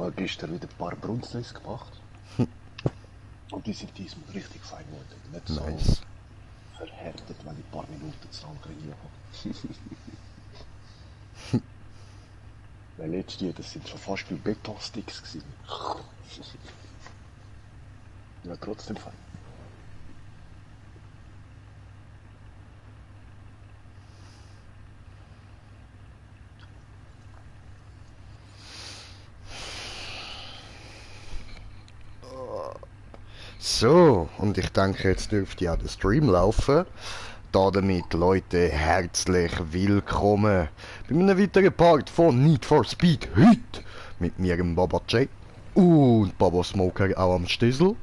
habe gestern wieder ein paar Brunzlis gemacht. Und die sind diesmal richtig fein geworden. Nicht so Nice. verhärtet, wenn ich ein paar Minuten zu lang trainiert habe. Weil letztes das sind schon fast wie Betonsticks gewesen. Ja, trotzdem fein. So, und ich denke, jetzt dürfte ja der Stream laufen. Damit, Leute, herzlich willkommen bei einem weiteren Part von Need for Speed heute. Mit mir, dem Baba J. Und Baba Smoker auch am Stüssel.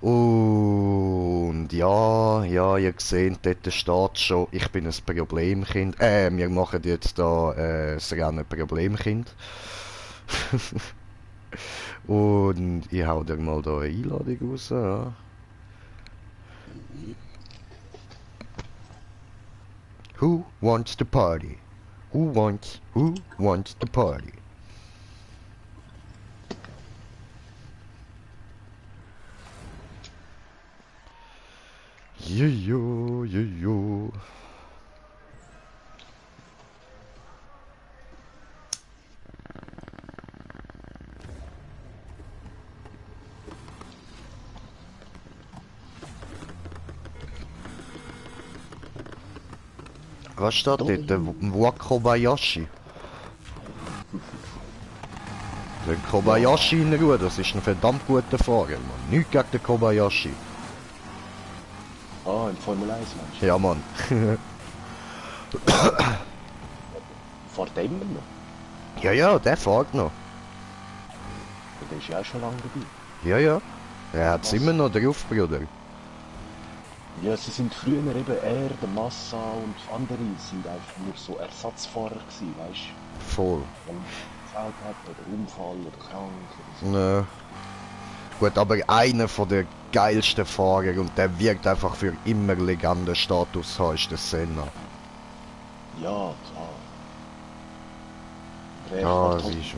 Und ja, ihr seht, dort steht schon, ich bin ein Problemkind. Wir machen jetzt da das Rennen Problemkind. Und ich hau dir mal da eine Einladung raus. Ja. Who wants the party? Who wants the party? Jo. Was steht dort? Wakabayashi. Der Kobayashi in Ruhe, das ist ein verdammt guter Fahrer, Mann. Nichts gegen den Kobayashi. Ah, im Formel 1 meinst du? Ja, Mann. Fährt der immer noch? Ja, der fährt noch. Ja, der ist ja auch schon lange dabei. Ja. Er hat es immer noch drauf, Bruder. Ja, sie sind früher eben er, der Massa und andere sind einfach nur so Ersatzfahrer gewesen, weißt du? Voll. Wenn man gefällt hat oder Unfall oder krank oder so. Nö. Gut, aber einer von der geilsten Fahrer und der wird einfach für immer Legendenstatus haben, ist der Senna. Ja, klar. Aber er Ja, fährt halt, sicher.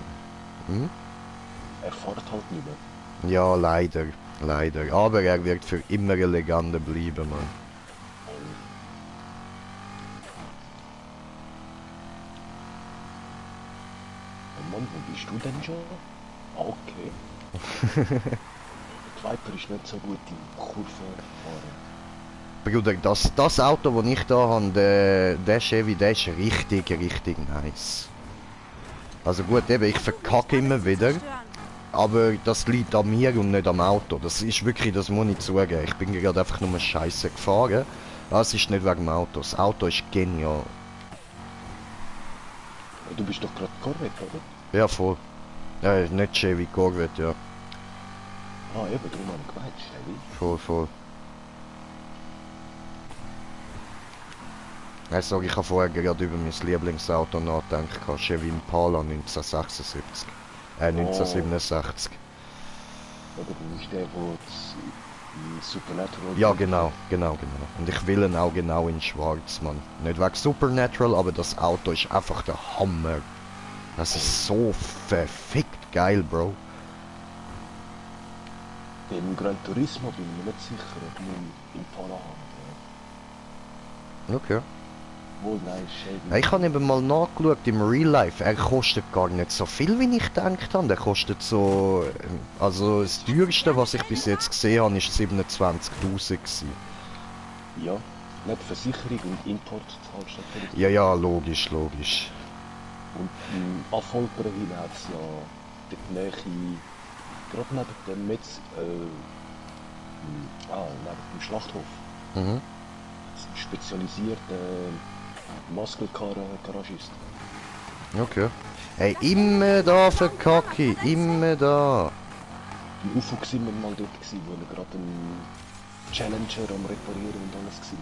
Hm? er fährt halt nicht mehr. Ja, leider. Aber er wird für immer eine Legende bleiben, Mann. Mann, wo bist du denn schon? Okay. Der Viper ist nicht so gut im Kurven fahren. Bruder, das Auto, das ich da habe, der Chevy, der ist richtig nice. Also gut, eben, ich verkacke immer wieder. Aber das liegt an mir und nicht am Auto. Das ist wirklich, das muss ich zugeben. Ich bin gerade einfach nur Scheiße gefahren. Das ist nicht wegen dem Auto. Das Auto ist genial. Du bist doch gerade Corvette, oder? Ja, voll. Nicht Chevy, Corvette, ja. Ah, eben, darum habe ich gemeint, Chevy. Voll. Also, ich habe vorher gerade über mein Lieblingsauto nachgedacht. Chevy Impala 1976. 1967. Oder du bist der, der Supernatural... Ja, genau. Und ich will ihn auch genau in schwarz, Mann. Nicht wegen Supernatural, aber das Auto ist einfach der Hammer. Das ist so verfickt geil, Bro. Im Gran Turismo bin ich mir nicht sicher, ob wir Impala haben. Okay. Wohl, nein, Chevy. Ich habe eben mal nachgeschaut im Real Life. Er kostet gar nicht so viel, wie ich gedacht habe. Der kostet so... Also das teuerste, was ich bis jetzt gesehen habe, ist 27'000 gewesen. Ja, nicht Versicherung und Import zahlst du natürlich. Ja, logisch. Und im Affolterwil hat es ja die Nähe, gerade neben dem neben dem Schlachthof. Mhm. Spezialisierte Muscle-Car-Garagist. Okay. Hey, immer da verkacke ich, immer da. Im UFO sind wir mal dort gewesen, wo er gerade einen Challenger am Reparieren und alles war.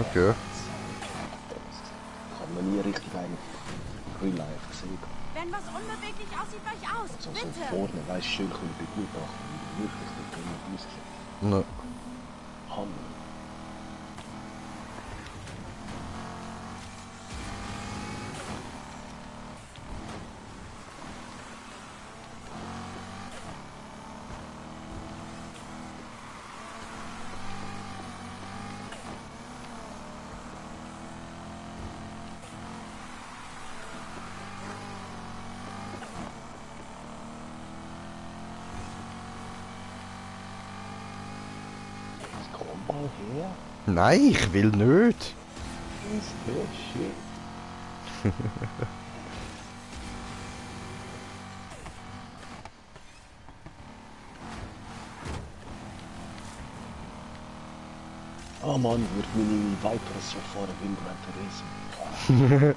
Okay. Das hat man nie richtig eigentlich real life gesehen. Wenn was unbeweglich aussieht, weich aus. Also Bitte. so vorne, weißt du, schön können begutachten, wie wirklich der Tunnel aussieht. Ne. Hammer. mal her. Nein, ich will nicht. Das wäre schön. Oh Mann, wird meine Viper so fahren wie in Gran Turismo.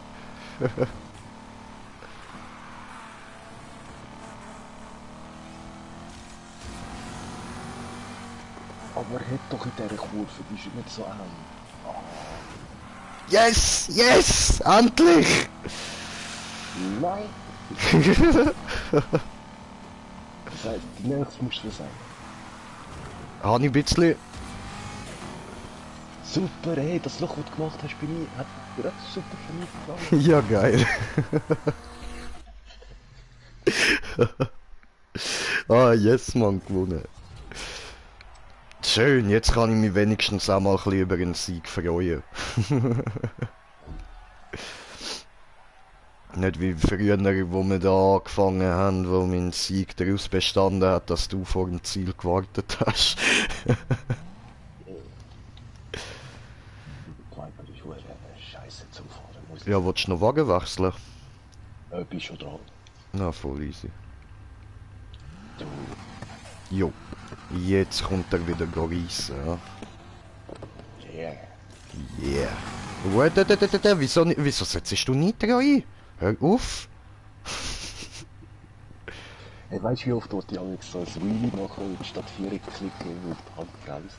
Aber hat doch in dieser Kurve, die ist nicht so eng. Yes! Yes! Endlich! Nein! Das heißt, die nächste musst du sagen. Habe ich ein bisschen... Super, hey, das Loch, das du gemacht hast, bin ich, hat gerade super für mich gefallen. Ja, geil. Ah, yes, Mann, gewonnen. Schön, jetzt kann ich mich wenigstens auch mal ein bisschen über den Sieg freuen. Nicht wie früher, wo wir da angefangen haben, wo mein Sieg daraus bestanden hat, dass du vor dem Ziel gewartet hast. Viper ist wohl scheiße zum Fahren. Muss ich Ja, willst du noch Wagen wechseln? bist schon dran. Na, voll easy. Du, Jo, jetzt kommt er wieder reissen, ja. yeah. Yeah. Wieso setzt du Nitro ein? Hör auf! Hey, weißt du, wie oft dort die Alex so ein Wheelie machen und statt 4 klicken auf die Handbremse?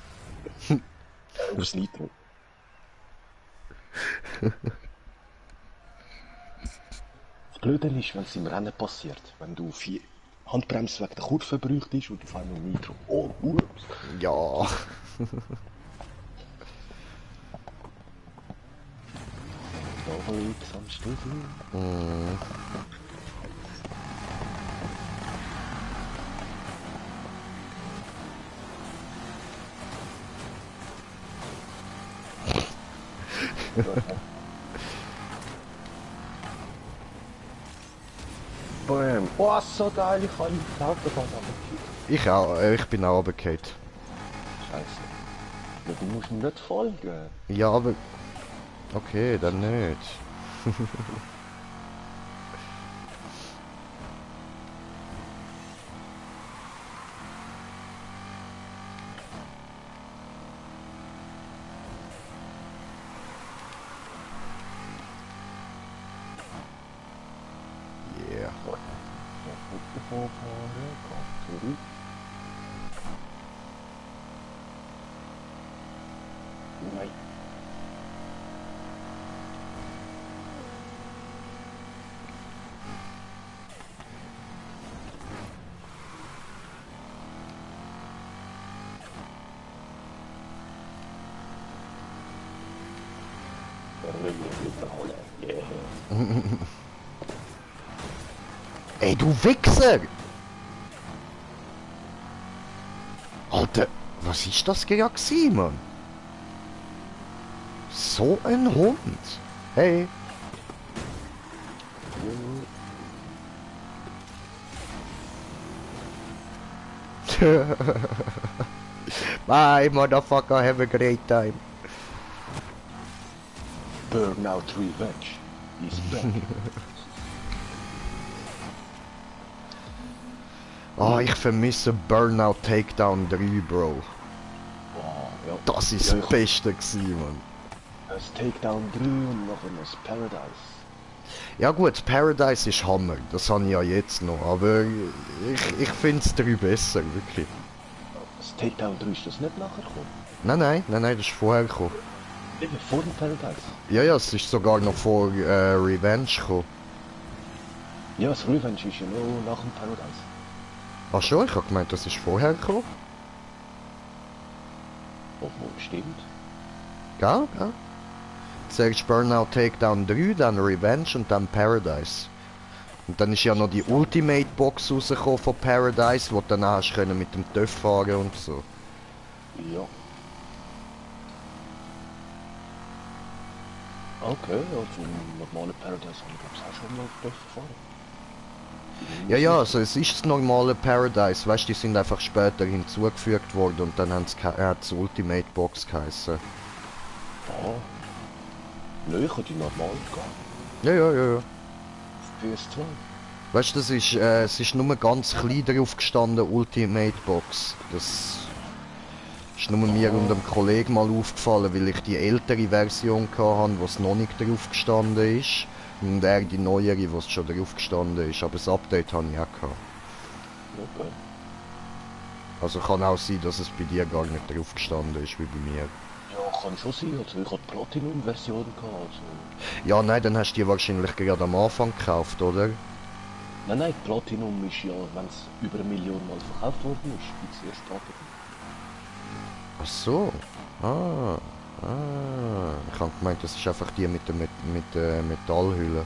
Aufs Nitro. Das Blöde ist, wenn es im Rennen passiert, wenn du 4 Handbremse wegen der Kurve bräuchtest und auf einmal Nitro. Oh, ups. Ja. Double X am Stiefel. Bam. Oh, so geil, ich kann die Autobahn runtergehen. Ich auch, ich bin auch runtergefallen. Scheiße. Ja, du musst mir nicht folgen. Ja, aber... Okay, dann nicht. Yeah. Vorfahren, komm zurück. Nein. Yeah. Ey, du Wichser! Alter, was ist das gerade gewesen, Mann? So ein Hund! Hey! Bye, motherfucker, have a great time. Burnout Revenge is back. Ah, ich vermisse Burnout Takedown 3, Bro. Wow, ja. Das ist Ja, das Beste gewesen, Mann. Das Takedown 3 und nachher noch das Paradise. Ja gut, Paradise ist Hammer, das habe ich ja jetzt noch, aber ich finde es 3 besser, wirklich. Das Takedown 3 ist das nicht nachher gekommen? Nein, das ist vorher gekommen. Eben vor dem Paradise. Ja, es ist sogar noch vor Revenge gekommen. Ja, das Revenge ist ja noch nach dem Paradise. Ach schon, ich habe gemeint, das ist vorher gekommen. Obwohl, stimmt. Gell? Ja. Zuerst Burnout Takedown 3, dann Revenge und dann Paradise. Und dann ist ja noch die Ultimate Box rausgekommen von Paradise, wo du dann hast können mit dem TÜV fahren und so. Ja. Okay, also im normalen Paradise habe ich glaube ich auch schon mal gefahren. Ja, ja, also es ist das normale Paradise, weißt du, die sind einfach später hinzugefügt worden und dann hat's Ultimate Box geheißen. Ah. Nö, ich habe die normal gehabt. Ja, ja, ja, ja. Auf PS2. Weißt du, es ist nur ganz klein drauf gestanden, Ultimate Box. Das ist nur mir und einem Kollegen mal aufgefallen, weil ich die ältere Version hatte, wo es noch nicht drauf gestanden ist. Und er die neuere, wo es schon drauf gestanden ist. Aber das Update habe ich auch gehabt. Okay. Also kann auch sein, dass es bei dir gar nicht drauf gestanden ist, wie bei mir. Ja, kann schon sein. Also ich hatte die Platinum-Version gehabt. Also. Ja, nein, dann hast du die wahrscheinlich gerade am Anfang gekauft, oder? Nein, Platinum ist ja, wenn es über 1 Million Mal verkauft worden ist, gibt es erst Platinum. Ach so. Ah. Ich habe gemeint, das ist einfach die mit der Metallhülle.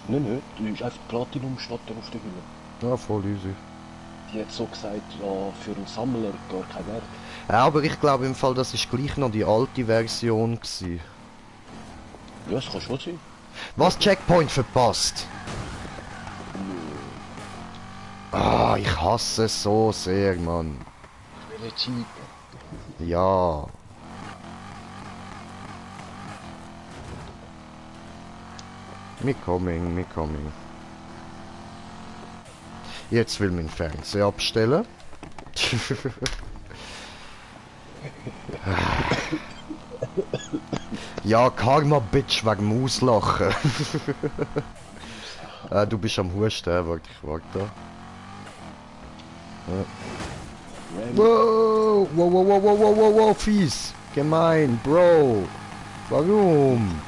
Nein, du ist einfach Platinum statt auf der Hülle. Ja, voll easy. Die hat so gesagt, ja, für einen Sammler gar kein Wert. Ja, aber ich glaube im Fall, das ist gleich noch die alte Version gewesen. Ja, es kann schon sein. Was? Checkpoint verpasst? Ah, ich hasse es so sehr, Mann. Ich will nicht cheaten. Ja. Me coming. Jetzt will mein Fernseher abstellen. Ja, Karma Bitch wegen dem Auslachen. Du bist am Husten, warte, ich warte. Wow, fies. Gemein, Bro. Warum?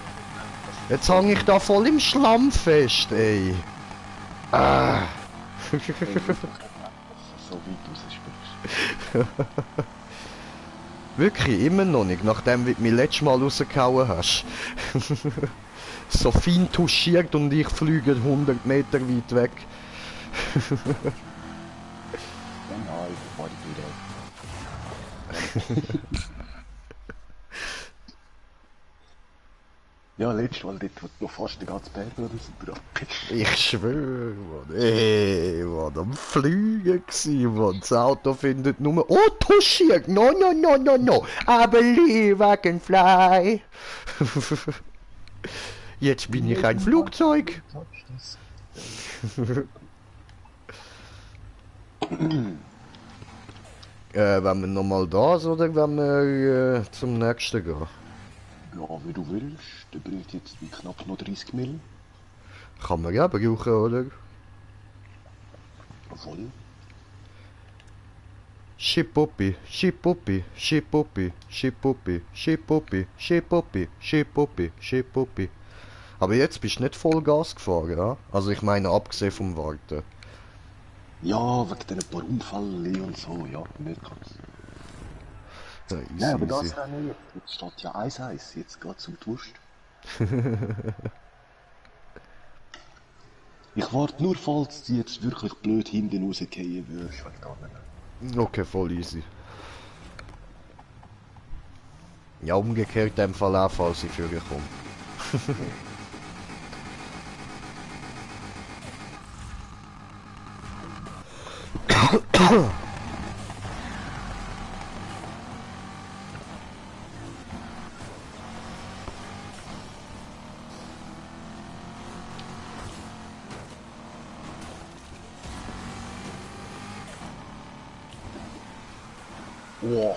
Jetzt hang ich da voll im Schlamm fest, ey. Ah. So weit rausspielst. Wirklich, immer noch nicht, nachdem du mich letztes Mal rausgehauen hast. So fein touchiert und ich fliege 100 Meter weit weg. Genau, ich war die wieder. Ja, letztes Mal dort, wo du noch fast den ganzen Berg rausgebracht bist. Ich schwöre, Mann. Ey, Mann, am Fliegen gsi, Mann. Das Auto findet nur... Oh, touchiert! No. I believe I can fly. Jetzt bin ich ein Flugzeug. Wenn wir nochmal da sind oder wenn wir zum nächsten gehen? Ja, wie du willst. Der bringt jetzt knapp noch 30 Mil. Kann man ja brauchen, oder? Voll. Schipuppi. Aber jetzt bist du nicht voll Gas gefahren, ja? Also ich meine, abgesehen vom Warten. Ja, wegen diesen paar Unfällen und so, ja, nicht ganz. Ja, easy, Nein, aber das easy. auch nicht. Jetzt steht ja 1-1, jetzt geht zum Wurst. Ich warte nur, falls du jetzt wirklich blöd hinten rausgehen würdest, wegen denen. Okay, voll easy. Ja, umgekehrt in dem Fall auch, falls ich für komme. Wow.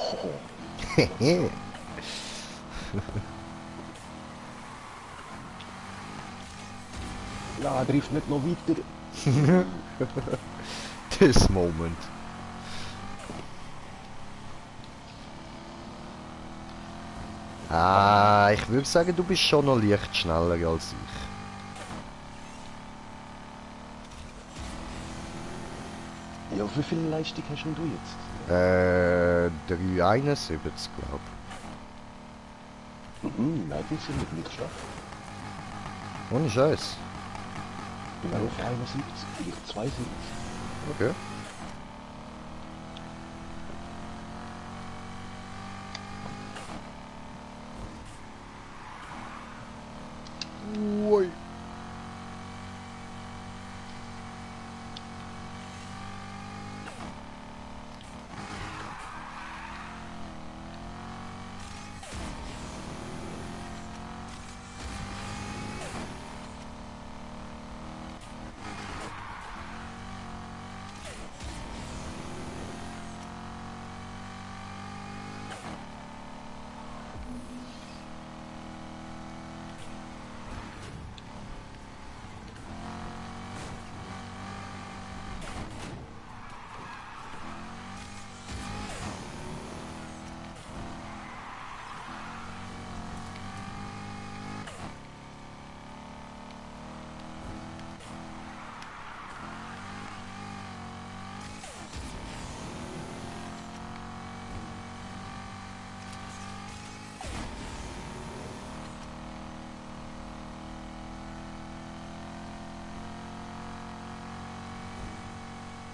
Ja, trifft nicht noch weiter. This moment. Ah, ich würde sagen, du bist schon noch leicht schneller als ich. Ja, wie viel Leistung hast denn du jetzt? 371, glaube Nein, das ist nicht schlecht. ich. Ohne Scheiß. Ich bin auf 71, vielleicht 72. Okay. Ui.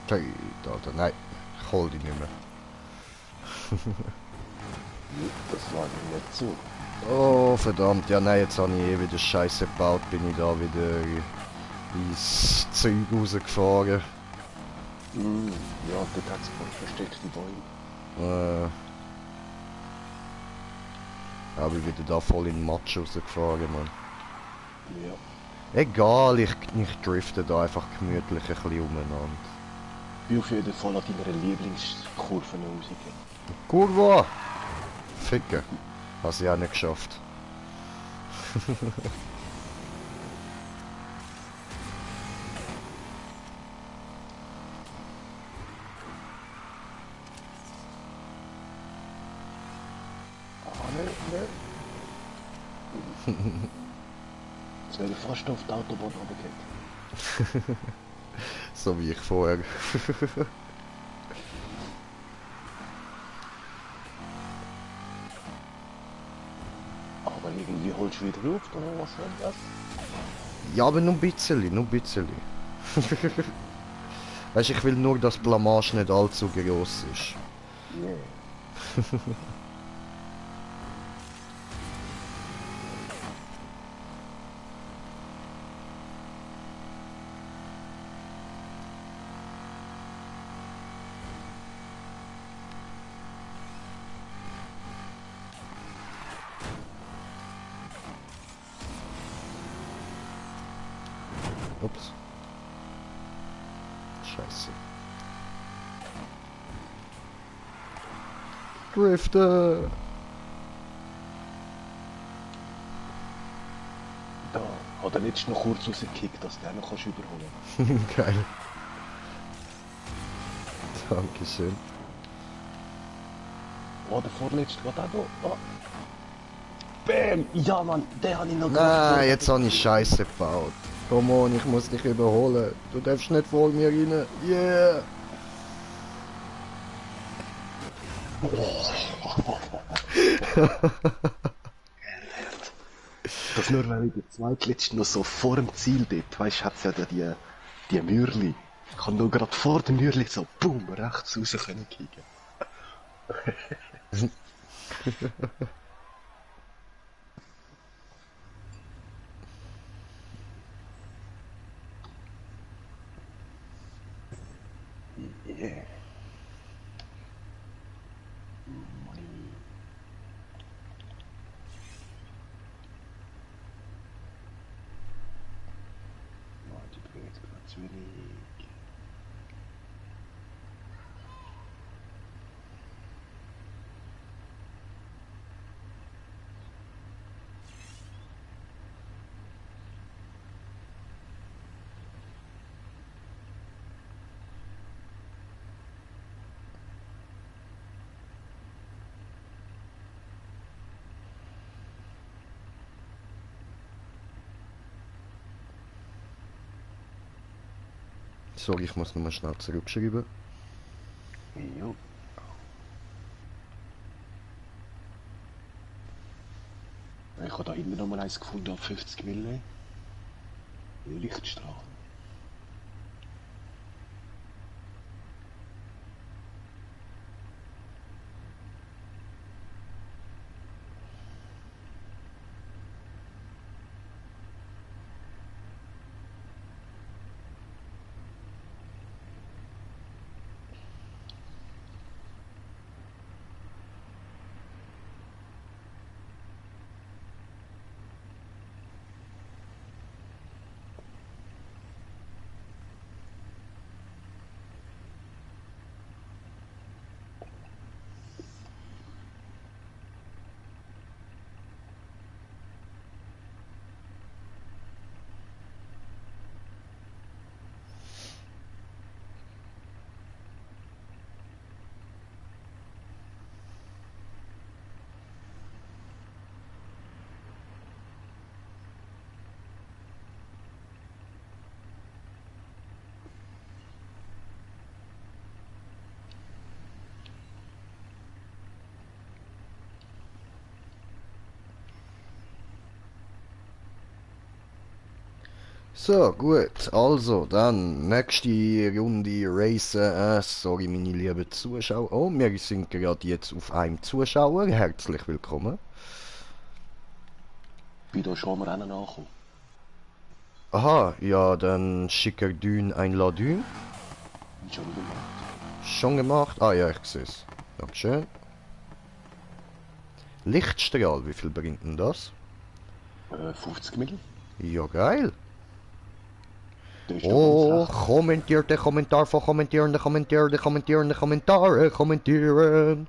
Hey, Alter, nein. Ich hol dich nicht mehr. Das war mir nicht so. Oh, verdammt. Ja, nein, jetzt habe ich eh wieder Scheiße gebaut. Bin ich da wieder ins Zeug rausgefahren. Ja, dort hat es versteckte Bäume. Aber ich wieder da voll in den Matsch rausgefahren, Mann. Ja. Egal, ich drifte da einfach gemütlich ein bisschen umeinander. Wie auf jeden Fall an deiner Lieblingskurve rausgehen. Kurva! Ficken. Hast ich auch nicht geschafft. Ah, ne. Jetzt wäre ich fast auf die Autobahn runtergegangen. So wie ich vorher. Aber irgendwie holst du wieder auf, oder was soll das? Ja, aber nur ein bisschen, nur ein bisschen. Weißt, ich will nur, dass Blamage nicht allzu groß ist. Nee. Ups. Scheiße. Drifter! Da hat er letztens noch kurz rausgekickt, dass du den noch kannst überholen. Geil. Dankeschön. Oh, der vorletzte geht auch da. Oh. Bam! Ja, Mann, den habe ich noch Nein, jetzt habe ich Scheiße gebaut. Komm on, ich muss dich überholen. Du darfst nicht vor mir rein. Yeah! Das nur, weil ich der zweitletzte noch so vor dem Ziel dort, weißt du, hat ja da die Mürli. Ich kann nur gerade vor dem Mürli so, boom, rechts raus können kicken. Yeah. Money. Warte, ich bin jetzt gerade zu wenig. Sorry, ich muss nochmal schnell zurückschreiben. Jo. Ich habe da immer noch mal eins gefunden ab 50 Mille. Lichtstrahl. So, gut. Also, dann nächste Runde Racen. Sorry, meine lieben Zuschauer. Oh, wir sind gerade jetzt auf einem Zuschauer. Herzlich willkommen. Bin da schon am Rennen angekommen. Aha, ja, dann schicker Dün ein Ladün. Schon gemacht. Schon gemacht? Ah ja, ich sehe es. Dankeschön. Lichtstrahl, wie viel bringt denn das? 50 Mil. Ja, geil. Das ist doch Oh, ganz recht. kommentiert de Kommentar von kommentierende, kommentierende, kommentierende Kommentare, kommentieren.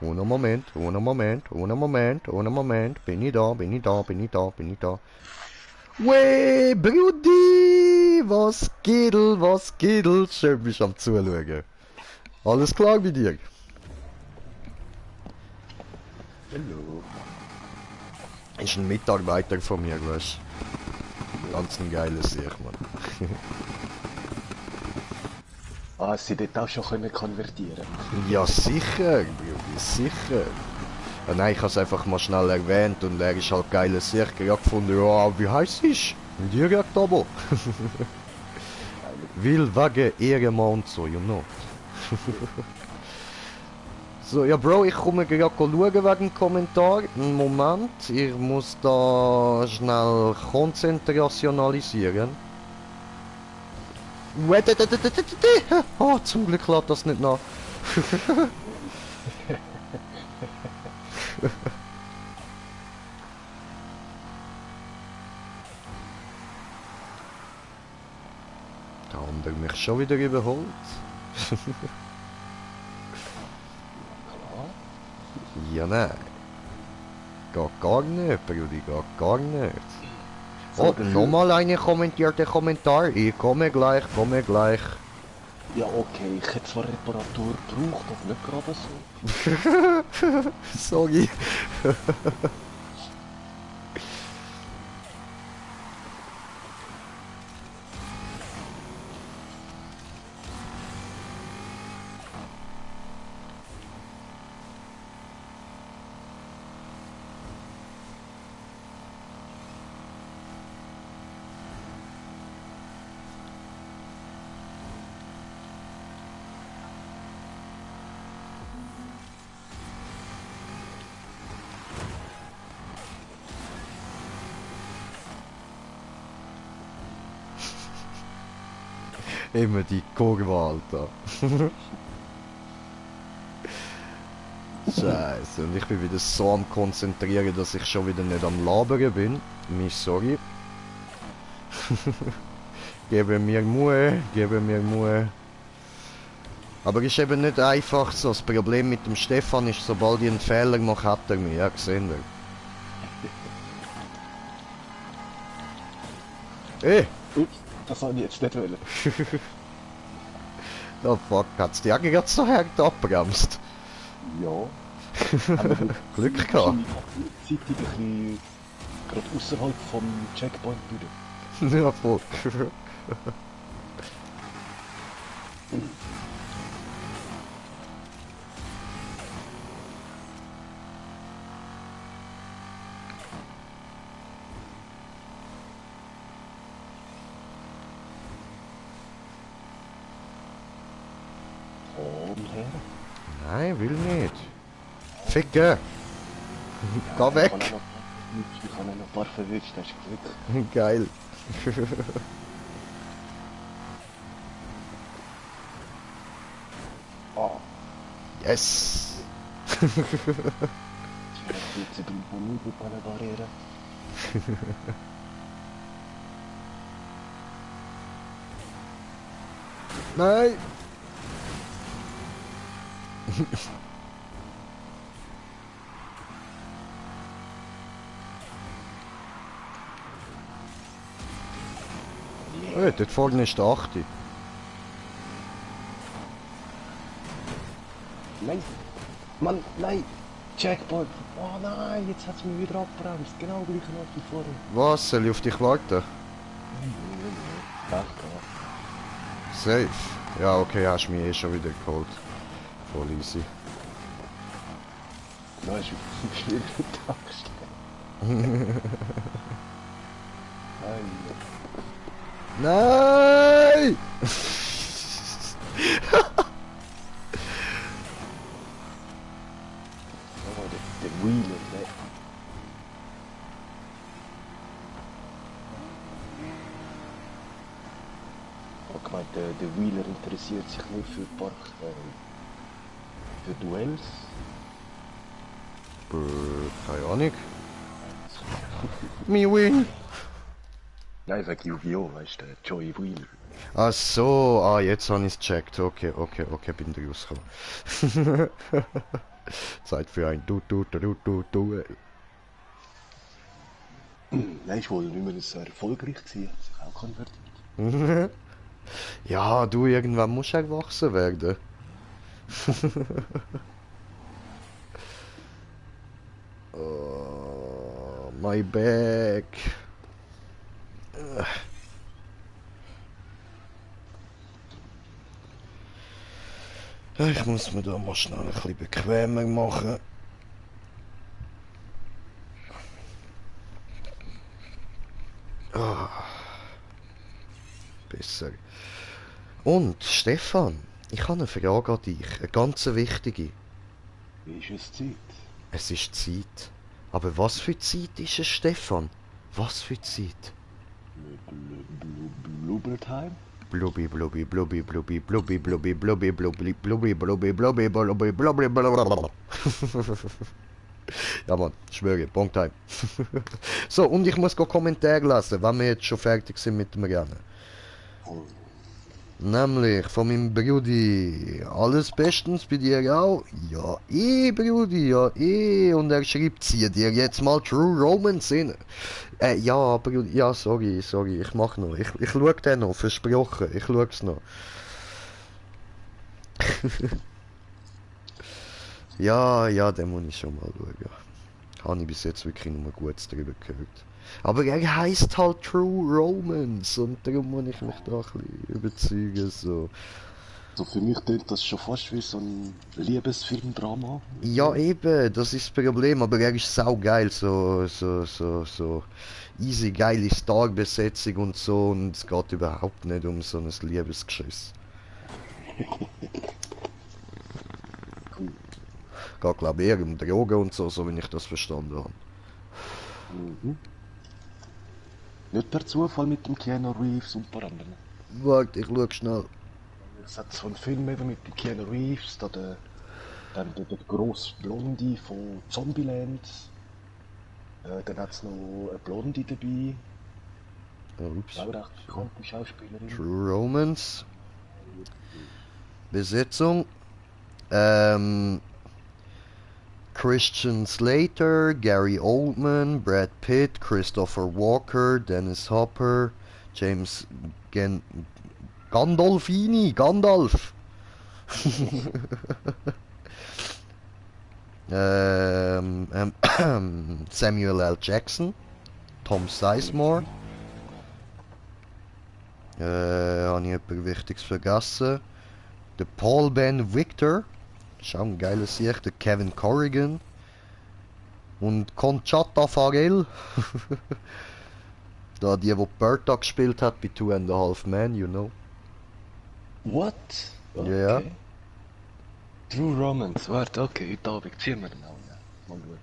Uno Moment, uno Moment, uno Moment, uno Moment. Bin ich da, bin ich da, bin ich da, bin ich da. Wey, Brudi! Was geht, was geht? Schön bist am Zuschauen. Alles klar bei dir? Hallo. Ist ein Mitarbeiter von mir, weißt du? Ganz ein geiles Sieg, Mann. Ah, sie dort auch schon können konvertieren. Ja, sicher, Brudi, sicher. Ja, nein, ich habe es einfach mal schnell erwähnt und er ist halt geiles Sieg. Ich habe gefunden, ja, wie heißt es? Direkt aber. Will wegen Ehrenmann und so, you know. So, ja Bro, ich komme gerade schauen wegen dem Kommentar. Einen Moment, ich muss da schnell konzentrationalisieren. Oh, zum Glück lädt das nicht nach. Da haben wir mich schon wieder überholt. Klar. Ja, nein. Geht gar nicht, Brudi, geht gar nicht. So, Oh, dafür- nochmal eine kommentierte Kommentar. Ich komme gleich, komme gleich. Ja, okay, ich hätte zwar Reparatur gebraucht, aber nicht gerade so. Sorry. Immer die Kurve, Alter. Scheiße, und ich bin wieder so am Konzentrieren, dass ich schon wieder nicht am Labern bin. Sorry. Gebe mir Mühe, gebe mir Mühe. Aber ist eben nicht einfach so. Das Problem mit dem Stefan ist, sobald ich einen Fehler mache, hat er mich. Ja, gesehen wir. Ey! Ups, das habe ich jetzt nicht wollen. Oh fuck, hat's die gerade so hart abbremst? Ja. Aber Glück gehabt. Zeitig ein bisschen gerade außerhalb vom Checkpoint durch. Ja, voll. Komm her. Nein, will nicht. Ficken! Geh weg! Ich habe noch ein paar verwischt, hast du Glück. Geil. Ah, Yes! jetzt ist ein Minute bei der Barriere. Nein! Hey, dort vorne ist der 8. Nein! Mann, nein! Checkpoint! Oh nein, jetzt hat es mich wieder abbremst. Genau gleich noch wie vorher. Was? Soll ich auf dich warten? Ach, Safe. Ja, okay, hast mich eh schon wieder geholt. Voll easy. da ist wieder ein Tag. Nein! Oh, der Wheeler, ne? Ich hab gemeint, der Wheeler interessiert sich nur für für Duells. Keine Ahnung. Mi win. Nein, wegen Yu-Gi-Oh! Weißt du, der Joey Wheeler. Ach so, jetzt habe ich es gecheckt. Okay, bin da rausgekommen. Zeit für ein Duell. Nein, ist wohl nicht mehr so erfolgreich gewesen, hat sich auch konvertiert. Ja, du, irgendwann musst du erwachsen werden. Oh, my back. Ich muss mir da mal schnell ein bisschen bequemer machen. Ah, besser. Und, Stefan, ich habe eine Frage an dich, eine ganz wichtige. Wie ist es Zeit? Es ist Zeit. Aber was für Zeit ist es, Stefan? Was für Zeit? Blubertime? Blubbi, blubbi, blubbi, blubbi, blubbi, blubbi, blubbi, blubbi, blubbi, blubbi, blubbi, blubbi, blubbi, blubbi. Ja Mann, schwöre, Bonktime. So, und ich muss Kommentare lesen, wenn wir jetzt schon fertig sind mit dem Rennen. Nämlich von meinem Brudi. Alles bestens bei dir auch? Ja, Brudi, ja, Und er schreibt, zieh dir jetzt mal True Romance in. Ja, Brudi, ja, sorry, ich mach noch. Ich schau den noch, versprochen, ich schau's noch. Ja, den muss ich schon mal schauen. Habe ich bis jetzt wirklich nur Gutes darüber gehört. Aber er heisst halt True Romance und darum muss ich mich da ein bisschen überzeugen. So. So für mich klingt das schon fast wie so ein Liebesfilmdrama. Ja eben, das ist das Problem, aber er ist saugeil, so easy, geile Starbesetzung und so und es geht überhaupt nicht um so ein Liebesgeschiss. Cool. Geht glaube ich eher um Drogen und so, so wie ich das verstanden habe. Mhm. Nicht per Zufall mit dem Keanu Reeves und ein paar anderen. Warte, ich schau schnell. Es hat so einen Film eben mit dem Keanu Reeves, da der grosse Blondie von Zombieland. Dann hat es noch eine Blondie dabei. Ups. Auch recht bekannte Schauspielerin. True Romance. Besetzung. Christian Slater, Gary Oldman, Brad Pitt, Christopher Walker, Dennis Hopper, James Gandolfini, Gandalf. Samuel L. Jackson, Tom Sizemore. Habe ich etwas Wichtiges vergessen? Der Paul Ben Victor. Ist auch ein geiler Sieg. Der Kevin Corrigan. Und Conchata Farrell. Da die Berta gespielt hat bei Two and a Half Men, you know. What? Okay. Ja. True Romance, warte, okay, heute Abend ziehen wir den auch. Mal schauen.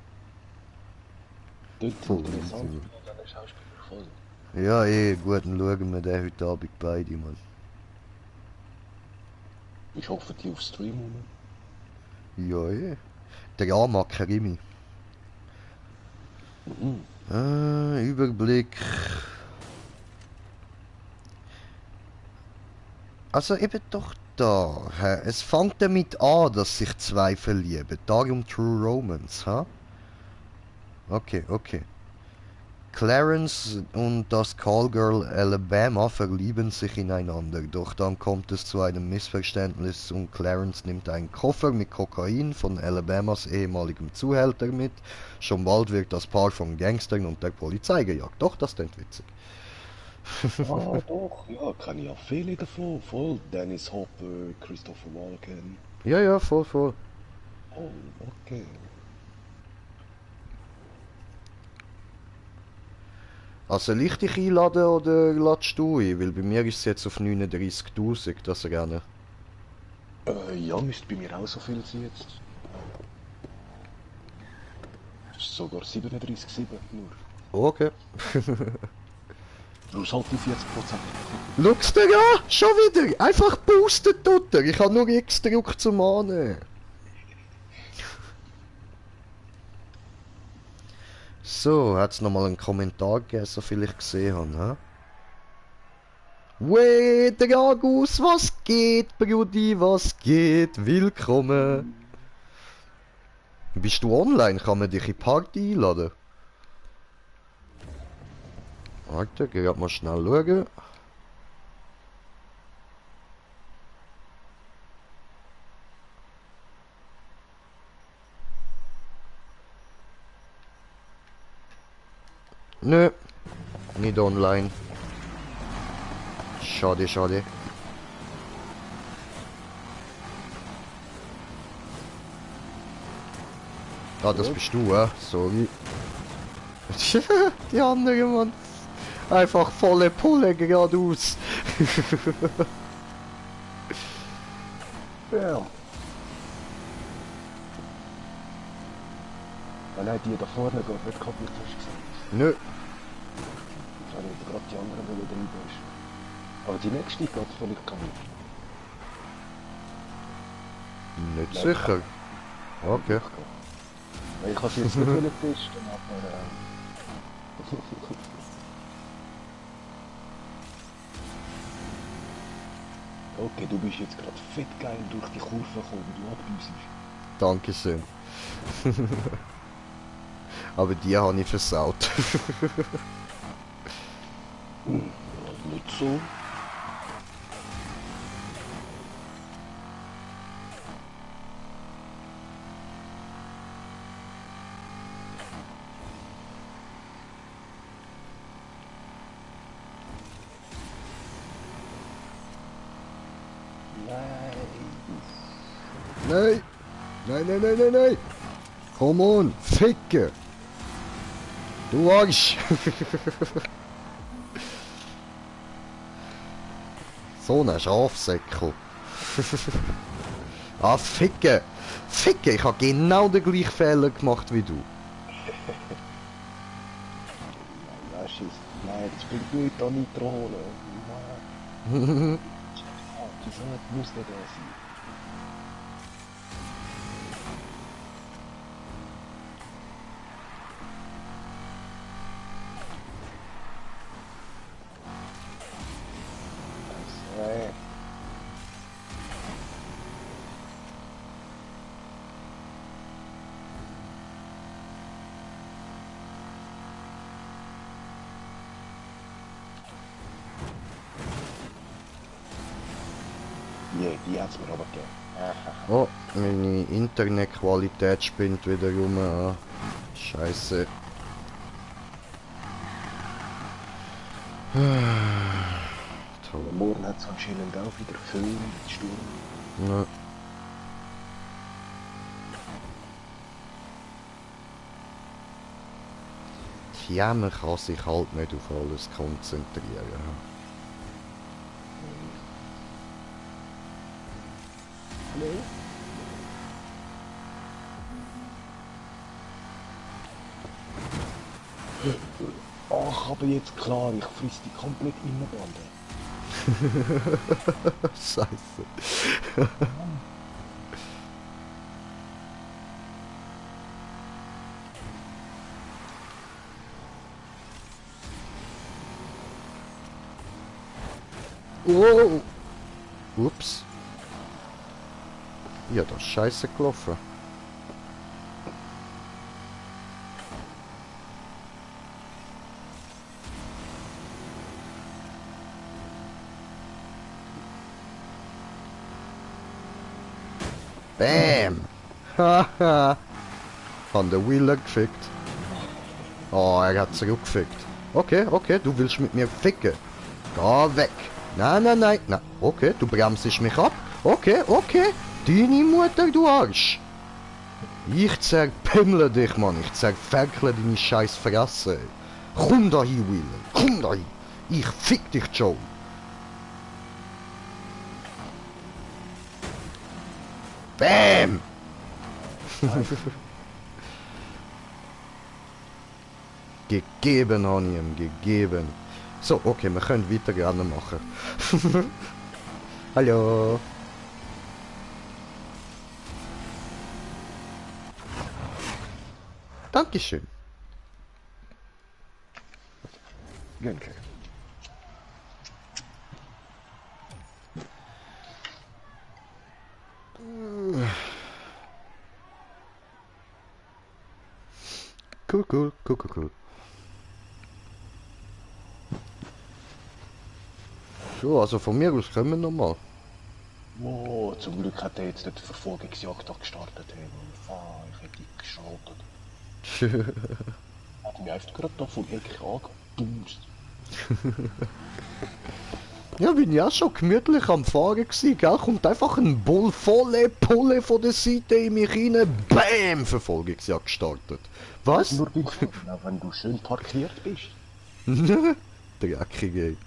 Dort Voll interessant, easy. der Schauspieler voll. Ja, gut, dann schauen wir den heute Abend beide, Mann. Ich hoffe, die auf Stream rum. Ja, Der Rama Karimi. Überblick. Also eben doch da. Es fängt damit an, dass sich zwei verlieben. Darum True Romance, ha? Okay. Clarence und das Callgirl Alabama verlieben sich ineinander, doch dann kommt es zu einem Missverständnis und Clarence nimmt einen Koffer mit Kokain von Alabamas ehemaligem Zuhälter mit. Schon bald wird das Paar von Gangstern und der Polizei gejagt. Doch, das klingt witzig. Ah, doch, ja, kann ich auch viele davon. Voll, Dennis Hopper, Christopher Walken. Ja, voll. Oh, okay. Also soll ich dich einladen oder ladest du ein? Weil bei mir ist es jetzt auf 39.000 das Rennen. Ja, müsste bei mir auch so viel sein jetzt. Das ist sogar 37,7 nur. Okay. Plus halt die 40%. Schau's dir an! Schon wieder! Einfach boostet tut er! Ich habe nur X gedrückt zum Annehmen. So, hat es nochmal einen Kommentar gegeben, so viel ich gesehen habe, hä? Wey, der Agus, was geht, Brudi, was geht? Willkommen! Bist du online? Kann man dich in die Party einladen? Warte, geh grad mal schnell schauen. Nö, nicht online. Schade, schade. Ah, das bist du, sorry. Die andere, Mann. Einfach volle Pulle geradeaus. Ja. Ah nein, die da vorne geht nicht kaputt, hast du gesagt. Nö, Ich habe nicht gerade die anderen wollen drüber ist. Aber die nächste geht völlig kaputt. nicht Nein. sicher. Okay. Weil ich habe sie jetzt nicht wollen testen, aber okay, du bist jetzt gerade fett geil durch die Kurve gekommen, wie du abdüsst. Dankeschön. Aber die habe ich versaut. Nicht so. Nein! Nein, nein, nein, nein, nein! Come on! Ficke! Du Arsch! So ein Schafsäckel. Ah, Ficke! Ficke! Ich habe genau den gleichen Fehler gemacht wie du. Nein, Schiss. Nein, das bringt nichts an Nitro holen. Nein. Wieso muss der da sein? Also, die hat es mir aber gegeben. Oh, meine Internetqualität spinnt wieder rum. Ah. Scheiße. Toll. Morgen hat es anscheinend auch wieder Föhn mit Sturm. Ja. Ja, man kann sich halt nicht auf alles konzentrieren. Hallo? Ach, aber jetzt klar, ich friss die komplett Innenbande. Scheiße. Oh. Ups. Ja, das ist scheiße gelaufen. Bam! Haha! Von der Wheeler gefickt. Oh, er hat zurückgefickt. Okay, okay, du willst mit mir ficken. Geh weg. Nein, nein, nein, nein. Okay, du bremsest mich ab. Okay, okay. Deine Mutter, du Arsch. Ich zerpimmle dich, Mann. Ich zerferkle deine scheiß Fresse. Komm da hin, Will. Komm da hin. Ich fick dich, Joe. Bam! Gegeben, habe ich ihm gegeben. So, okay, wir können weiter gerne machen. Hallo. Dankeschön. Danke. Cool, cool, cool, cool, cool. So, also von mir aus können wir nochmal. Oh, zum Glück hat er jetzt nicht die Verfolgungsjagd gestartet. Hey. Ich hätte ihn geschaltet. Hat mich einfach gerade da von Eck angebumst. Ja, bin ja schon gemütlich am Fahren gewesen, gell? Kommt einfach ein Bull volle Pulle von der Seite in mich rein. Bam! Verfolgungsjagd gestartet. Was? Nur beim Fahren, auch wenn du schön parkiert bist. Dreckige.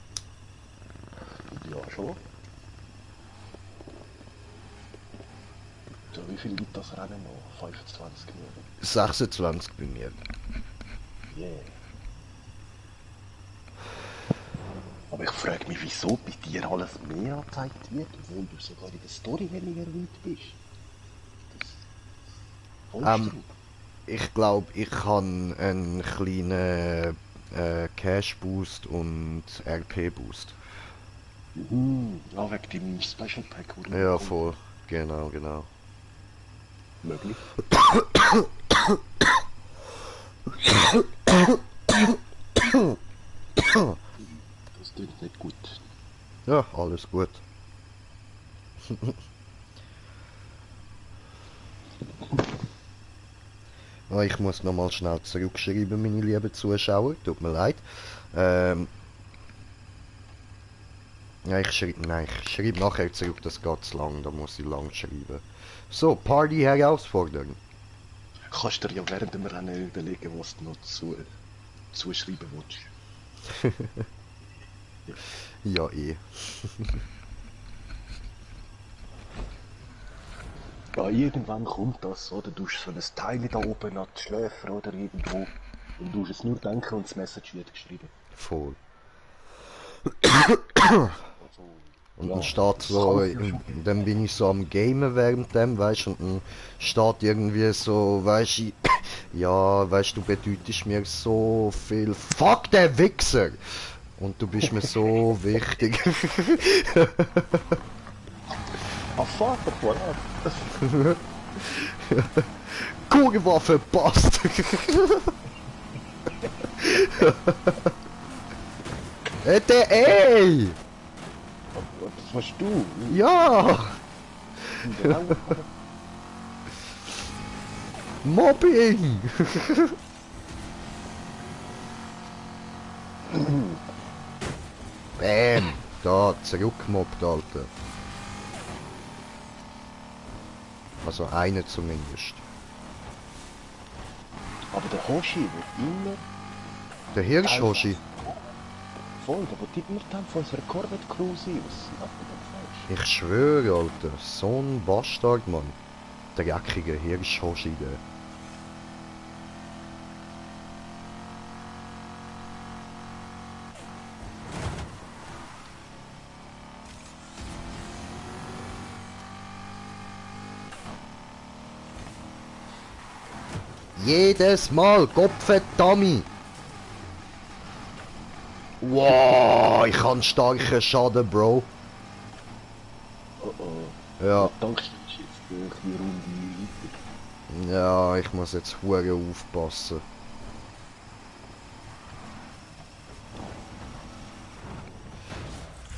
Ja, schon. So, wie viel liegt das Rennen noch? 25 Minuten. 26 bei mir. Yeah. Aber ich frage mich, wieso bei dir alles mehr angezeigt wird, obwohl du sogar in der Story weniger weit bist. Das Ich glaube, ich kann einen kleinen Cash Boost und RP Boost. Ja, wegen dem Special Pack, wo du Ja, bekommst. voll. Genau, genau. Möglich. Das klingt nicht gut. Ja, alles gut. Ah, ich muss nochmal schnell zurückschreiben, meine lieben Zuschauer. Tut mir leid. Ja, ich schreibe nachher zurück, das geht zu lang, da muss ich lang schreiben. So, Party herausfordern. Kannst dir ja während dem Rennen überlegen, was du noch zuschreiben willst. Ja, eh. Ja, irgendwann kommt das, oder? Du hast so ein Teil da oben an die Schläfer oder irgendwo. Und du musst es nur denken und das Message wird geschrieben. Voll. Also, Und ja, dann steht das so, kann ich ja schon. dann bin ich so am Gamen während dem, weißt und dann steht irgendwie so, weißt du, ja, weißt du, bedeutest mir so viel. Fuck der Wichser! Und du bist mir so wichtig. Ah, fuck, voilà. Kugelwaffe passt! ey! Das warst du. Ja! Mobbing! Bam! Da, zurückgemobbt, Alter. Also eine zumindest. Aber der Hoshi wird immer... Der Hirsch-Hoshi. Voll, der wird immer dann von unserer Corvette Crew sein. Was macht man denn falsch? Ich schwöre, Alter. So ein Bastard, Mann. Der dreckige Hirsch-Hoshi, der. Jedes Mal, Gottverdammt! Wow, ich habe starken Schaden, Bro. Oh oh. Ja, Danke, ist jetzt die Runde weiter. ja, ich muss jetzt hure aufpassen.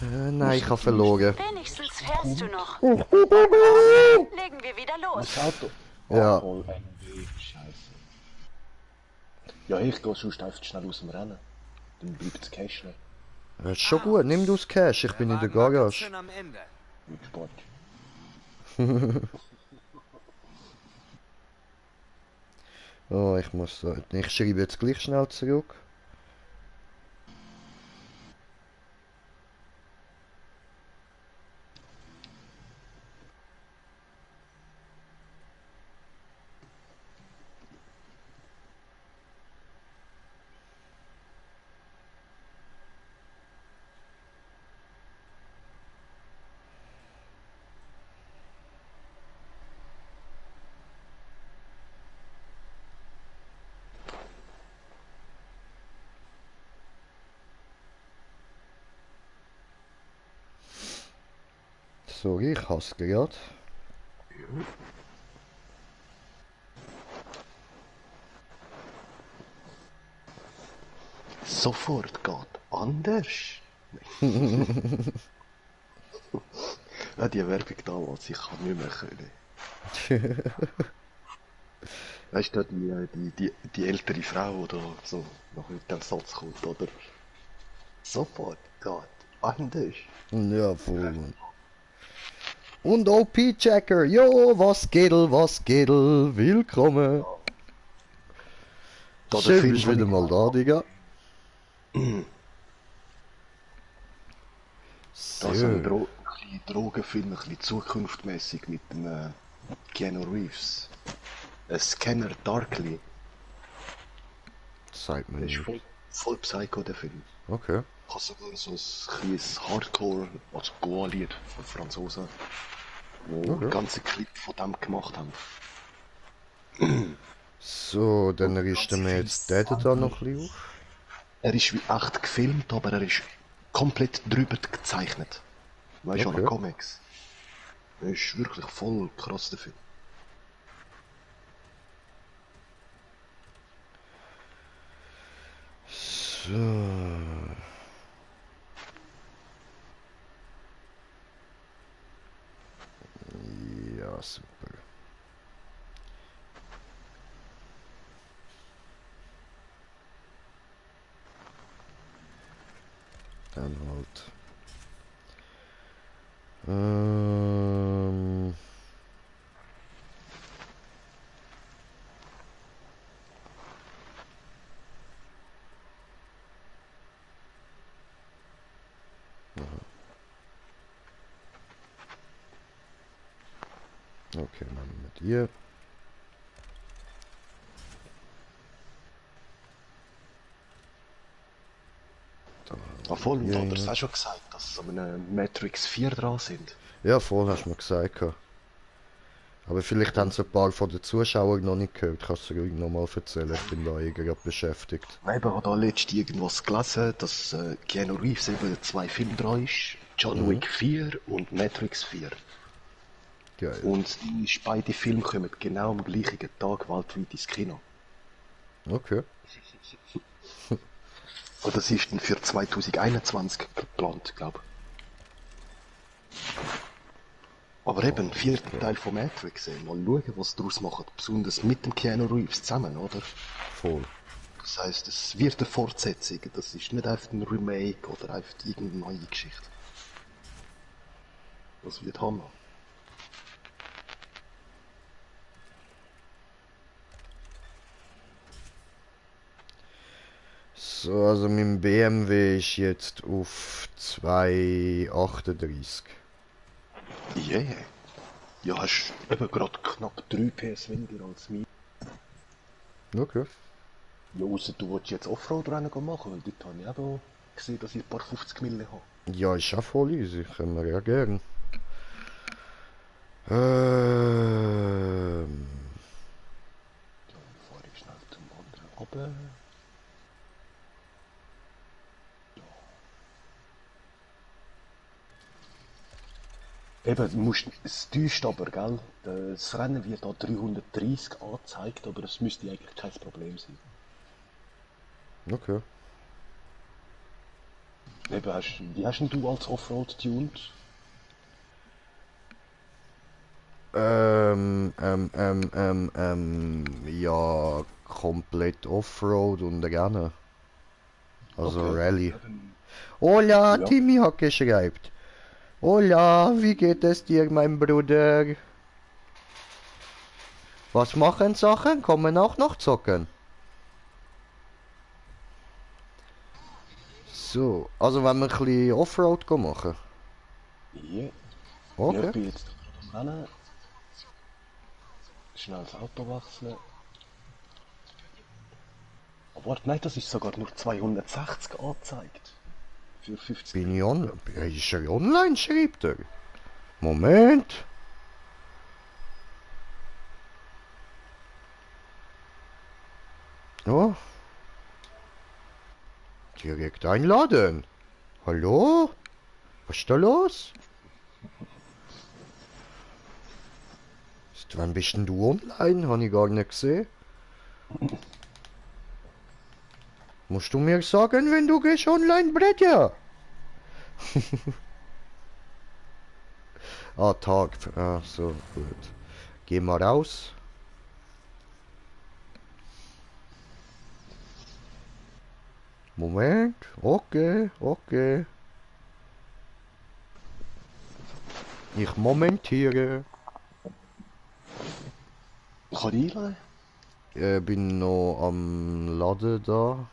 Nein, ich habe verloren. Wenigstens fährst du noch. Legen wir wieder los. Das Auto. Ja. Oh, Scheiße. Ja, ich gehe sonst einfach schnell aus dem Rennen. Dann bleibt das Cash nicht. Das ist schon gut, nimm du das Cash, ich bin in der Garage. Schön am Ende. Bin gespannt. Oh, ich muss so. Ich schreibe jetzt gleich schnell zurück. Sorry, ich hasse gerade. Sofort geht anders. Ja, die Werbung damals, ich kann nicht mehr können. Weißt du, die ältere Frau oder so, noch mit dem Satz kommt, oder? Sofort geht anders. Ja, voll. Und OP-Checker, jo, was geht, willkommen. Da der Schön, Film, bist den wieder ich mal da, Digga. Da so ein, So. ein bisschen Drogenfilm, ein bisschen zukunftsmäßig mit dem Keanu Reeves. Ein Scanner Darkly. Zeigt mir Der ist nicht. voll Psycho, der Film. Okay. Ich habe sogar so ein kleines Hardcore, also Goa-Lied von Franzosen, wo Okay. den ganzen Clip von dem gemacht haben. So, dann Und richten ganze wir Film jetzt den da noch ein bisschen auf. Er ist wie echt gefilmt, aber er ist komplett drüber gezeichnet. Weißt du, an Okay. Comics. Er ist wirklich voll krass, der Film. So. Ja, super. Dann halt. Ähm. Okay, dann mit ihr. Ah, voll, und Ja, hat er es ja. auch schon gesagt, dass so eine Matrix 4 dran sind. Ja, voll, hast du mir gesagt. Gehabt. Aber vielleicht haben es ein paar von den Zuschauern noch nicht gehört. Kannst du ruhig nochmal erzählen? Ich bin da gerade beschäftigt. Ich habe da letztens irgendwas gelesen, dass Keanu Reeves eben 2 Filme dran ist. John Wick 4 und Matrix 4. Geil. Und beide Filme kommen genau am gleichen Tag weltweit ins Kino. Okay. Und das ist dann für 2021 geplant, glaube ich. Aber eben, Oh, vierter Teil von Matrix, ey. Mal schauen, was sie daraus machen. Besonders mit dem Keanu Reeves zusammen, oder? Voll. Das heisst, es wird eine Fortsetzung. Das ist nicht einfach ein Remake oder einfach irgendeine neue Geschichte. Das wird Hammer. So, also mein BMW ist jetzt auf 2,38. Yeah. Ja, hast eben gerade knapp 3 PS weniger als mir. Okay. Ja, ausser du willst jetzt Offroad-Rennen machen, weil dort habe ich auch gesehen, dass ich ein paar 50 Mille habe. Ja, ist auch voll easy. Können wir ja gern. Ähm. Dann fahre ich schnell zum anderen runter. Eben, du musst, es täuscht aber, gell? Das Rennen wird da 330 angezeigt, aber es müsste eigentlich kein Problem sein. Okay. Eben, wie hast denn du als Offroad tuned? Ja, komplett Offroad und Rennen. Also Okay. Rallye. Ja, dann, Hola, ja. Timmy hat geschreibt. Hola, wie geht es dir, mein Bruder? Was machen Sachen? Kommen auch noch zocken. So, also wenn wir ein bisschen Offroad machen. Ja. Ja, ich Okay. bin jetzt gerade am Rennen. Schnell das Auto wechseln. Oh, warte, nein, das ist sogar nur 260 angezeigt. Für 50 Bin ich Kilometer. online? Ist er online, schreibt er. Moment. Ja. Direkt einladen. Hallo? Was ist da los? Seit wann bist denn du online? Habe ich gar nicht gesehen. Musst du mir sagen, wenn du gehst online, Bredja? Ah, Tag. Ah, so, gut. Geh mal raus. Moment. Okay, okay. Ich momentiere. Kann ich einladen? Bin noch am Laden da.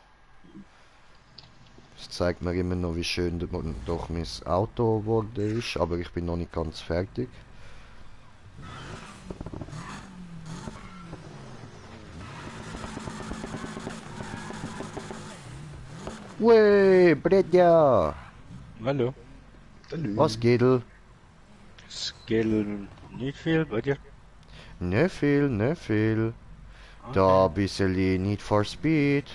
Es zeigt mir immer noch, wie schön doch mein Auto geworden ist, aber ich bin noch nicht ganz fertig. Wey, Bredja! Hallo. Was geht? Es geht nicht viel bei dir. Ne viel, ne viel. Da ein bisschen Need for Speed.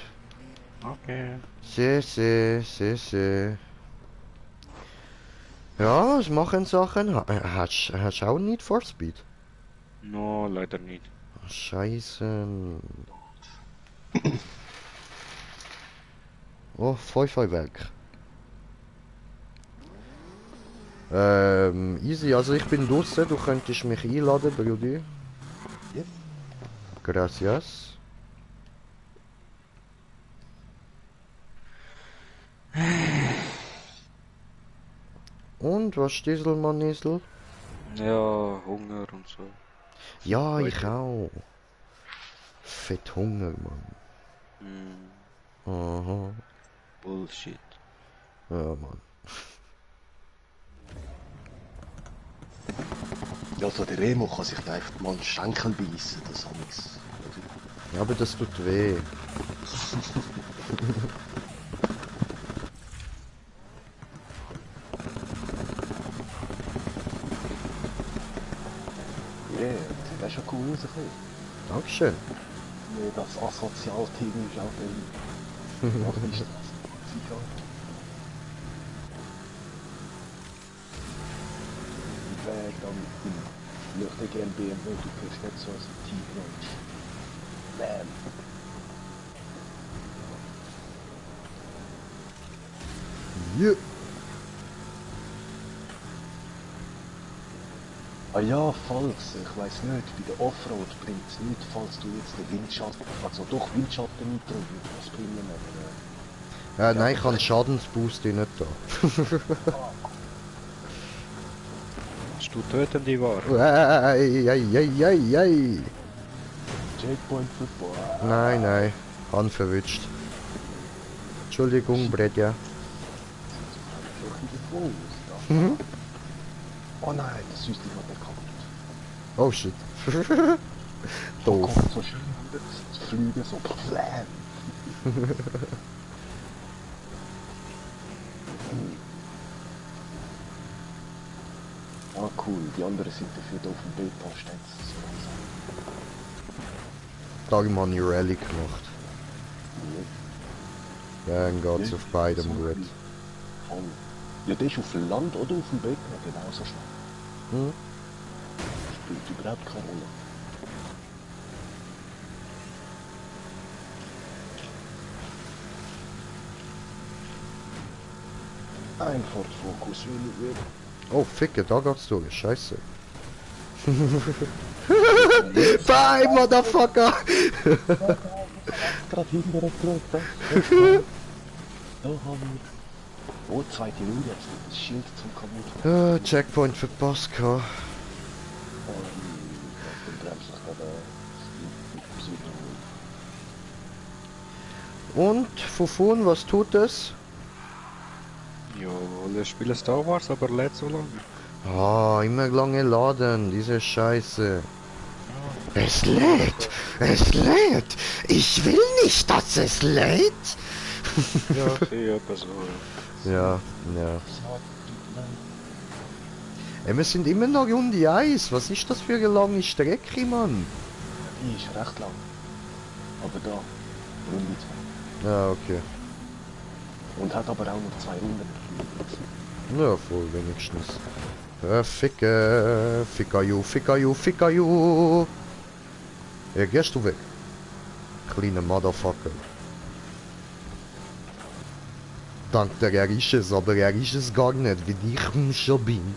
Okay. Se. Ja, was machen Sachen? Hast du auch Need for Speed? No, leider nicht. Scheiße. Oh, Feuerwerk. Easy, also ich bin draußen, du könntest mich einladen, Brudi. Yes. Gracias. Und, was Stieselmann Isel? Ja, Hunger und so. Ja, Bei ich dir? auch. Fett Hunger, Mann. Hm, Aha. Bullshit. Ja, Mann. Also der Remo kann sich da einfach mal einen Schenkel beißen, das habe ich. Ja, aber das tut weh. Yeah, das ist schon cool rausgekommen. Dankeschön. Nee, das Asozial-Team ist auch dann... Ach, ist das sicher. Ich wäre dann ich möchte gerne BMW, du kriegst nicht so ein Team, Mann. Yeah. Ah ja, falls, ich weiss nicht, bei der Offroad bringt es nichts, falls du jetzt den Windschatten, also doch Windschatten eintreten, das bringen wir aber, Nein, ich habe Schadensboost nicht da. Hast du tötende Ware? Ei. Checkpoint Football. Nein, Hand verwünscht. Entschuldigung, Bredja. Mhm. Oh nein, das Süßli hat er kaputt. Oh shit. Oh Doof. Gott, so schön das Flüge so blam. Ah cool, die anderen sind dafür da auf dem Beta-Stand. Darum habe ich Rallye gemacht. Dann geht's auf beidem gut. Voll. Ja, der ist auf dem Land oder auf dem Beta genauso schnell. Hm? Spielt überhaupt keine Rolle. Ein Ford Focus will ich wieder. Oh, Ficke, da geht's durch. Scheiße. Bye, Motherfucker! Gerade hinter der Gruppe. Da haben wir. Oh, zweite Runde jetzt. Das Schild zum kaputt. Checkpoint verpasst. Den bremst ich gerade. Und, Fufun, was tut es? Ja, alle spielen Star Wars, aber lädt so lange. Ah, immer lange laden, diese Scheiße. Es lädt! Es lädt! Ich will nicht, dass es lädt! Ja, sehe etwas so. Ja. Wir sind immer noch Runde 1. Was ist das für eine lange Strecke, Mann? Die ist recht lang. Aber da, Runde 2. Ja, okay. Und hat aber auch noch 2 Runden. Ja, voll wenigstens. Ficke, Ficka you. Ja, gehst du weg? Kleiner Motherfucker. Dank der er ist es, aber er ist es gar nicht, wie ich schon bin.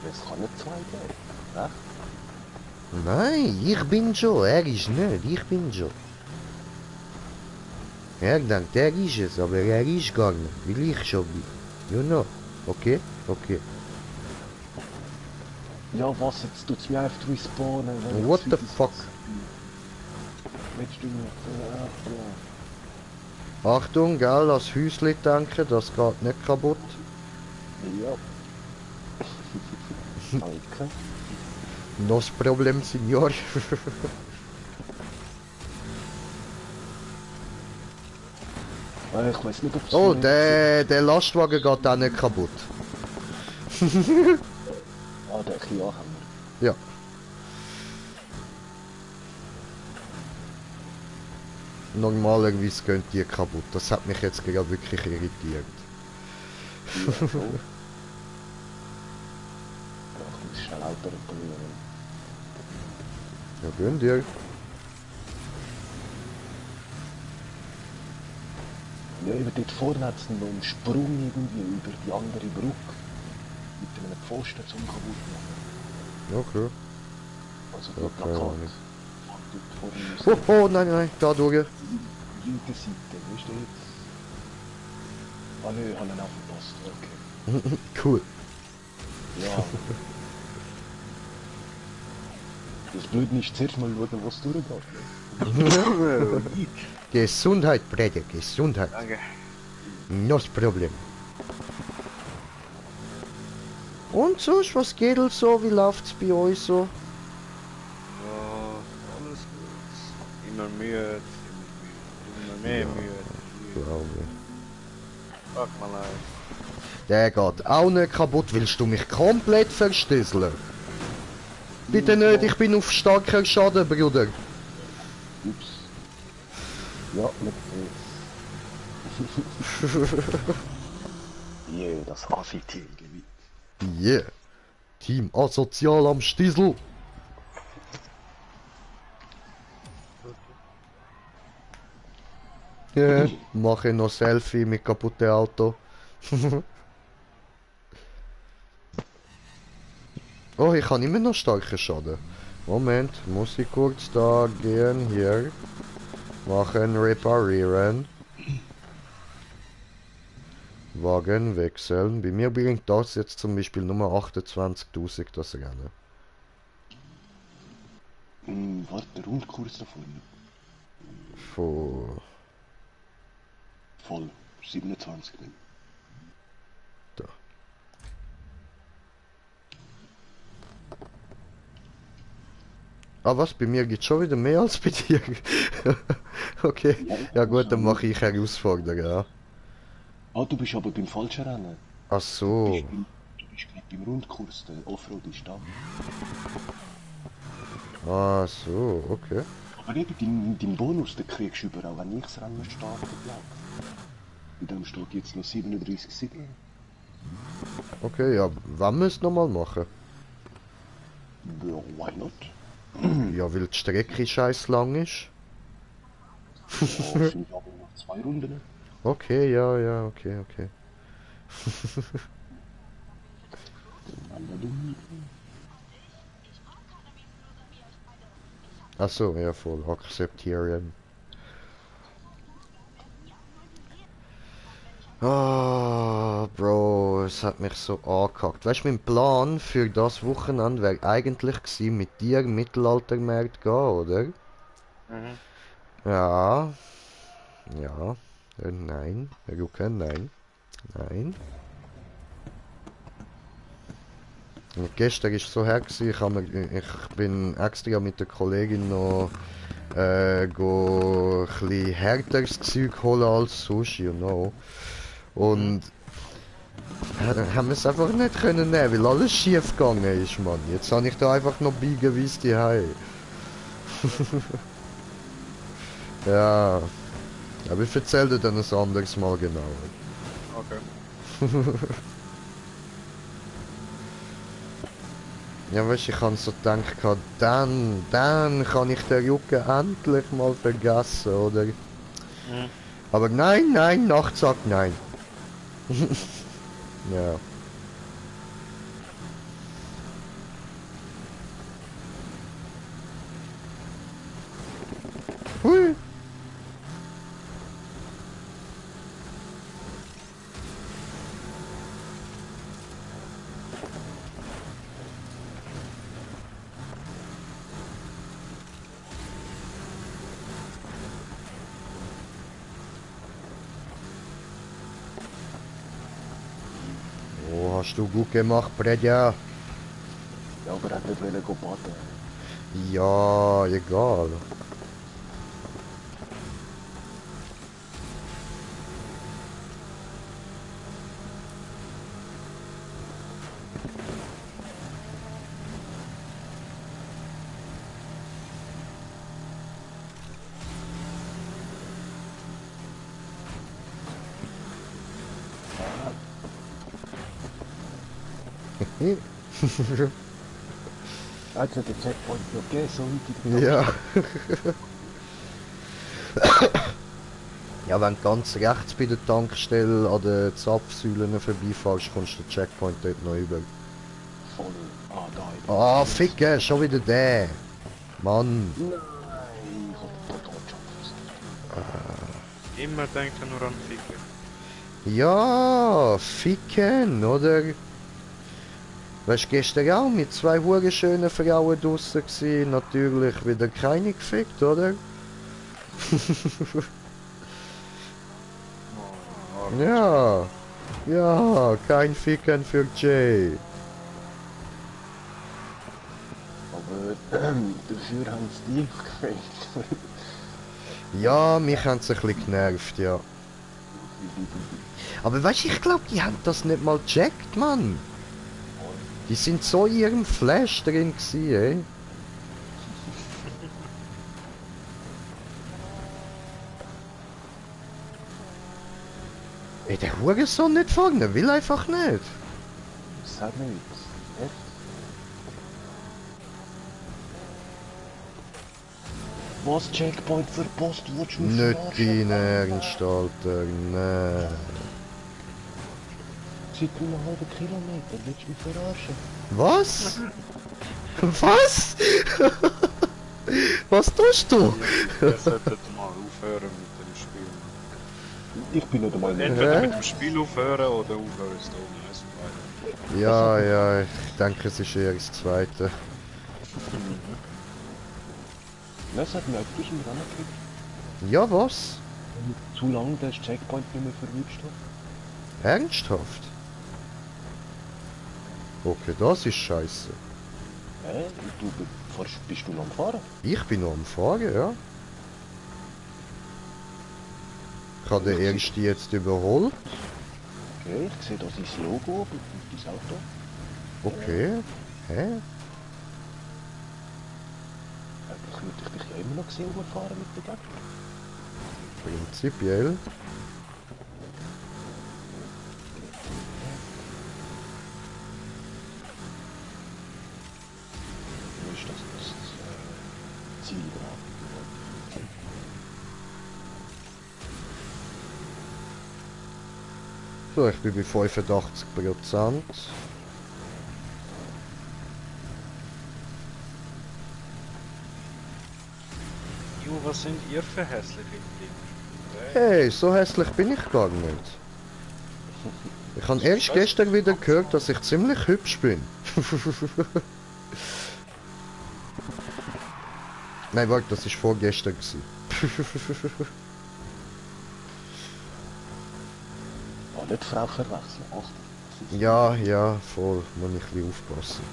Das kann nicht zwei geben. Ne? Nein, ich bin schon, er ist nicht, ich bin schon. Er denkt, er ist es, aber er ist gar nicht, weil ich schon bin. You know, okay? Okay. Ja, was, jetzt tut's mich einfach respawnen. wenn What ich the das- fuck? Willst du nicht? Achtung, gell, das Häusli denken, das geht nicht kaputt. Ja. Danke. Nos Problem, Signor. Ich weiß nicht, ob es Oh, der Lastwagen geht auch nicht kaputt. Ah, der Kia haben Ja. Normalerweise gehen die kaputt. Das hat mich jetzt gerade wirklich irritiert. wir. Ja, voll. Ja, ich muss schnell Auto reparieren. Ja, gehen dir. Ja, über dort vorne hat es noch einen Sprung irgendwie über die andere Brücke. Mit einem Pfosten zum kaputt machen. Okay. Also Ja, die keine Plakat. Ahnung. Dort vorne Oh, nein, nein, da durch. linke Seite, wo steht's? Ah nö, haben ihn aufgepasst, okay. Cool. Ja. Das Blöde ist zuerst mal schauen, was durchgeht. Gesundheit, Brede, Gesundheit. Danke. No Problem. Und sonst, was geht so? Wie läuft's bei euch so? Ja, alles gut. Immer müde, immer mehr müde. Glaube. Fuck my life. Der geht auch nicht kaputt. Willst du mich komplett verstößeln? Bitte nicht, ich bin auf starker Schaden, Bruder. Ups. Ja, mit Je, das Affi-Team gewinnt. Yeah. Team asozial am Stiesel. Ja, mache noch Selfie mit kaputten Auto. Oh, ich habe immer noch starken Schaden. Moment, muss ich kurz da gehen, hier. Machen, reparieren. Wagen wechseln. Bei mir bringt das jetzt zum Beispiel Nummer 28.000 das Rennen. Warte, Rundkurs da vorne. Von Voll. 27 nicht. da. Ah was, bei mir gibt schon wieder mehr als bei dir. Okay, ja gut, dann mache ich Herausforderungen, ja. Ah, du bist aber beim falschen Rennen. Ach so. Du bist gerade beim Rundkurs, der Offroad ist da. Ah so, okay. Aber eben, dein Bonus, den kriegst du überall, wenn ich das Rennen starte, glaube ich. Bei dem steht jetzt noch 37,7. Okay, ja, wann müsst ihr nochmal machen? Ja, why not? Ja, weil die Strecke scheiß lang ist. Ja, sind aber noch 2 Runden. Okay, ja, okay. Ach so, ja voll, akzeptieren. Ah, Bro, es hat mich so angekackt. Weißt du, mein Plan für das Wochenende wäre eigentlich gewesen, mit dir im Mittelaltermarkt gehen, oder? Mhm. Ja. Ja. Nein. Rucke, nein. Nein. Und gestern ist es so her gewesen, ich bin extra mit der Kollegin noch go ein bisschen härteres Zeug holen als sonst, you know. Und haben wir es einfach nicht können nehmen, weil alles schief gegangen ist, Mann. Jetzt habe ich da einfach noch beigewiesen die Hei. Ja. Aber ich erzähle dir dann ein anderes Mal genauer. Okay. Ja, weißt du, ich habe so gedacht, dann kann ich den Jucken endlich mal vergessen, oder? Mhm. Aber nein, nein, Nacht sagt nein. Ja. Hui. Oh, hast du gut gemacht, Bredja. Ja, aber er hat nicht wollen gehen baden. Ja, egal. Er hat ja den Checkpoint noch gegeben, so weit in der Ja. Ja, wenn du ganz rechts bei der Tankstelle an den Zapfsäulen vorbeifährst, kommst du den Checkpoint dort noch über. Voll. Ah, da. Ah, Ficke, schon wieder der. Mann. Nein, ich hab den Total Immer denkt er nur an Ficken. Ja, Ficken, oder? Weißt du, gestern auch mit zwei schönen Frauen draussen gewesen, natürlich wieder keine gefickt, oder? Oh, Ja, ja, kein Ficken für Jay. Aber dafür haben sie die gefällt. Ja, mich haben sie ein bisschen genervt, ja. Aber weißt du, ich glaube, die haben das nicht mal gecheckt, Mann. Die sind so in ihrem Flash drin gewesen, ey. Ey, der Hurensohn nicht fahren, der will einfach nicht. Sag nicht. Echt? Was Checkpoint verpasst, willst du mich Nicht verarschen? dein Ernst, Alter, nee. Seit einem halben Kilometer, willst du mich verarschen? Was? Was? Was tust du? Ihr solltet mal aufhören mit dem Spiel. Ich bin nicht einmal Entweder Hä? mit dem Spiel aufhören oder aufhören ist ohne eins von beiden. Ja, ja, ich denke, es ist eher das Zweite. Das hat mir eigentlich im Rennen gekriegt. Ja, was? Wenn ich zu lange den Checkpoint nicht mehr verwünscht habe. Ernsthaft? Okay, das ist scheiße. Du bist du noch am Fahren? Ich bin noch am Fahren, ja. Ich habe den ersten jetzt überholt. Okay, ich sehe da sein Logo auf dein Auto. Okay. Hä? Eigentlich würde ich dich ja immer noch sehen, fahren mit der Gegner. Prinzipiell. Wo ist das Ziel gerade? So, ich bin bei 85%. Jo, was sind ihr für hässliche Dinge? Hey, so hässlich bin ich gar nicht. Ich habe erst gestern wieder gehört, dass ich ziemlich hübsch bin. Nein, warte, das ist vorgestern gewesen. Ah, nicht Frau verwechseln. Ach, Ja, ja, voll. Muss ich ein bisschen aufpassen.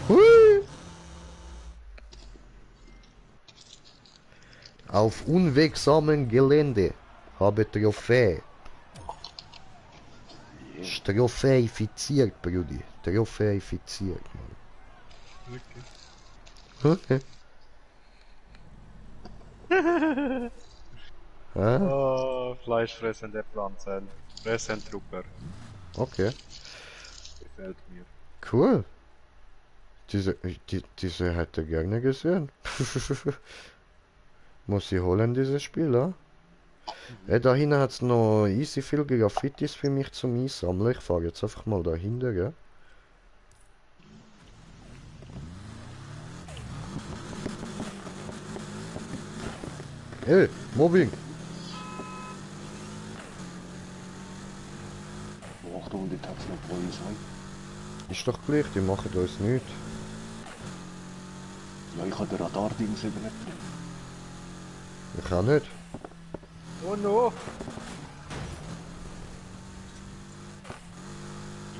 Hui! Auf unwegsamem Gelände habe Trophäe. Trophäifiziert, Brudi. Trophäifiziert, Mann. Okay. Okay. Ah, Oh, fleischfressende Pflanzen. Ressentrupper. okay. Gefällt mir. Cool. Diese hätte gerne gesehen. Muss ich holen, dieses Spiel, ja? Da hinten hat es noch easy viel Graffitis für mich zum Einsammeln. Ich fahre jetzt einfach mal dahinter, gell? Hey, Mobbing! Oh, Achtung, dort hat es noch Polizei. Ist doch gleich, die machen uns nichts. Ja, ich habe den Radardings eben nicht drin. Ich auch nicht. Oh no!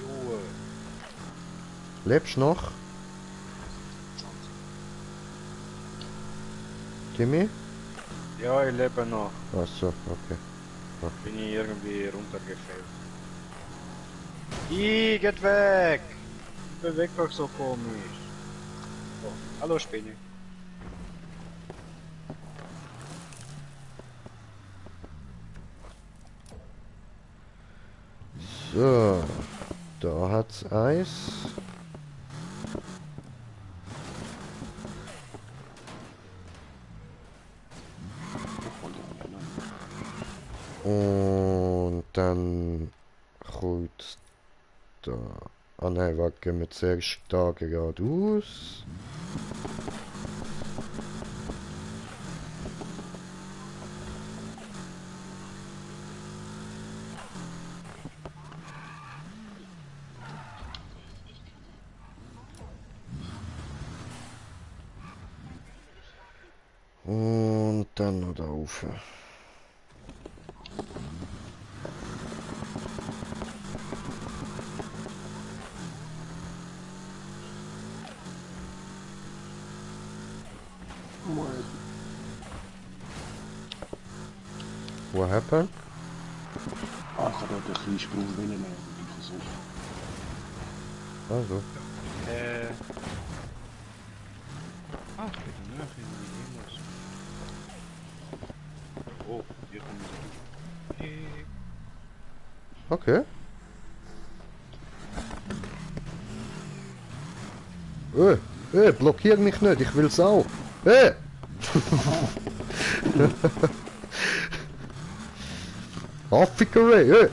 Junge. Lebst du noch? Timmy? Ja, ich lebe noch. Ach so, okay. Bin ich irgendwie runtergefallen. Geht weg! Bewegt euch so komisch. Oh, hallo Spinne. So, da hat's Eis. Und dann kommt da. Ah nein, warte, gehen wir zuerst da geradeaus. Und dann noch da rauf. What happened? Ah, ich habe dort einen kleinen Sprung nehmen und bin versucht. Also. Ach, ich bin noch in Minus. Oh, hier kommen wir. Okay. Blockier mich nicht, ich will's auch. Affikerei,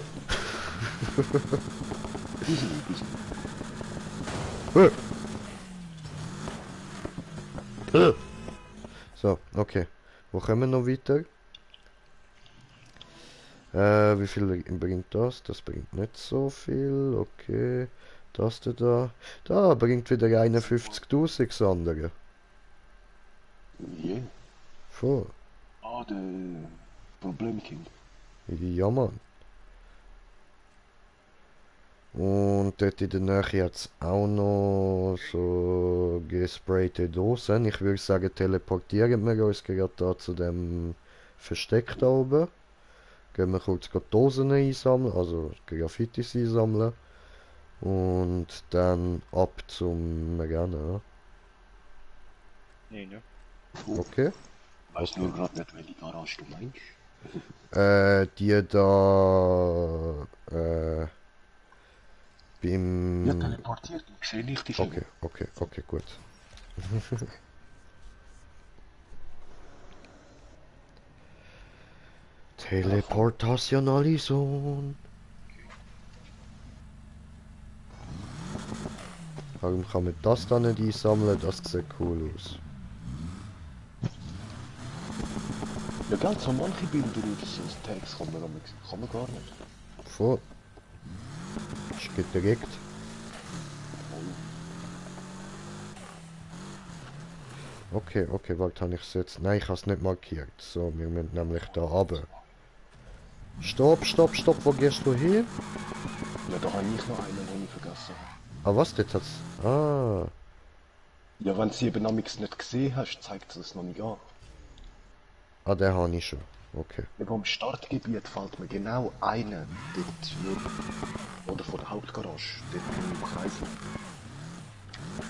So, okay. Wo kommen wir noch weiter? Wie viel bringt das? Das bringt nicht so viel. Okay. Das da. Da bringt wieder 51.000 das andere. Yeah. Voll. Ah, der Problemkind. Ja, Mann. Und dort in der Nähe hat es auch noch so gesprayte Dosen. Ich würde sagen, teleportieren wir uns gerade da zu dem Versteck da oben. Gehen wir kurz Dosen einsammeln, also Graffitis einsammeln. Und dann ab zum Rennen. Nee, ne? Okay. Weißt nur gerade nicht, welche Garage du meinst. Die da Ja, beim... teleportiert, ich sehe nicht die Okay, okay, gut. Teleportationalisation. Warum kann man das dann nicht einsammeln? Das sieht cool aus. Ja, ganz so manche Bilder oder so Tags kann man gar nicht. Voll. Ist gedreckt. Okay, warte, habe ich es jetzt... Nein, ich habe es nicht markiert. So, wir müssen nämlich da runter. Stopp, wo gehst du hin? Ja, da habe ich noch einen, den ich vergessen habe. Ah, was, dort hat's... Ah, Ja, wenn du sie eben namens nicht gesehen hast, zeigt es noch nicht an. den habe ich schon. Okay. Ja, vom Startgebiet fällt mir genau einen dort nur. Oder von der Hauptgarage, dort im Kreis.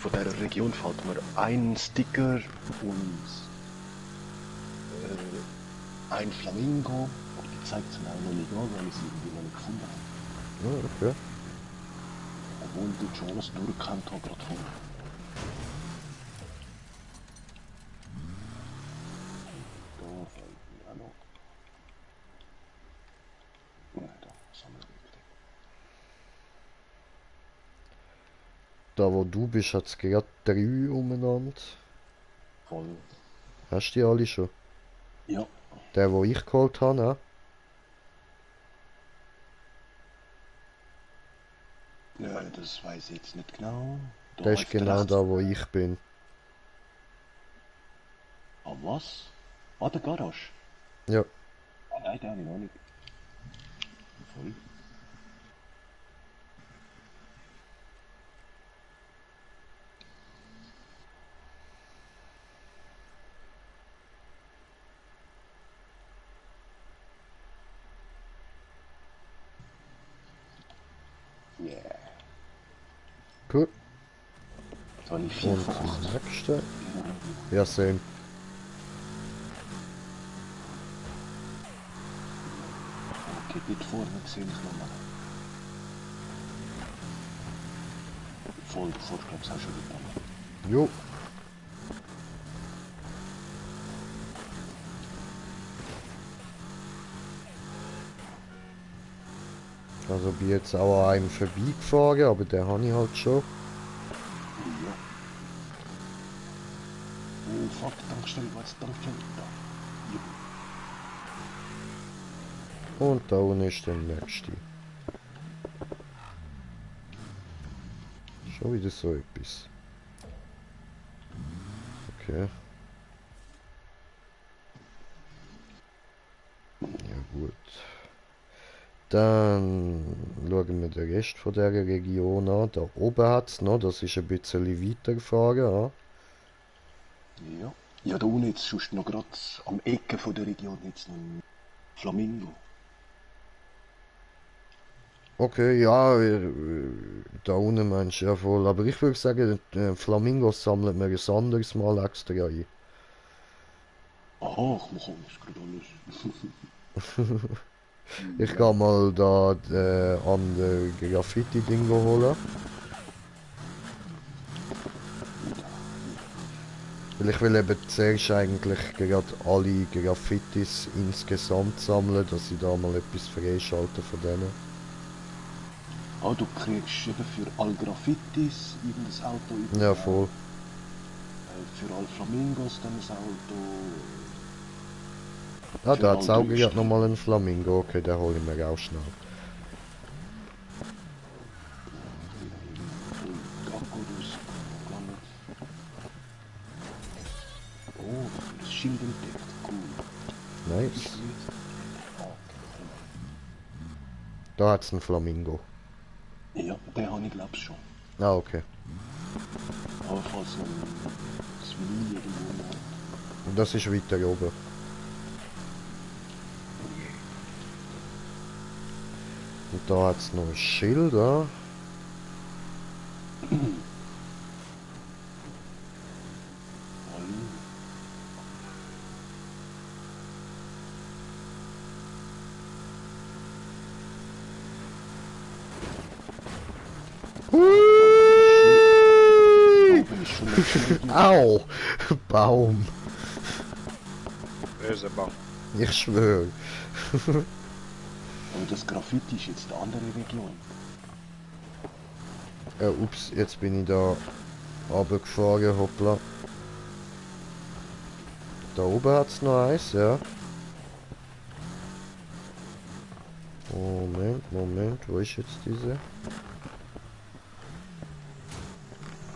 von dieser Region fällt mir ein Sticker und ein Flamingo. Aber die zeigt es mir auch noch nicht an, weil ich sie irgendwie noch nicht gefunden habe. Ja, okay. Obwohl ich schon alles durchgekannt habe gerade vorher. Da fällt mir auch noch. Nein, da sammeln wir nicht. Da wo du bist, hat es gerade 3 umeinander. Voll. Hast du die alle schon? Ja. Der, wo ich geholt habe, ne? Ja, das weiß ich jetzt nicht genau. Da Der ist auf der genau rechts- da, wo ich bin. Ah, was? Ah, der Garage? Ja. Ah, nein, den habe ich noch nicht. Voll. Yeah. Cool. Jetzt habe ich 4 Und von 8. das nächste. Ja, same. Okay, dort vorne sehe ich nochmal. Voll, bevor ich glaube, es auch schon getan. Jo. Also bin jetzt auch an einem vorbeigefahren, aber den habe ich halt schon. Ja. Oh fuck, Tankstelle, was Tankstelle? Da. Ja. Und da unten ist der nächste. Schon wieder so etwas. Okay. Ja gut. Dann schauen wir den Rest von dieser Region an. Da oben hat es noch, das ist ein bisschen weiter gefahren. Ja. Ja. Ja, da unten jetzt sonst noch gerade am Ecke von der Region jetzt noch ein Flamingo. Okay, ja, da unten meinst du ja voll. Aber ich würde sagen, Flamingos sammeln wir ein anderes Mal extra ein. Aha, ich mache alles gerade alles. Ich gehe mal da an der Graffiti-Ding holen. Weil ich will eben zuerst eigentlich gerade alle Graffitis insgesamt sammeln, dass ich da mal etwas freischalte von denen. Ah, du kriegst eben für alle Graffitis irgendein Auto über. Ja, voll. Für alle Flamingos dann ein Auto. Ah, Für da hat es alle auch gerade Touristen. nochmal einen Flamingo. Okay, den hole ich mir auch schnell. Dracodos gelandet. Oh, das Schild entdeckt. Cool. Nice. Ah, okay. Da hat es einen Flamingo. Ja, den habe ich glaube schon. Ah, okay. Aber falls noch ein Zwilling irgendwo noch. Und das ist weiter oben. Und da hat es noch ein Schild, ja. Au! Baum. Böse Baum. Ich schwöre. Aber das Graffiti ist jetzt eine andere Region. Ups, jetzt bin ich da runtergefahren, hoppla. Da oben hat es noch eins, ja. Moment, wo ist jetzt diese?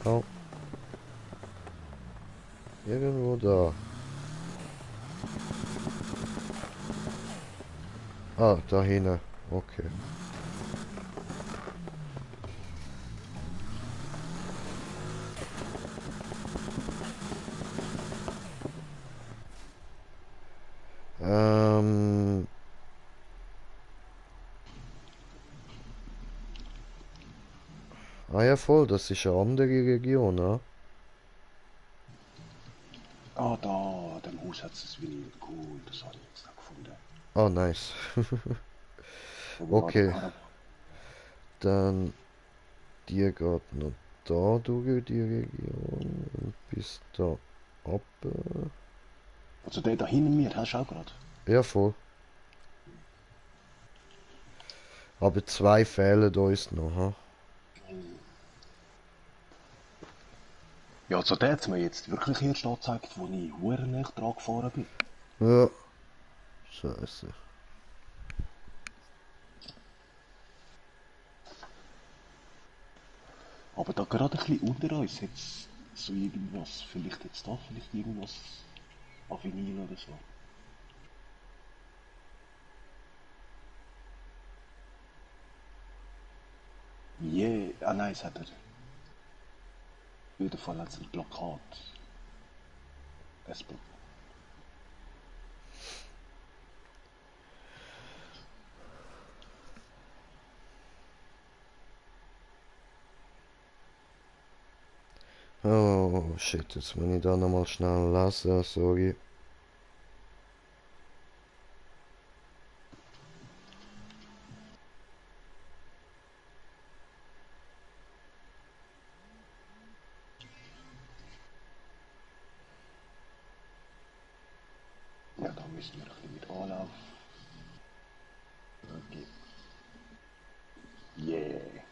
Oh. Irgendwo da. Ah, da hinten. Okay. Ähm. Ah ja, voll, das ist eine andere Region, ne? Ah, da, an dem Haus hat es ein Vinyl. Cool, das habe ich jetzt da gefunden. Ah, nice. Wo wir gerade Okay, Karawan. dann die geht noch da durch die Region und bis da ab. Also der da hinten mir, hast du auch gerade. Ja, voll. Aber zwei fehlen uns noch, ha? Ja, also der hat mir jetzt wirklich erst angezeigt, wo ich hure näher dran gefahren bin. Ja. Scheiße. Aber da gerade ein bisschen unter uns hat es so irgendwas, vielleicht jetzt da, vielleicht irgendwas auf Vinyl oder so. Yeah, ah nein, es hat er. Auf jeden Fall hat es ein Plakat. Ein Plakat. Oh shit, jetzt muss ich da nochmal schnell lesen, sorry. Ja, da müssen wir ein bisschen mit Anlauf. Okay. Yeah.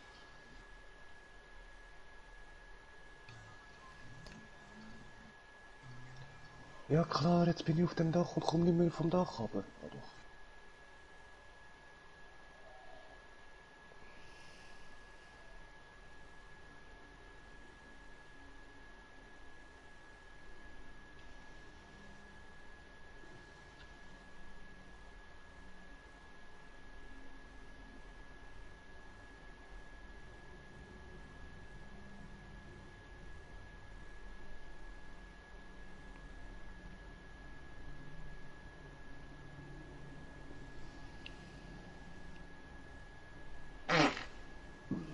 Ja klar, jetzt bin ich auf dem Dach und komme nicht mehr vom Dach runter. Ah, doch.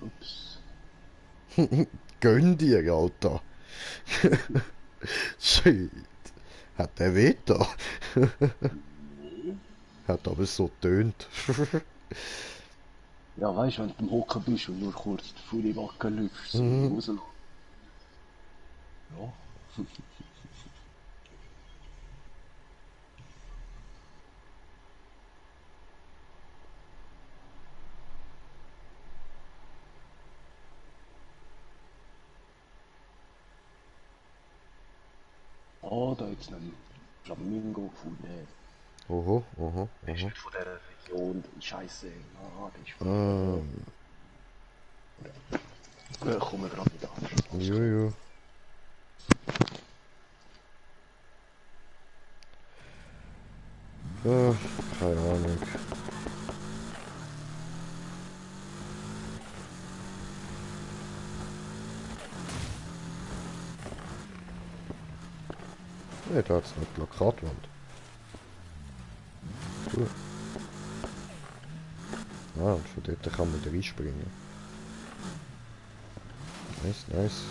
Ups. Gönn dir, Alter. Shit. Hat der weh da? Hat aber so tönt. Ja, weißt du, wenn du am Hocken bist und nur kurz die volle Wacke lüpfst, so rauslassen. Ja. Ah, da jetzt einen Flamingo gefunden. Oho, oho, Der ist oho. nicht von dieser Region, die Scheiße. Ah, der ist Ah, von da. Ja, kommen wir gerade wieder an. Alles klar. jojo. Ah, keine Ahnung. Ne, da hat's eine Plakatwand. Cool. Ah, und von dort kann man da reinspringen. Nice, nice.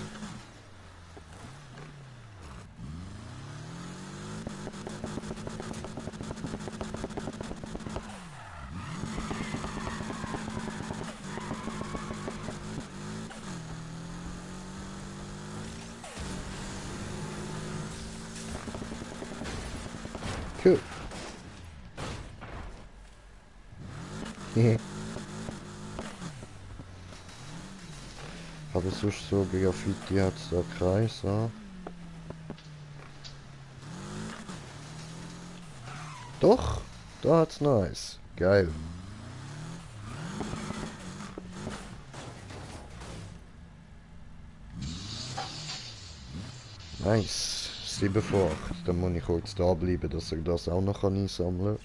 Cool. Aber sonst so Graffiti hat's da Kreis, ah. Doch, da hat's nice. Geil. Nice. 7 vor 8. Dann muss ich kurz da bleiben, dass er das auch noch einsammeln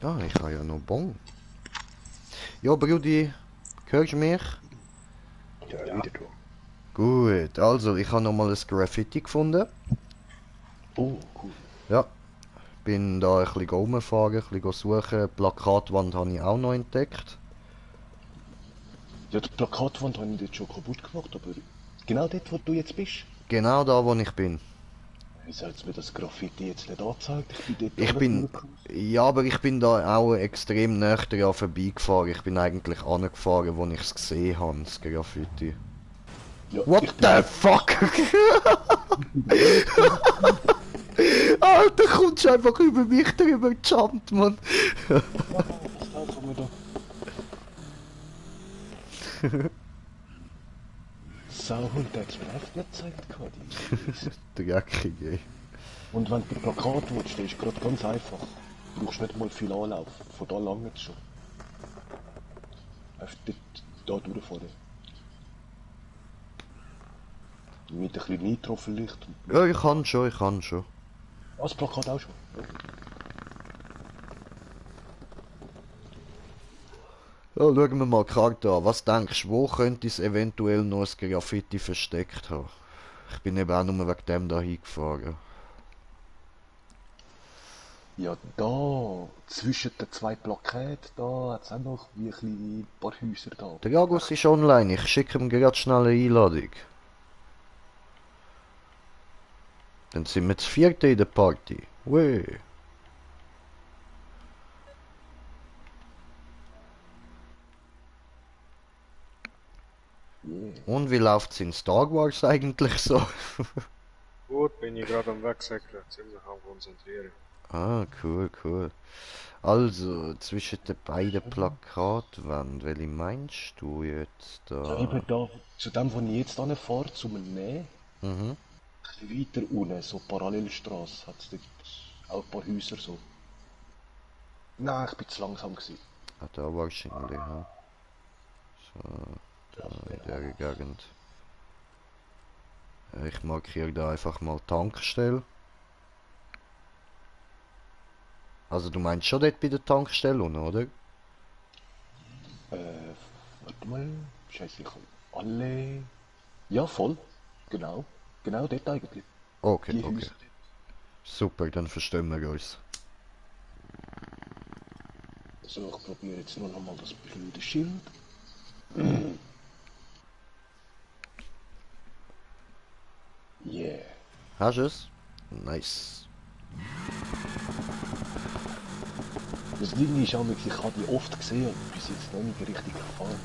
kann. Ah, ich habe ja noch Bon. Ja, Brudi, hörst du mich? Ja, wieder du. Gut, also ich habe nochmal ein Graffiti gefunden. Oh, cool. Ja, bin da ein bisschen rumgefahren, ein bisschen suchen. Eine Plakatwand habe ich auch noch entdeckt. Ja, die Plakatwand habe ich jetzt schon kaputt gemacht, aber genau dort, wo du jetzt bist. Genau da, wo ich bin. Wieso hat mir das Graffiti jetzt nicht angezeigt? Ich bin dort Ich alle bin... vorgekommen. Ja, aber ich bin da auch extrem näher dran vorbeigefahren. Ich bin eigentlich angefahren, wo ich es gesehen habe, das Graffiti. Ja, What ich bin the fuck? Alter, kommst du einfach über mich drüber gejumpt, Mann. Was laufen wir da? Sauhund, der hat mir echt nicht gezeigt. Dreckig, ey. Und wenn du ein Plakat willst, dann ist gerade ganz einfach. Du brauchst nicht mal viel Anlauf. Von da lange schon. Einfach dort, da durchfahren. Mit ein bisschen Nitro vielleicht. Ja, ich kann schon, ich kann schon. Ah, das Plakat auch schon. Ja. Ja, schauen wir mal die Karte an. Was denkst du, wo könnte es eventuell noch ein Graffiti versteckt haben? Ich bin eben auch nur wegen dem da hingefahren. Ja, da, zwischen den zwei Plakaten, da hat es auch noch wie ein paar Häuser da. Der Jagus ist online, ich schicke ihm gerade schnell eine Einladung. Dann sind wir das vierte in der Party. Weh. Yeah. Und wie läuft's in Star Wars eigentlich so? Gut, bin ich gerade am Wegsäckeln, ziemlich am Konzentrieren. Ah, cool, cool. Also, zwischen den beiden Plakatwänden, welche meinst du jetzt Ja, da? eben da, zu dem, wo ich jetzt anfahre, zum Nähen, Mhm. ein bisschen weiter unten, so Parallelstraße, hat es dort auch ein paar Häuser so. Nein, ich bin zu langsam gewesen. Ah, da wahrscheinlich, ja. So, da in der Gegend. Ich markiere da einfach mal Tankstelle. Also du meinst schon dort bei der Tankstelle unten, oder? Warte mal, scheiße, ich habe alle... Ja, voll, genau, genau dort eigentlich. Okay, Die okay. Häuser. Super, dann verstehen wir uns. So, ich probiere jetzt nur noch mal das blöde Schild. Yeah. Hast du es? Nice. Das Ding ist auch, ich habe die oft gesehen, aber bis jetzt noch nicht richtig erfahren.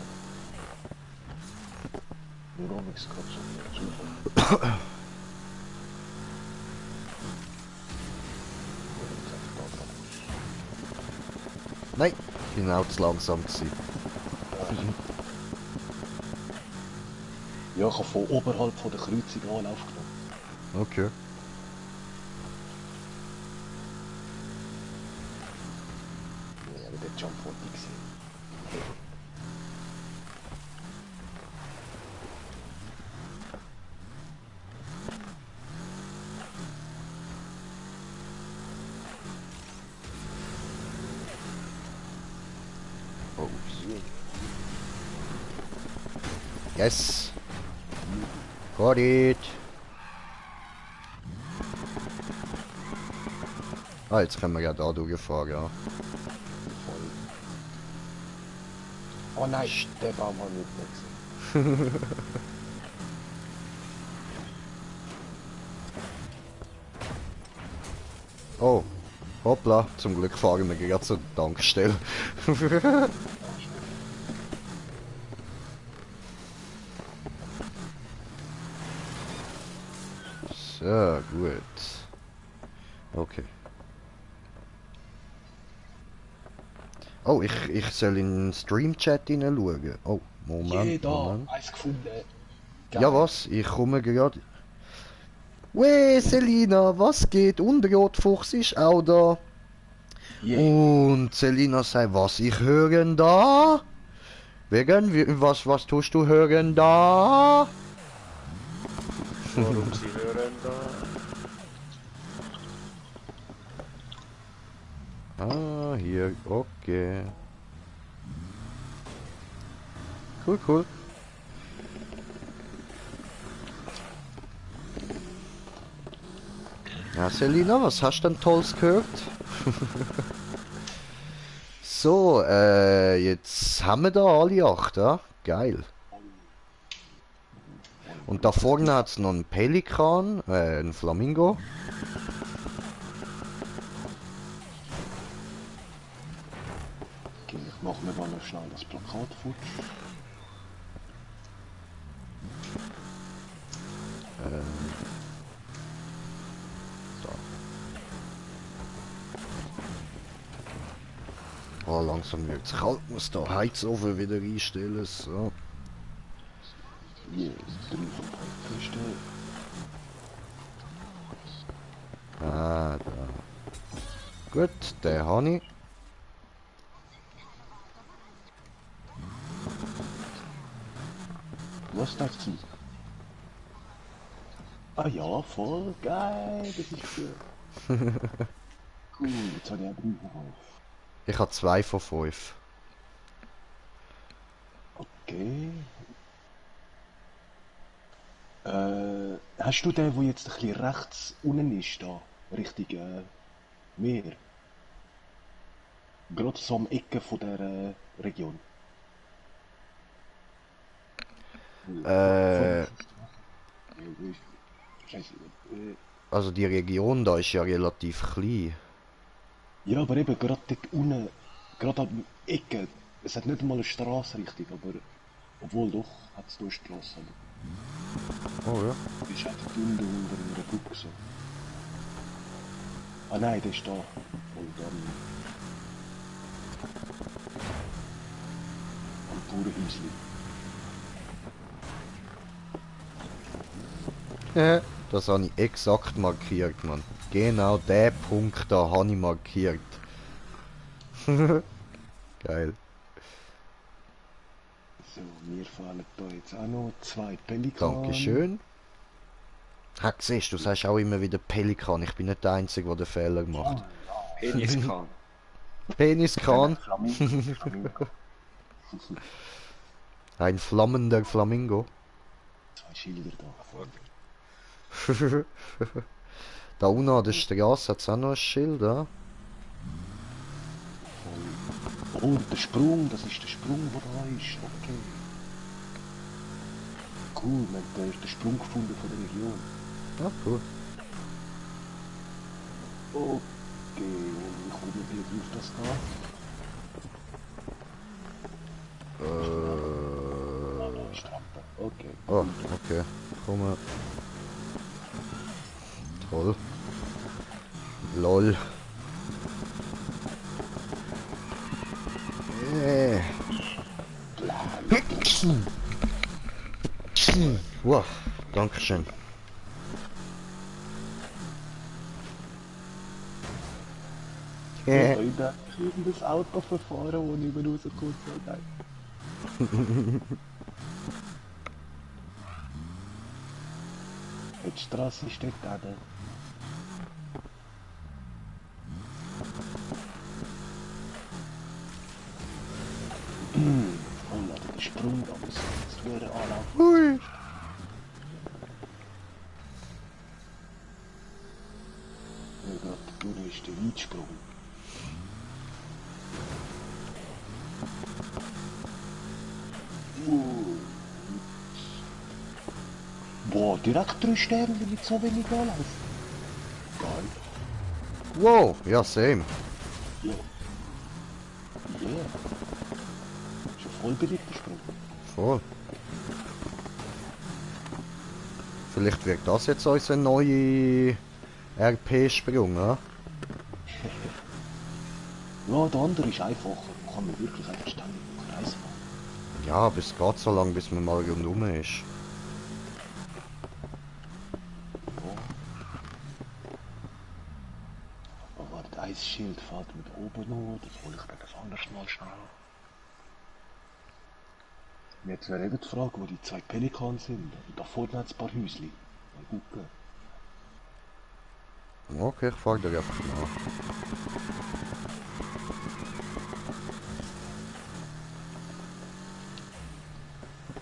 Nur noch nichts gerade so Zufall. Nein, ich bin auch zu langsam gewesen. Ja, ich habe von oberhalb von der Kreuzung Anlauf genommen. Okay. Ja, aber der Jump wollte ich gesehen. Oh. Yes. Got it. Ah, jetzt können wir ja da durchfahren, ja. Voll. Oh nein, der Baum habe ich nicht gesehen. Oh. Hoppla, zum Glück fahren wir gerade zur Tankstelle. So, gut. Okay. Oh, ich soll in den Stream-Chat hineinschauen. Oh, Moment, Jeder, Moment. eins gefunden. Ja, Geil. was? Ich komme gerade. Weh, Selina, was geht? Und Rotfuchs ist auch da. Yeah. Und Selina sagt, was ich hören da? Wegen, was tust du hören da? Warum Sie hören da? Ah, hier, okay. Cool, cool. Ja, Selina, was hast du denn Tolles gehört? So, jetzt haben wir da alle 8, ja? Geil. Und da vorne hat es noch einen Pelikan, einen Flamingo. Okay, ich mache mir mal noch schnell das Plakat futsch. Oh, langsam wird es kalt, muss da Heizofen wieder einstellen, so. Hier ist 3 von Breitfrüchte. Ah, da. Gut, den habe ich. Was darf sein? Ah ja, voll geil, das ist gut. Cool, jetzt habe ich auch 3 drauf. Ich habe 2 von 5. Okay. Hast du den, der jetzt ein bisschen rechts unten ist, da? Richtig, Meer? Gerade so am Ecke von der Region. Äh, Scheiße. also die Region da ist ja relativ klein. Ja, aber eben gerade dort unten, gerade am Ecke, es hat nicht mal eine Straße richtig, aber obwohl doch, hat es da eine Straße. Oh ja. Du bist einfach unten unter einer Brücke so. Ah nein, der ist da. Und dann am Bauernhäuschen. Das habe ich exakt markiert, Mann. Genau der Punkt da habe ich markiert. Geil. So, mir fallen da jetzt auch noch 2 Pelikane. Dankeschön. Ha, siehst du, sagst auch immer wieder Pelikan. Ich bin nicht der Einzige, der den Fehler macht. Peniskran. Peniskan. Flamingo. Ein flammender Flamingo. 2 Schilder da. Da unten an der Straße hat es auch noch ein Schild, ja? Oh, der Sprung, das ist der Sprung, der da ist. Okay. Cool, wir haben den Sprung gefunden von der Region. Ja, cool. Okay, und wie kommen wir hier auf das da? Da ist die Rampe. Okay. Oh, okay. Komm mal. Toll. Lol. Wow, Dankeschön. Ich habe das Auto verfahren, wo ich über rausgekommen bin. Die Straße ist dort oben. Oh, Alter, der Sprung da muss jetzt wieder anlaufen. Hui. Ja, gerade da ist der Weitsprung. Boah, direkt 3 Sterne mit so wenig Anlauf. Geil. Wow, ja, same. Ja. Yeah. Ist ein voll beliebter Sprung. Voll. Vielleicht wird das jetzt unser neue RP-Sprung, ja? Ja, der andere ist einfacher. Da kann man wirklich einfach ständig im Kreis fahren. Ja, aber es geht so lange, bis man mal rundum ist. Oh, warte, ein Schild fährt mit oben noch. Das hole ich mir das anders mal schnell. Jetzt wäre eben die Frage, wo die 2 Pelikane sind. Und da vorne hat es ein paar Häuschen. Mal gucken. Okay, ich frage dir einfach nach.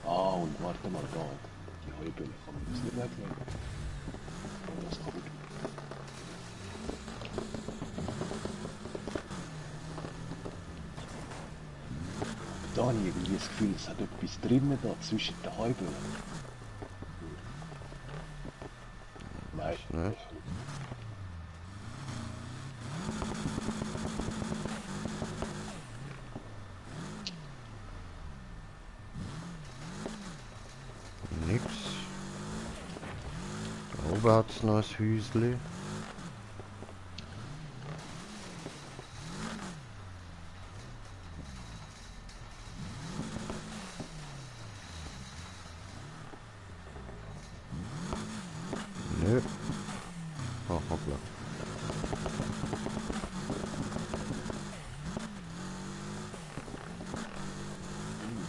Ah, und warte mal da. Die Heubel kann man das nicht wegnehmen. Oh, das kann gut. habe ich irgendwie das Gefühl, es hat etwas drinnen da zwischen den Häubeln. Nein, Ne? echt nicht. Nix. Da oben hat es noch ein Häusli. Nö. Ah, hoppla.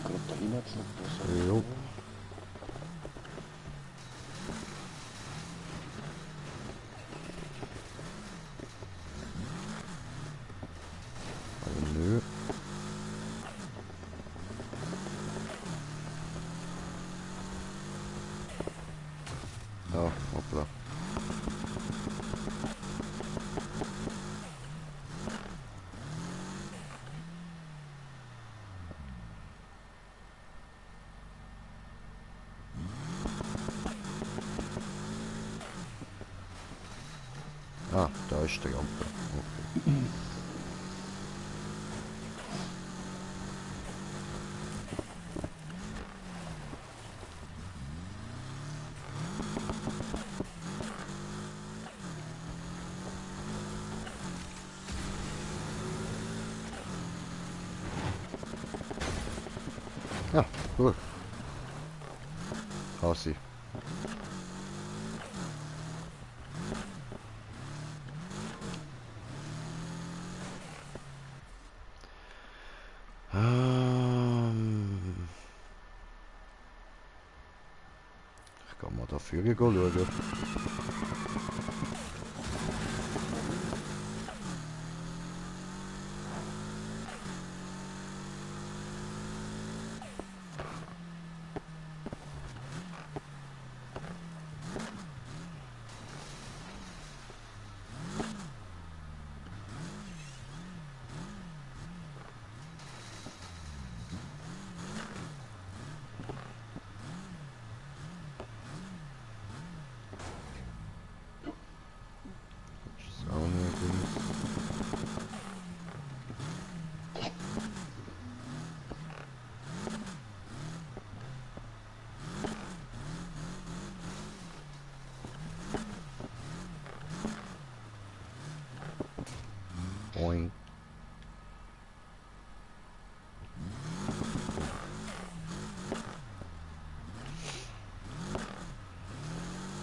Gerade da hinten hat es noch was. Jo. Aber nö. Ah, hoppla. Ah, da ist die Rampe. Okay. Ja, cool. Hasi. Ich kann mal dafür schauen. Ist auch nirgends. Boing.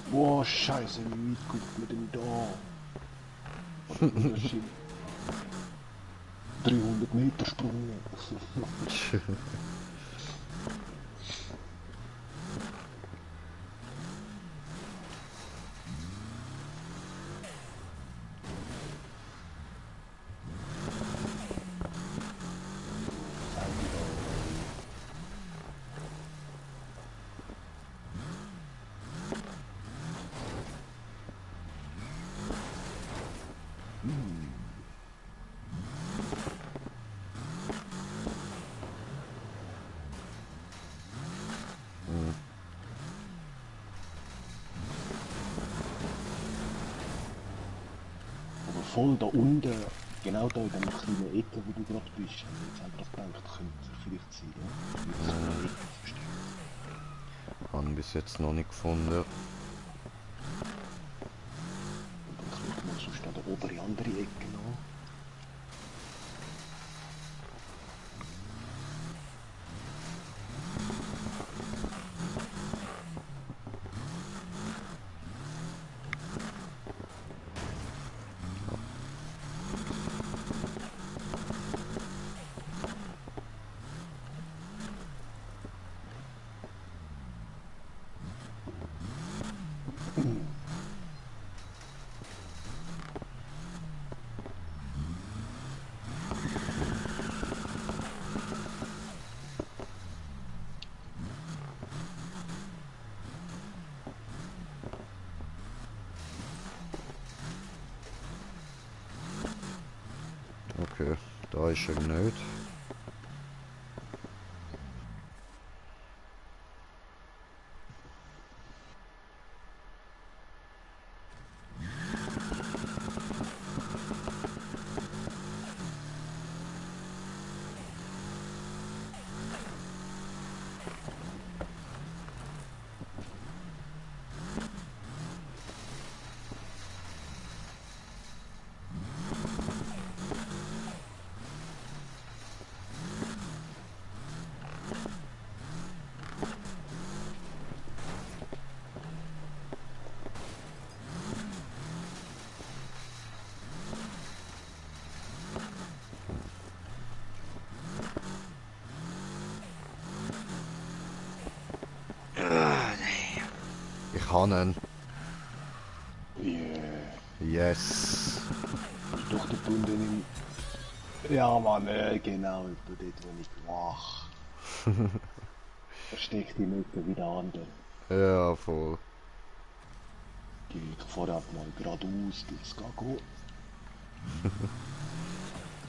Boah, scheiße, wie weit guckt man denn da? Oder das sind 300 Meter Sprung. Aber voll da unten, genau da in der kleinen Ecke, wo du gerade bist, habe ich jetzt einfach gedacht, könnte vielleicht sein, ja? Mit so einer Ecke versteckt. Haben bis jetzt noch nicht gefunden. Und dann schaut man sonst an der oberen andere Ecke noch. Okay, da ist er nicht. habe ihn. Yeah. Yes. Doch der Bunde im... Ja, Mann, genau, etwa dort, wo ich mach. Versteckt die Lücke wie der andere. Ja, voll. Ich fahre halt mal geradeaus, das geht gut.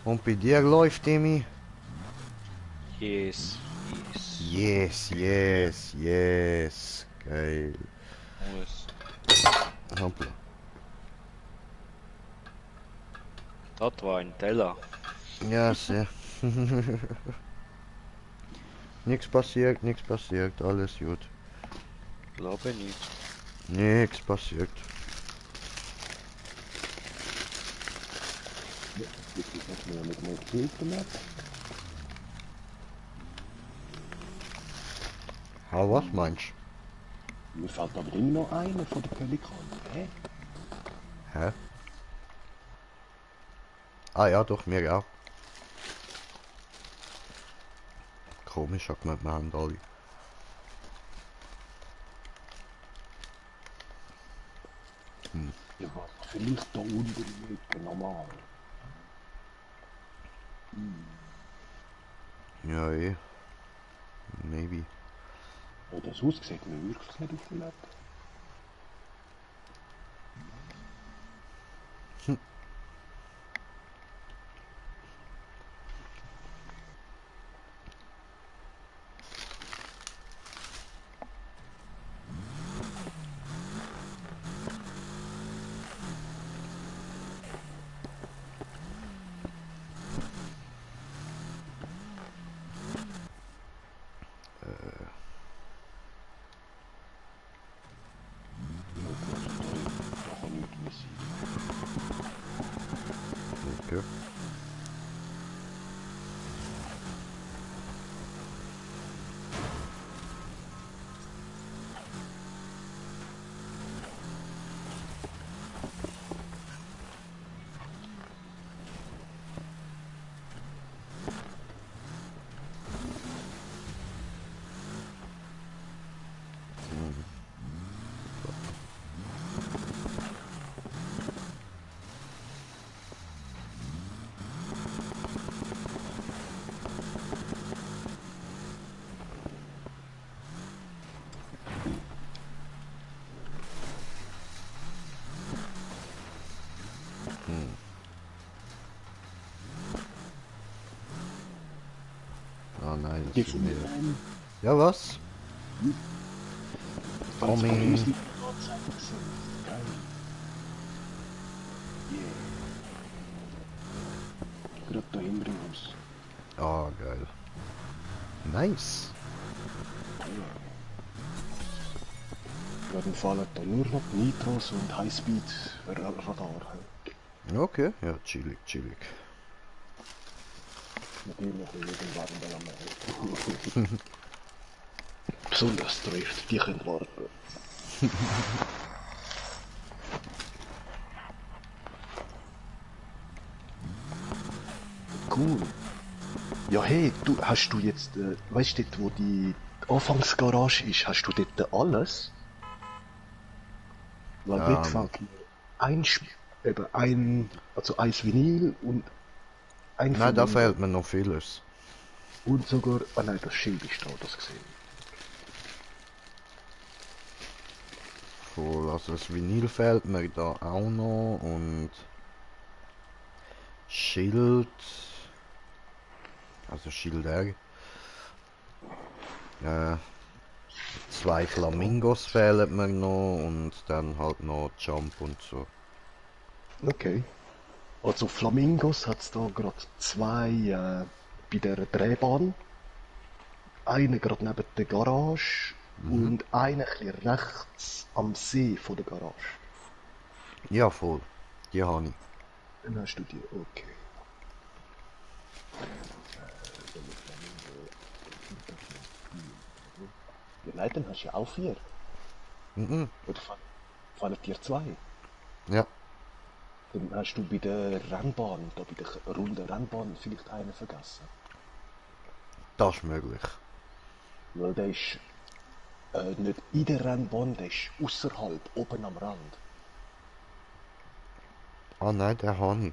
Und bei dir läuft, Emi? Yes. Yes, yes, yes. Geil. Muss. Hoppla. Das war ein Teller. Ja, sehr. Nichts passiert, nichts passiert, alles gut. Glaube nicht. Nichts passiert. Wirklich nicht mehr mit mir Filter. Ha, was meinst Mir fällt aber immer noch einer von den Pelikanen. Hä? du? Hä? Ah ja, doch, mir auch. Komisch, hat man haben alle. Ja, was? Vielleicht da unten mit normal. Ja, eh. Maybe. Ja, das Haus sieht mir wirklich nicht auf dem Map. Da kann nichts mehr sein. Okay. Ah nein, das Die ist von mir. mir. Ja, was? Falls Tommy. von uns nicht Anzeigen sind. Geil. Yeah. Gerade da hinten im Haus. Ah, geil. Nice. Ja, dann fallen da nur noch Nitros und Highspeed Radar. Okay, ja, chillig, chillig. Natürlich irgendwann dann am Besonders trifft, die können warten. Cool. Ja, hey, hast du jetzt, weißt du, dort, wo die Anfangsgarage ist, hast du dort alles? Weil dort fällt mir also ein Vinyl und ein Nein, da Flamingo. fehlt mir noch vieles. Und sogar, nein, das Schild ist da, das gesehen. Voll, also das Vinyl fehlt mir da auch noch und Schild. Also Schilder. Zwei Flamingos fehlen mir noch und dann halt noch Jump und so. Okay. Also Flamingos hat es da gerade zwei bei der Drehbahn. Eine gerade neben der Garage und eine ein bisschen rechts am See von der Garage. Ja, voll. Die habe ich. Dann hast du die, okay. Ja, nein, dann hast du ja auch vier. Mhm. Oder fallen dir zwei? Ja. Dann hast du bei der Rennbahn, da bei der runden Rennbahn, vielleicht einen vergessen. Das ist möglich. Weil der ist Nicht in der Rennbahn, der ist außerhalb, oben am Rand. Ah nein, den habe ich.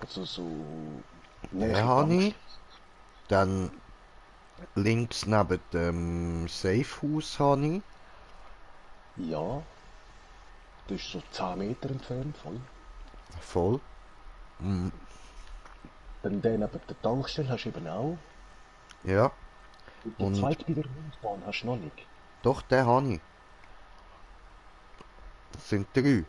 Also so... Den Nähe habe ich. Tankstelle. Dann links neben dem Safehouse habe ich. Ja. Das ist so 10 Meter entfernt voll. Voll. Dann den neben der Tankstelle hast du eben auch. Ja. Und den Und zweiten bei der Rundbahn hast du noch nicht. doch, den habe ich. Das sind 3.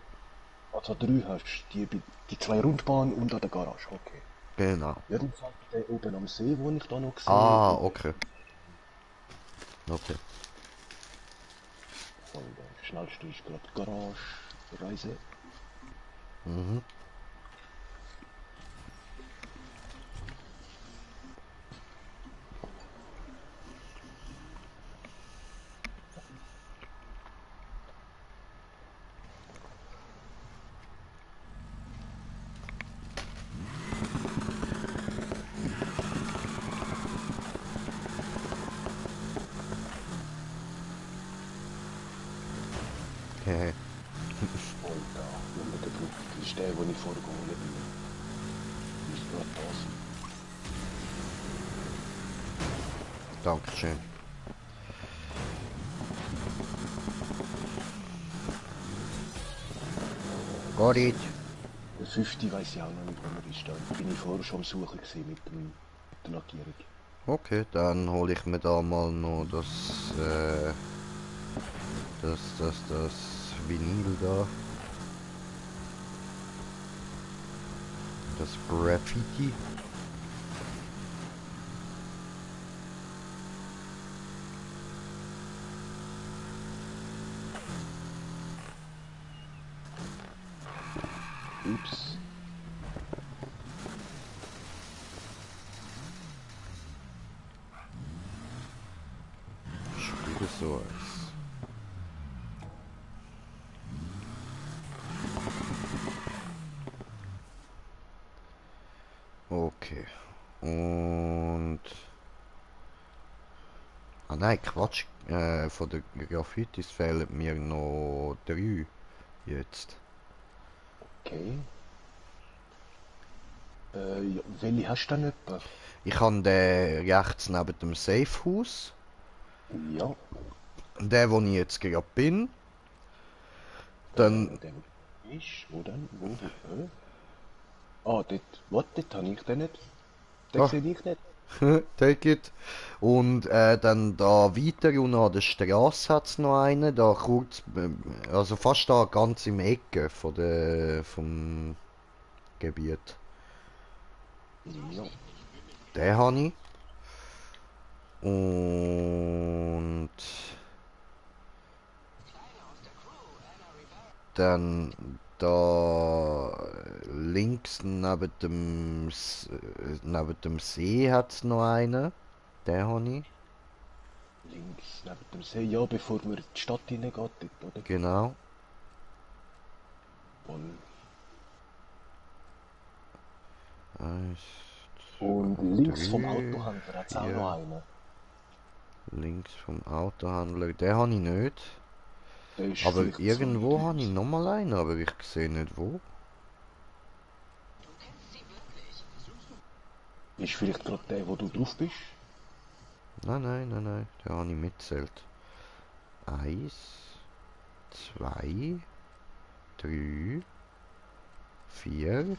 Also 3 hast du, die 2 Rundbahnen und an der Garage, okay. Genau. Ja, dann zeigt der oben am See, wo ich da noch sehe. Ah, okay. Okay. Und der schnellste ist gerade Garage, Reise. Mhm. Okay. Und da, unter der Brücke, das ist der, den ich vorgeholt bin. Ist gerade da. Dankeschön. Got it. Der 5. weiss ich auch noch nicht, wo er ist. Da bin ich vorher schon am Suchen gewesen mit der Lackierung. Okay, dann hole ich mir da mal noch das Vinyl da. Das Graffiti. Ups. Spürsource. Okay. Und... Ah nein, Quatsch. Von den Graffitis fehlen mir noch 3 jetzt. Okay. Ja, welche hast du denn etwa? Ich habe den rechts neben dem Safehouse. Ja. Der, wo ich jetzt gerade bin. Dann... Der ist, wo denn? Ah, dort, was, dort habe ich den nicht. Den Ah, sehe ich nicht. take it. Und dann da weiter und an der Straße hat es noch einen, da kurz, also fast da ganz im Ecke vom Gebiet. Ja. Den habe ich. Und dann da links neben dem See hat es noch einen. Den habe ich. Links neben dem See, ja, bevor man in die Stadt hineingeht, dort, oder? Genau. Und, Eins, und zwei, links vom drei, Autohändler hat es auch noch vier. einen. Links vom Autohändler, den habe ich nicht. Der ist Aber vielleicht so irgendwo habe ich links. nochmal einen, aber ich sehe nicht wo. Ist vielleicht gerade der, wo du drauf bist? Nein, nein, nein, nein, den habe ich mitzählt. 1, 2, 3, 4.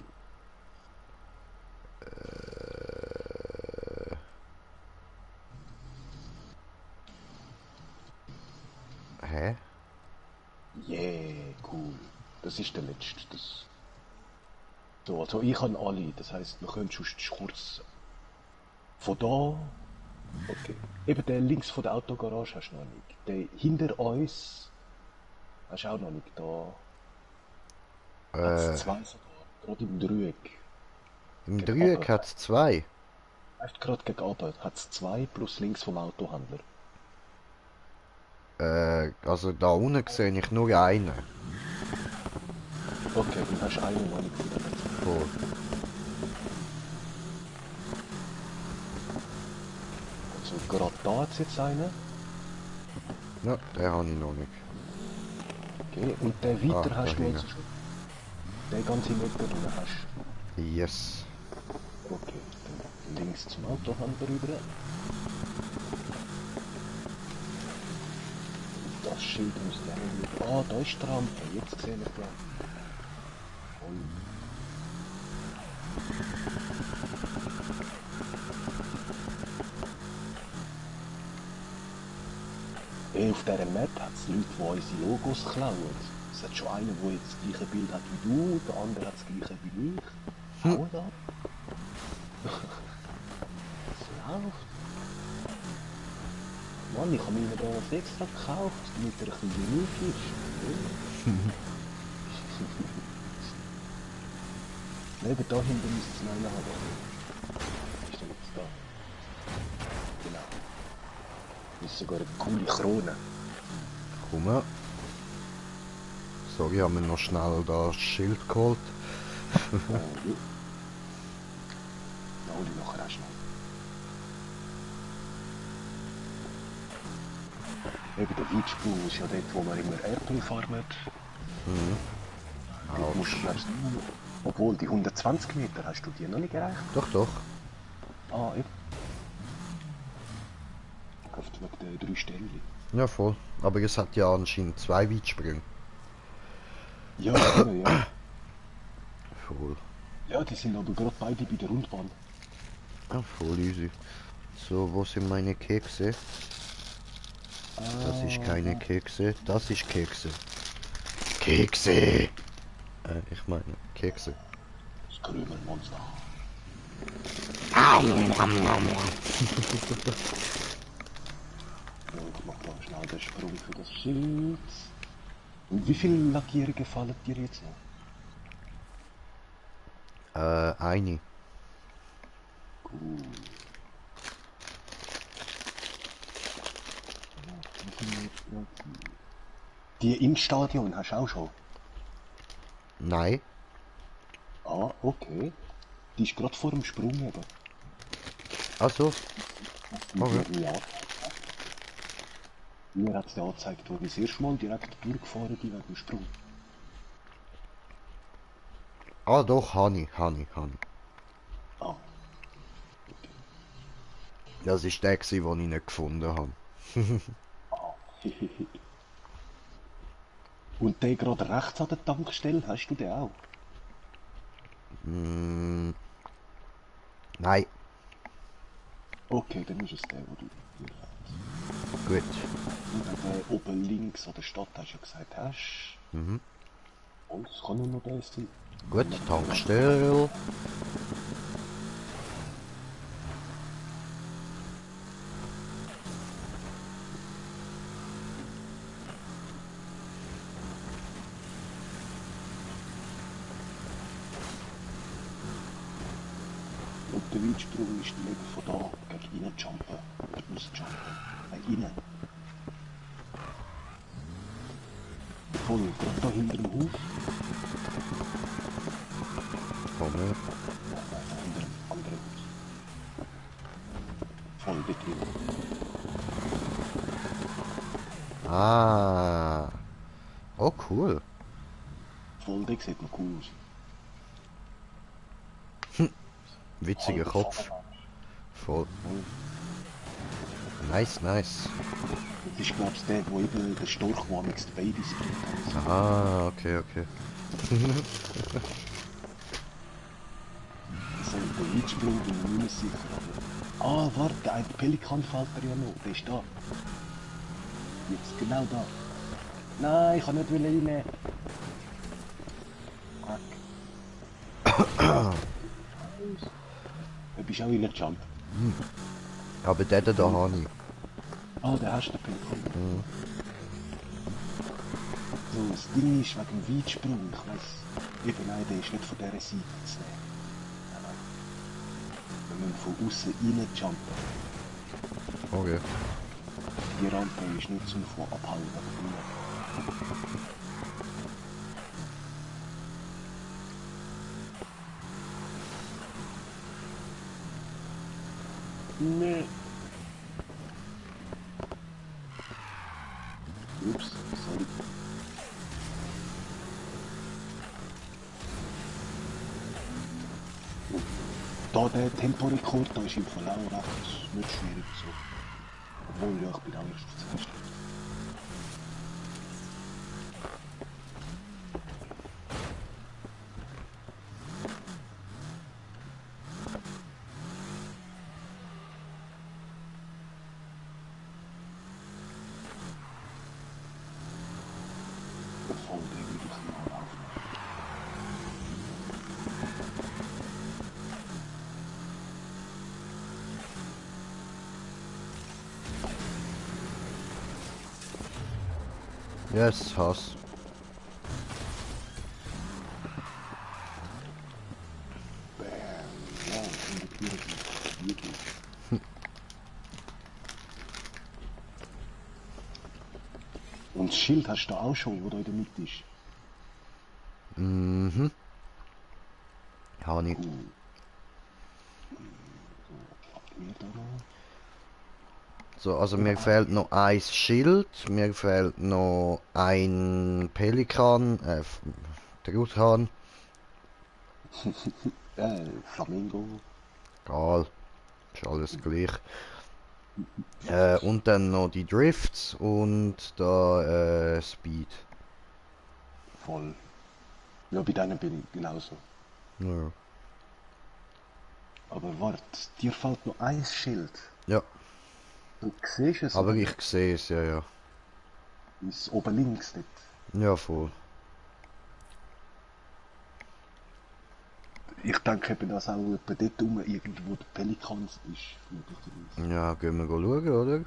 Hä? Yeah, cool. Das ist der letzte. Das... So, also ich habe alle. Das heisst, wir können schon kurz von da. Okay. Eben der links von der Autogarage hast du noch nicht. Der hinter uns hast du auch noch nicht. Da hat es Äh, zwei sogar. Gerade im Dreieck. Im Gegen Dreieck runter. hat es 2. Weißt gerade gegen runter hat es zwei plus links vom Autohändler. Also da unten sehe ich nur einen. Okay, dann hast du einen noch nicht wieder. Cool. Also gerade da hat's jetzt einen. Ja, den habe ich noch nicht. Okay, und der weiter da hast du hinten. also schon. Der ganze Meter drüber hast. Yes. Okay, dann links zum Autohandel rüber. Das Schild muss ja nicht. Ah, da ist die Rampe. Jetzt sehe ich den. Und auf dieser Map hat es Leute, die unsere Logos klauen. Es hat schon einen, der jetzt das gleiche Bild hat wie du, der andere hat das gleiche wie ich. Hauen da. Es läuft. Mann, ich habe mir da was extra gekauft, damit er ein bisschen unique ist. Neben da hinten müsste es noch einen haben. Ist der jetzt da? Genau. Das ist sogar eine coole Krone. Komm her. Sorry, ich habe mir noch schnell das Schild geholt. Ja. Da hole ich nachher auch schnell. Eben der Weitsprung ist ja dort, wo man immer Erdöl farmt. Dort musst du, glaubst du, obwohl die 120 Meter hast du die noch nicht erreicht. Doch, doch. Ah, eben. Auf wegen der 3 Stellen. Ja, voll. Aber es hat ja anscheinend 2 Weitsprünge. Ja, eben, ja. Voll. Ja, die sind aber gerade beide bei der Rundbahn. Ja, voll easy. So, wo sind meine Kekse? Das ist keine Kekse, das ist Kekse. Kekse! Ich meine, Kekse. Das Krümelmonster. Ja, ich mach mal schnell den Sprung für das Schild. Und wie viele Lackierungen fallen dir jetzt noch? Eine. Gut. Wie viele Lackierungen? Die im Stadion hast du auch schon? Nein. Ah, okay. Die ist gerade vor dem Sprung eben. Also, okay. Ja. Mir hat es ja angezeigt, wo ich das erste Mal direkt durchgefahren bin wegen dem Sprung. Ah doch, Hani. Ah, Das ist der gsi, den ich nicht gefunden habe. und der gerade rechts an der Tankstelle, hast du den auch? Nein. Okay, dann ist es der, wo du hier hast. Gut. Und der oben links an der Stadt hast du ja gesagt, hast. Oh, es kann nur noch der sein. Gut, Tankstelle. Und der Weitsprung ist eben von da gegen innen jumpen. Oder rausjumpen. Innen. Voll, gerade da hinter dem Haus. Komm her. Hinter dem anderen Haus. Voll dort drin. Ah. Oh, cool. Voll, der sieht noch cool aus. Witziger Halber Kopf. Voll. Nice. Das ist, glaube ich, der, wo eben der Storch, der am nächsten Babys bringt. Ah, okay. So, der Weitsprung bin ich nicht sicher. Aber... Ah, warte, ein Pelikan fällt dir ja noch. Der ist da. Jetzt genau da. Nein, ich kann nicht rein. Du bist auch reingejumpt. Aber der da habe ich. Ah, der hast du den Pelikan. So, das Ding ist wegen dem Weitsprung. Ich weiss, eben nein, der ist nicht von dieser Seite zu nehmen. Nein. Wir müssen von außen reinjumpen. Okay. Die Rampe ist nicht zum von abhauen. Nee. Da der Temporekord, da ist im Fall auch recht nicht schwierig so. Obwohl, ja, ich bin auch erst auf 2 Stunden. Voll, der würde ich mal laufen. Yes, Hass. Bam, ja, 154, wirklich. Und das Schild hast du auch schon, wo da in der Mitte ist. Mhm. Hani. Cool. So, was mir da noch? So, also mir fehlt noch ein Schild, mir fehlt noch ein Pelikan, Truthahn, Flamingo. egal, ist alles gleich. Und dann noch die Drifts und da Speed. Voll. Ja, bei denen bin ich genauso. Ja. Aber warte, dir fällt noch ein Schild. Ja, Du siehst es, aber oder ich sehe es, ja, ja. ist oben links nicht. Ja, voll. Ich denke eben, dass auch etwa dort rum irgendwo der Pelikans ist. Möglicherweise. Ja, gehen wir schauen, oder? Und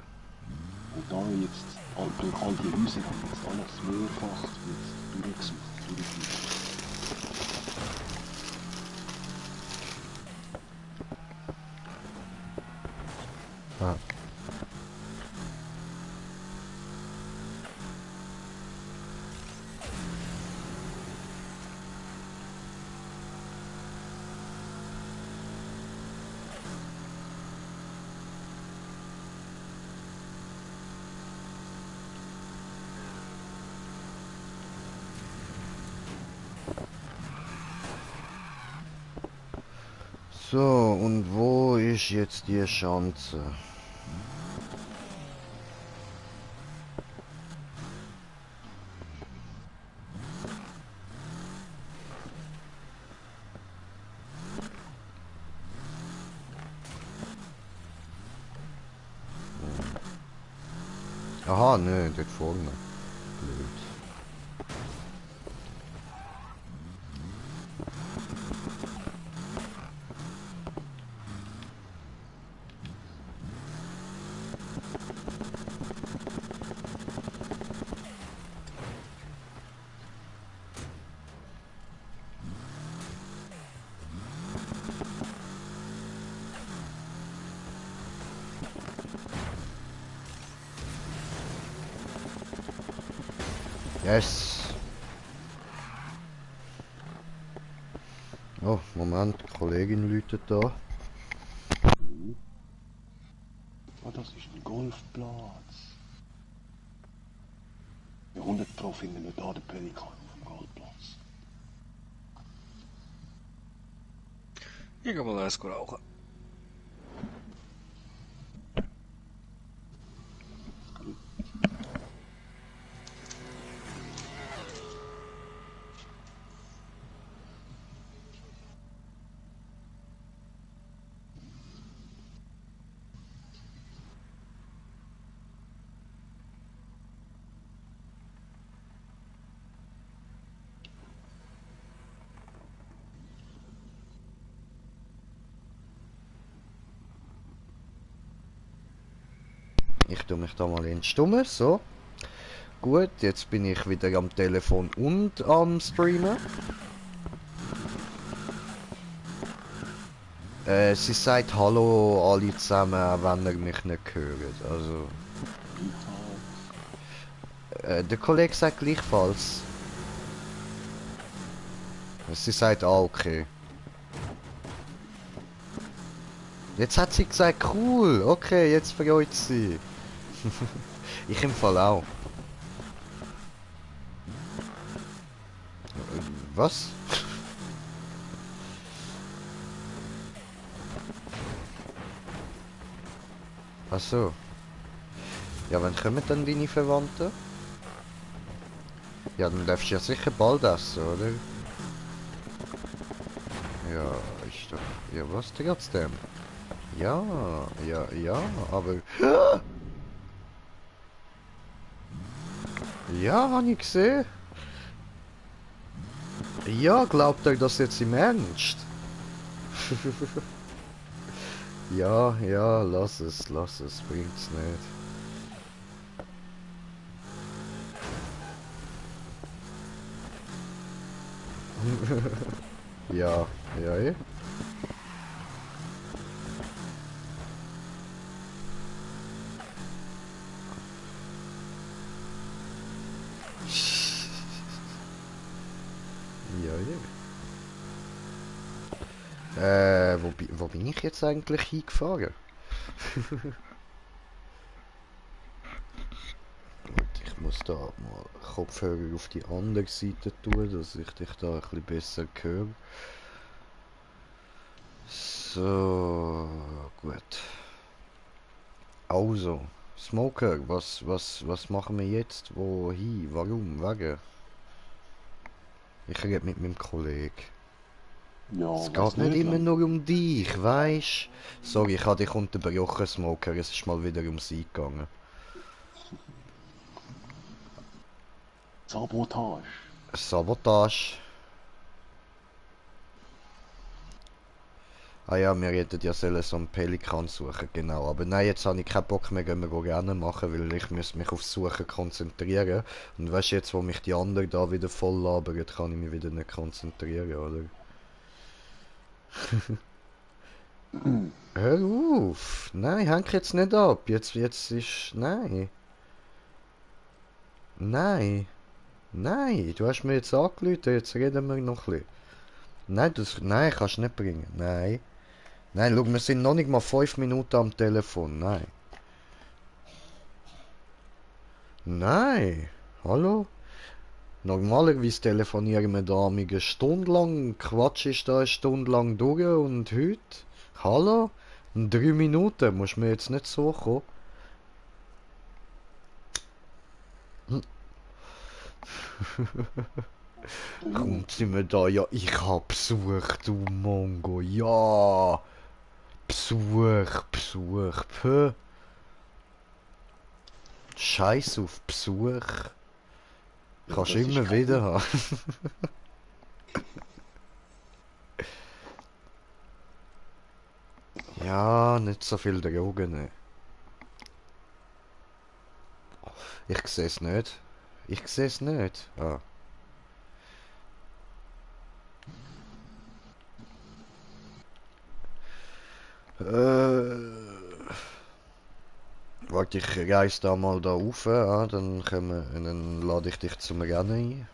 da jetzt, durch all die Häuser haben jetzt alles mehrfach jetzt durchgesucht. Ah. So, und wo ist jetzt die Schanze? Aha, nö, dort vorne. Blöd. Yes. Oh, Moment, die Kollegin läutet da. Ah, das ist ein Golfplatz. Ja, 100 Pro finden wir da den Pelikan auf dem Golfplatz. Ich geh mal eins rauchen. Ich tue mich da mal in Stumme, so. Gut, jetzt bin ich wieder am Telefon und am Streamen. Sie sagt Hallo alle zusammen, auch wenn ihr mich nicht hört. Also, der Kollege sagt gleichfalls. Sie sagt okay. Jetzt hat sie gesagt cool, okay, jetzt freut sie. Ich im Fall auch. Was? Ach so. Ja, wann kommen dann deine Verwandten? Ja, dann darfst du ja sicher bald essen, oder? Ja, ist doch... Ja, was trotzdem? Ja, ja, aber... Ja, habe ich gesehen. Ja, glaubt er das jetzt im Ernst? Ja, ja, lass es, bringt's nicht. Ja, ja, eh. Ja, ja. Wo bin ich jetzt eigentlich hingefahren? Gut, ich muss da mal Kopfhörer auf die andere Seite tun, dass ich dich da ein bisschen besser höre. So, gut. Also, Smoker, was machen wir jetzt? Wohin? Warum? Wegen? Ich rede mit meinem Kollegen. Ja, Es weiss geht nicht immer Mann. nur um dich, weisst? Sorry, ich habe dich unterbrochen, Smoker. Es ist mal wieder um sie gegangen. Sabotage. Sabotage. Ah ja, wir hätten ja sollen so einen Pelikan suchen, genau. Aber nein, jetzt habe ich keinen Bock mehr, gehen wir Rennen machen, weil ich muss mich aufs Suchen konzentrieren. Und weißt du, jetzt wo mich die anderen da wieder voll labern, kann ich mich wieder nicht konzentrieren, oder? Hör auf! Nein, häng jetzt nicht ab. Jetzt ist... Nein. Nein. Nein, du hast mir jetzt angerufen, jetzt reden wir noch ein bisschen. Nein, nein, kannst du nicht bringen. Nein. Nein, schau, wir sind noch nicht mal 5 Minuten am Telefon. Nein. Nein. Hallo? Normalerweise telefonieren wir da eine Stunde lang, Quatsch ist da eine Stunde lang durch und heute? Hallo? In 3 Minuten musst du mir jetzt nicht so kommen. Kommt sie mir da? Ja, ich hab Besuch, du Mongo. Ja. Besuch. Puh. Scheiß auf Besuch. Ja, Kannst das du ist immer kein... wieder haben. Ja, nicht so viel Drogen. Ich seh's nicht. Ich seh's nicht. Ah. Warte, ich reise da mal da rauf, dann dann lade ich dich zum Rennen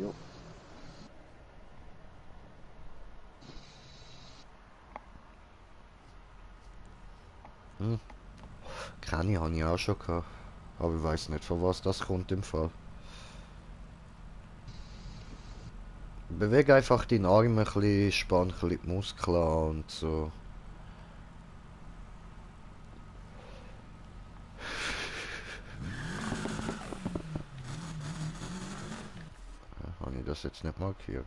Ja. ein. Keine habe ich auch schon gehabt. Aber ich weiß nicht, von was das kommt im Fall. Bewege einfach deinen Arm ein bisschen, spann ein bisschen die Muskeln an und so. Habe ich das jetzt nicht markiert?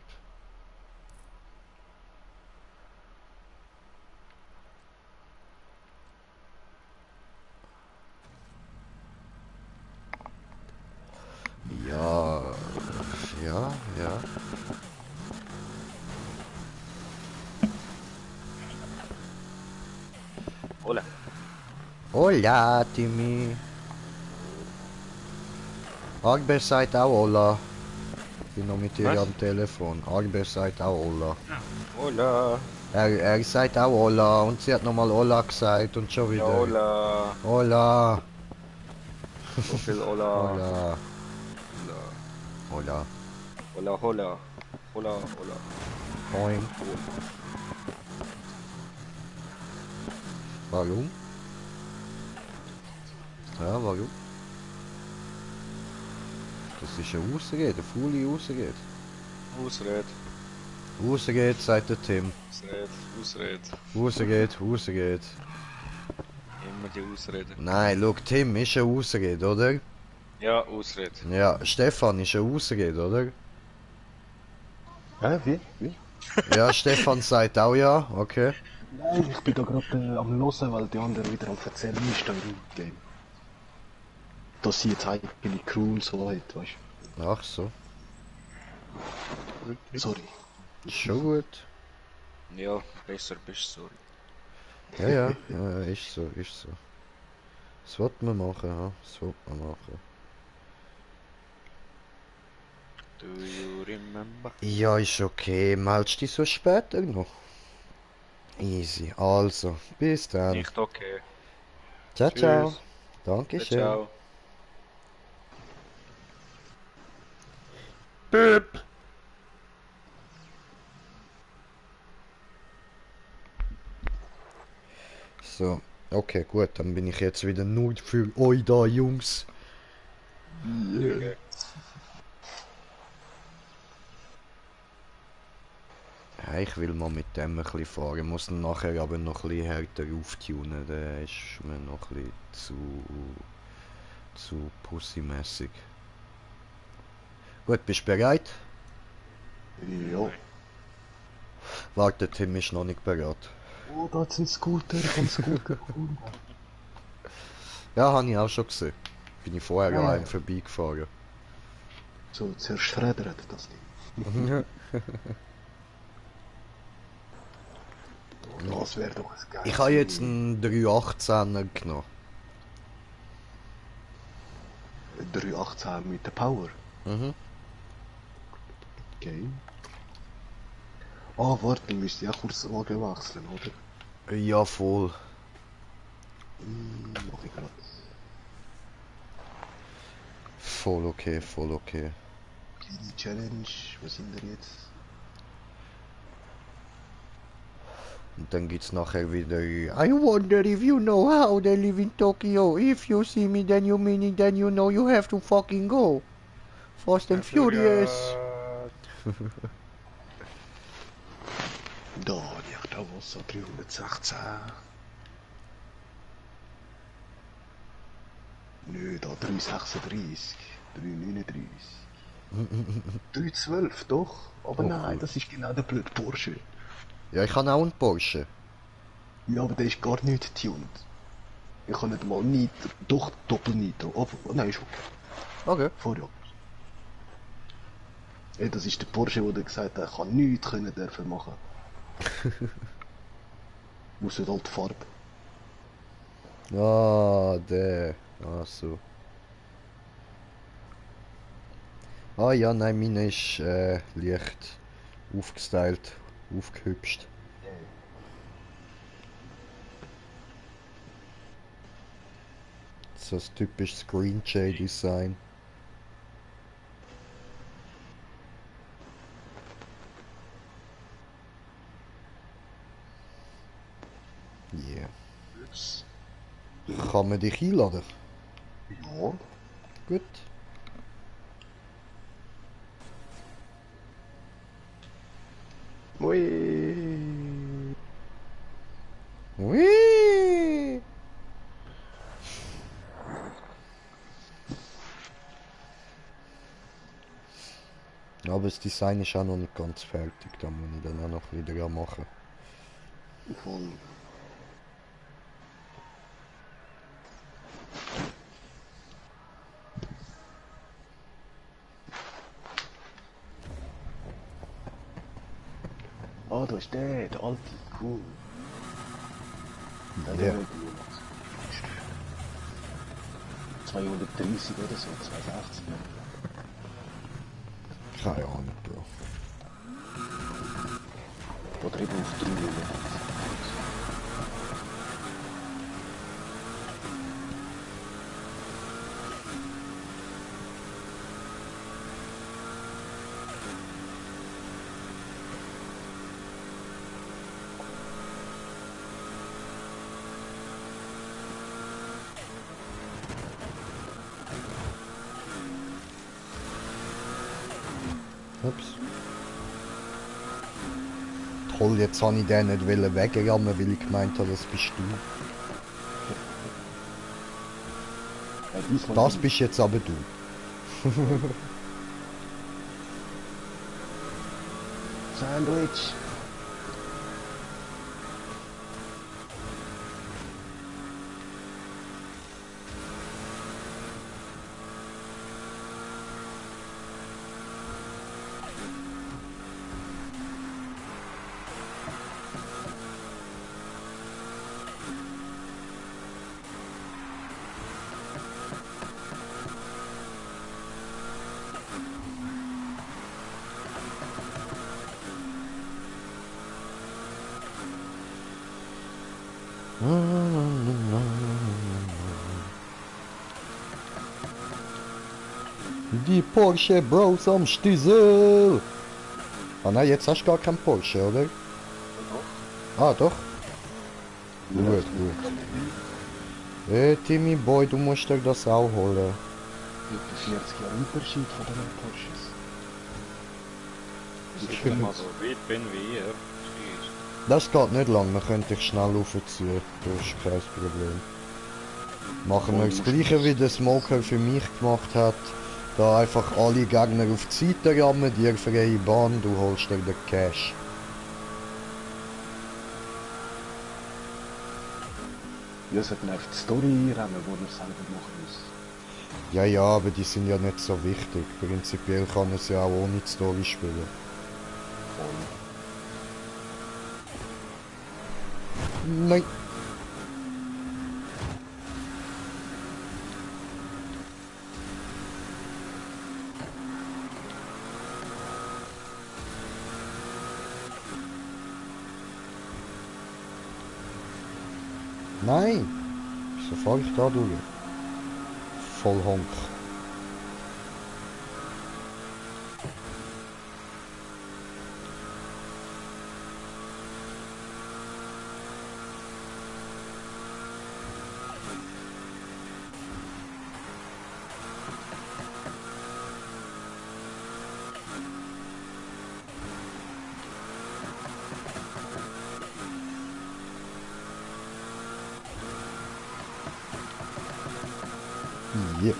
Ja, ja. Hola. Hola, Timmy. Arber sagt auch Hola. Ich bin noch mit ihr Was? am Telefon. Arber sagt auch Hola. Hola. Er sagt auch Hola und sie hat nochmal Hola gesagt und schon Ja, wieder. hola. Hola. So viel hola. Hola. Hola. Hola. Hola, hola. Hola, hola. Moin. Warum? Ja, warum? Das ist eine Ausrede, eine faule Ausrede. Ausred. Ausrede, sagt der Tim. Ausred. Ausred. Ausrede, Ausrede. immer die Ausrede. Nein, schau, Tim ist eine Ausrede, oder? Ja, Ausrede. Ja, Stefan ist eine Ausrede, oder? Wie? Wie? Ja, Stefan sagt auch ja, okay. Nein, ich bin da gerade am Hören, weil die anderen wieder am Erzählen ist da im Game. Dass sie jetzt eigene Crew und so hat, weißt Ach so, du? Sorry. ist schon gut. Ja, besser bist du, sorry. Ja, ja, ja, ist so, ist so. Das wird man machen, ja, das wird man machen. Do you remember? Ja, ist okay, meldest dich so später noch. Easy, also, bis dann. Nicht okay. Ciao, ciao. Tschüss. Dankeschön. Ciao. Böp. So, okay, gut, dann bin ich jetzt wieder nur für euch da, Jungs. Okay. Ja, ich will mal mit dem ein bisschen fahren, muss ihn nachher aber noch ein bisschen härter auftunen, der ist mir noch ein bisschen zu pussymäßig. Gut, bist du bereit? Ja. Warte, Tim ist noch nicht bereit. Oh, da ist ein Scooter, ich hab einen Scooter gefunden. Ja, habe ich auch schon gesehen. Bin ich vorher Ja. an einem vorbeigefahren. So, zuerst fördert das Ding. Das wäre doch ein geiles Ich habe jetzt Ding. einen 318er genommen. 318 mit der Power. Mhm. Okay. Ah, warte, dann müsste ich auch kurz Wagen wechseln, oder? Ja, voll. Mach ich grad. Voll okay, voll okay. Kleine Challenge, was sind wir jetzt? Und dann gibt's nachher wieder I wonder if you know how they live in Tokyo. If you see me then you mean it, then you know you have to fucking go. Fast and Furious. Da, ja, da was so 316. Nö, da 336, 339. 312, doch. Aber Oh, nein, cool. das ist genau der blöde Porsche. Ja, ich habe auch einen Porsche. Ja, aber der ist gar nicht tuned. Ich kann nicht mal Nitro, doch Doppel-Nitro. Oh, nein, ist okay. Okay. Vorjahr. Ja, das ist der Porsche, der gesagt hat, er kann nichts können dürfen machen. Muss halt die Farbe. Ah, der. Ah, so. Ah ja, nein, meine ist leicht aufgestylt, aufgehübscht. So ein typisches Green Jay Design. Yeah. Jetzt. Kann man dich einladen? Ja. Gut. Ui. Ui. Aber das Design ist auch noch nicht ganz fertig, da muss ich dann auch noch wieder machen. Voll. Ah, da ist der alte, cool. Ja. Der 230 oder so, 280. Keine Ahnung, Bro. Oder eben auf 300. Ups. Toll, jetzt habe ich den nicht wegrammen, weil ich gemeint habe, das bist du. Diesmal Das bist jetzt aber du. Sandwich. Die Porsche Bros am Stiesel. Ah nein, jetzt hast du gar keinen Porsche, oder? Ah doch. Gut, gut. Timmy Boy, du musst dir das auch holen. Etwa 40 Jahre Unterschied von den Porsches. Ich bin mal so weit bin wie ihr. Das geht nicht lang, man könnte dich schnell aufziehen. Das ist kein Problem. Machen wir das gleiche wie der Smoker für mich gemacht hat. Da einfach alle Gegner auf die Seite rammen, dir freie Bahn, du holst dir den Cash. Ja, es sollten einfach die Story-Rennen, die wir selber machen müssen. Ja, ja, aber die sind ja nicht so wichtig. Prinzipiell kann es ja auch ohne die Story spielen. Nein. Nein! Wieso fahre ich da durch? Voll Honk. Yeah.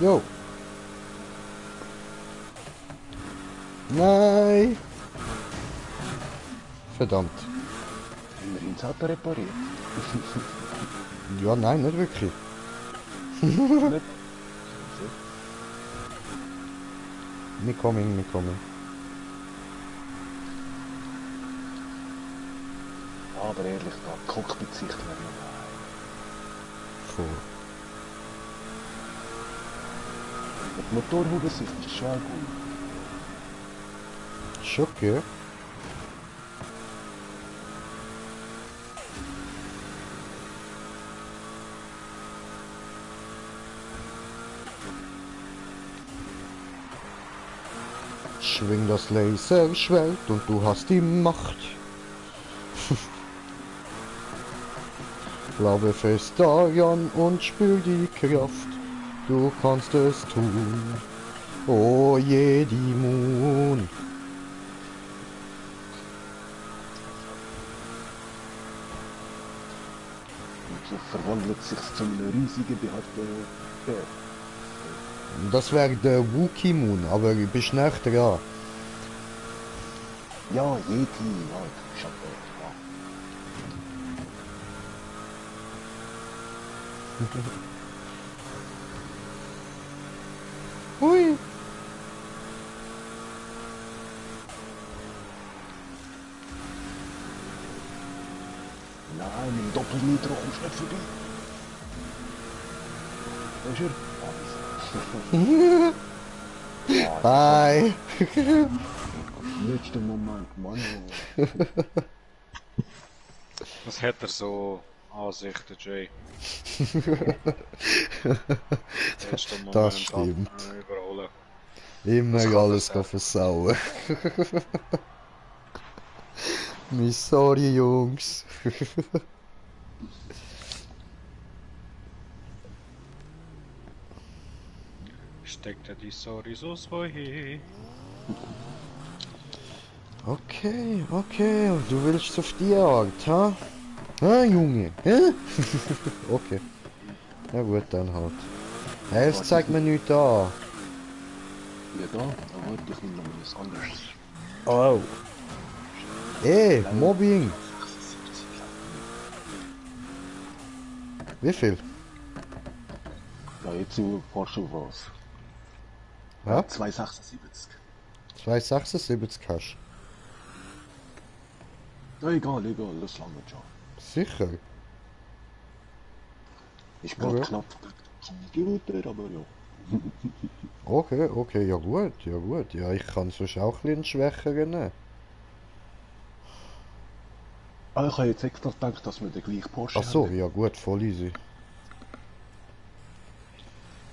Jo. Nein. Verdammt. Immerhin das Auto repariert. Ja, nein, nicht wirklich. Nicht? Me coming, me coming. Aber ehrlich, da Cockpit-Sicht wäre ja geil. Cool. Mit Motorhubensicht ist schon auch gut. Schon okay. Schwing das Laserschwert und du hast die Macht. Glaube fest daran und spür die Kraft. Du kannst es tun. Oh Jedi Moon. Und so verwandelt sich zu einem riesigen behaarten Bär. Das wäre der Wookie Moon, aber du bist nicht dran. Ja, Yeti, ja, du bist aber ja. Hui. Doppelnitro, kommst nicht vorbei. Da ist er. Bye! Letzter Moment, Mann. Was hat er so Ansichten, Jay? Letzter Moment Das stimmt. überholen. Immer Das kann alles das sein. versauen. Mi sorry, Jungs. Steckt er die Sorry so hin? Okay, okay, und du willst auf die Art, ha? Ah, Junge, hä? Okay. Ja gut, dann halt. Hey, es zeigt mir nichts an. Ja, da warte ich noch mal was anderes. Oh. Mobbing. Wie viel? Ja, jetzt fahrst du was. Ja? 2,76. 2,76 hast Ja, egal, das lange schon. du. Sicher? Ist gerade Okay. knapp Minuten, aber ja. Okay, okay, ja gut, ja gut. Ja, ich kann sonst auch ein bisschen schwächer nehmen. Ah, ich habe jetzt extra gedacht, dass wir den gleichen Porsche Ach so, haben. ja gut, voll easy.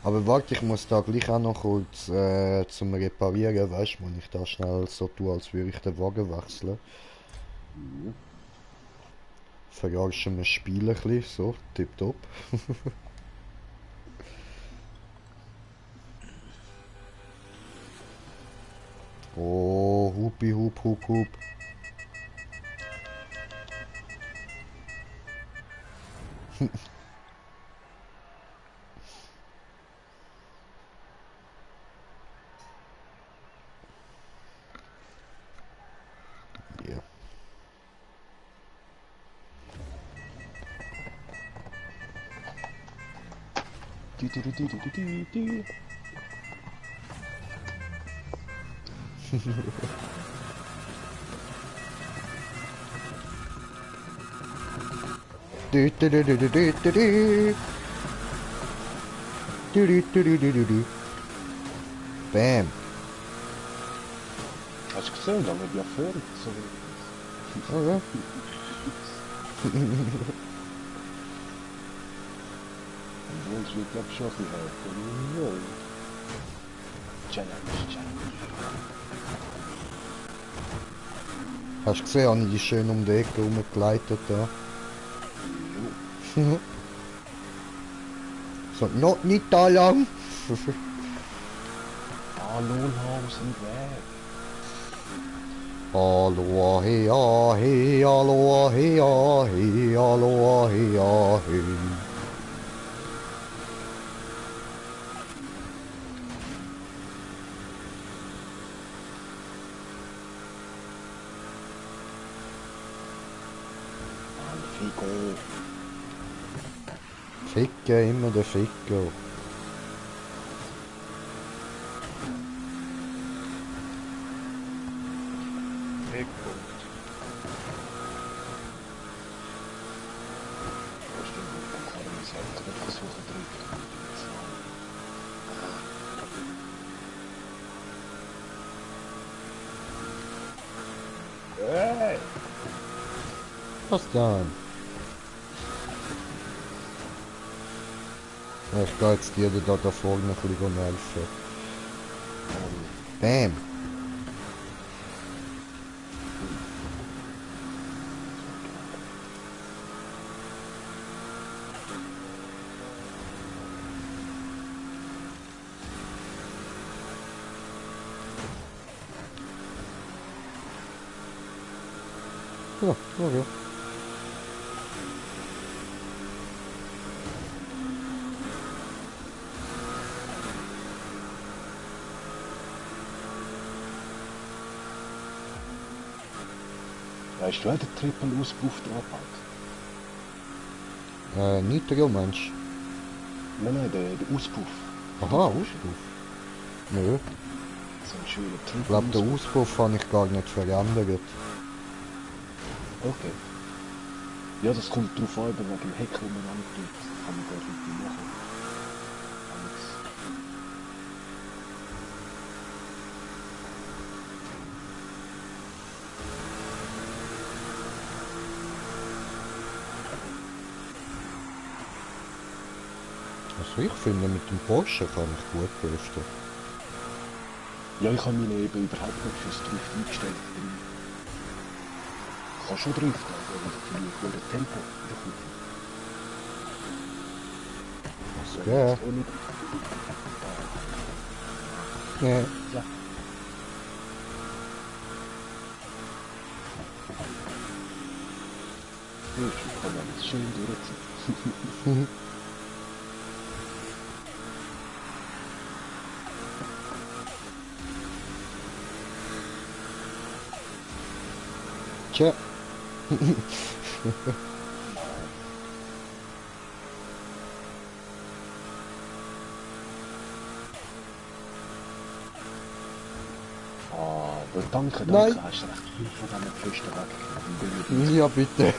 Aber warte, ich muss da gleich auch noch kurz zum Reparieren, weißt du, wenn ich da schnell so tue, als würde ich den Wagen wechseln. Verarschen wir das Spiel ein bisschen, so, tipptopp. Oh, hupi, hup, hup, hup. Ja. Die. Du, du, du, du, du, du, du, du. Du, du, du, du, du, du, du. Bam. Hast du gesehen, da wird ja fertig. So Oh, ja. und uns wird, glaube ich, schon ein bisschen helfen. Challenge. Hast du gesehen, habe ich die schön um die Ecke rumgeleitet da. So, noch nicht da lang. Hallo, Lausen weg. Hallo, hey, ja, hey, hallo, hey, ja, hey, hallo, hey, ja, hey. Figo. Ficken, immer der Ficker. Wegpunkt. Hey! Was dann? Ja, ich gehe jetzt dir da vorne ein bisschen helfen. Bam. Ja, okay. Weißt du, wer den Triple-Auspuff drauf hat? Nitro, Mensch. Nein, der Auspuff. Aha, Auspuff. Nö, So ein schöner ich glaube, den Triple-Auspuff. Auspuff habe ich gar nicht verändert. Okay. Ja, das kommt drauf an, eben wegen dem Heck, wo man antut. Kann man gar nicht viel machen. Alex. Also ich finde, mit dem Porsche kann ich gut driften. Ja, ich habe mich eben überhaupt nicht fürs Drift eingestellt. Ich kann schon driften, aber ich verliere nur das Tempo in der Kurve. Also, ja. Ohne... Nee. Ja. Ich kann alles schön durchziehen. Tja. Aber danke, Nein. hast du recht viel von diesen Pfosten weggenommen. Ja, bitte.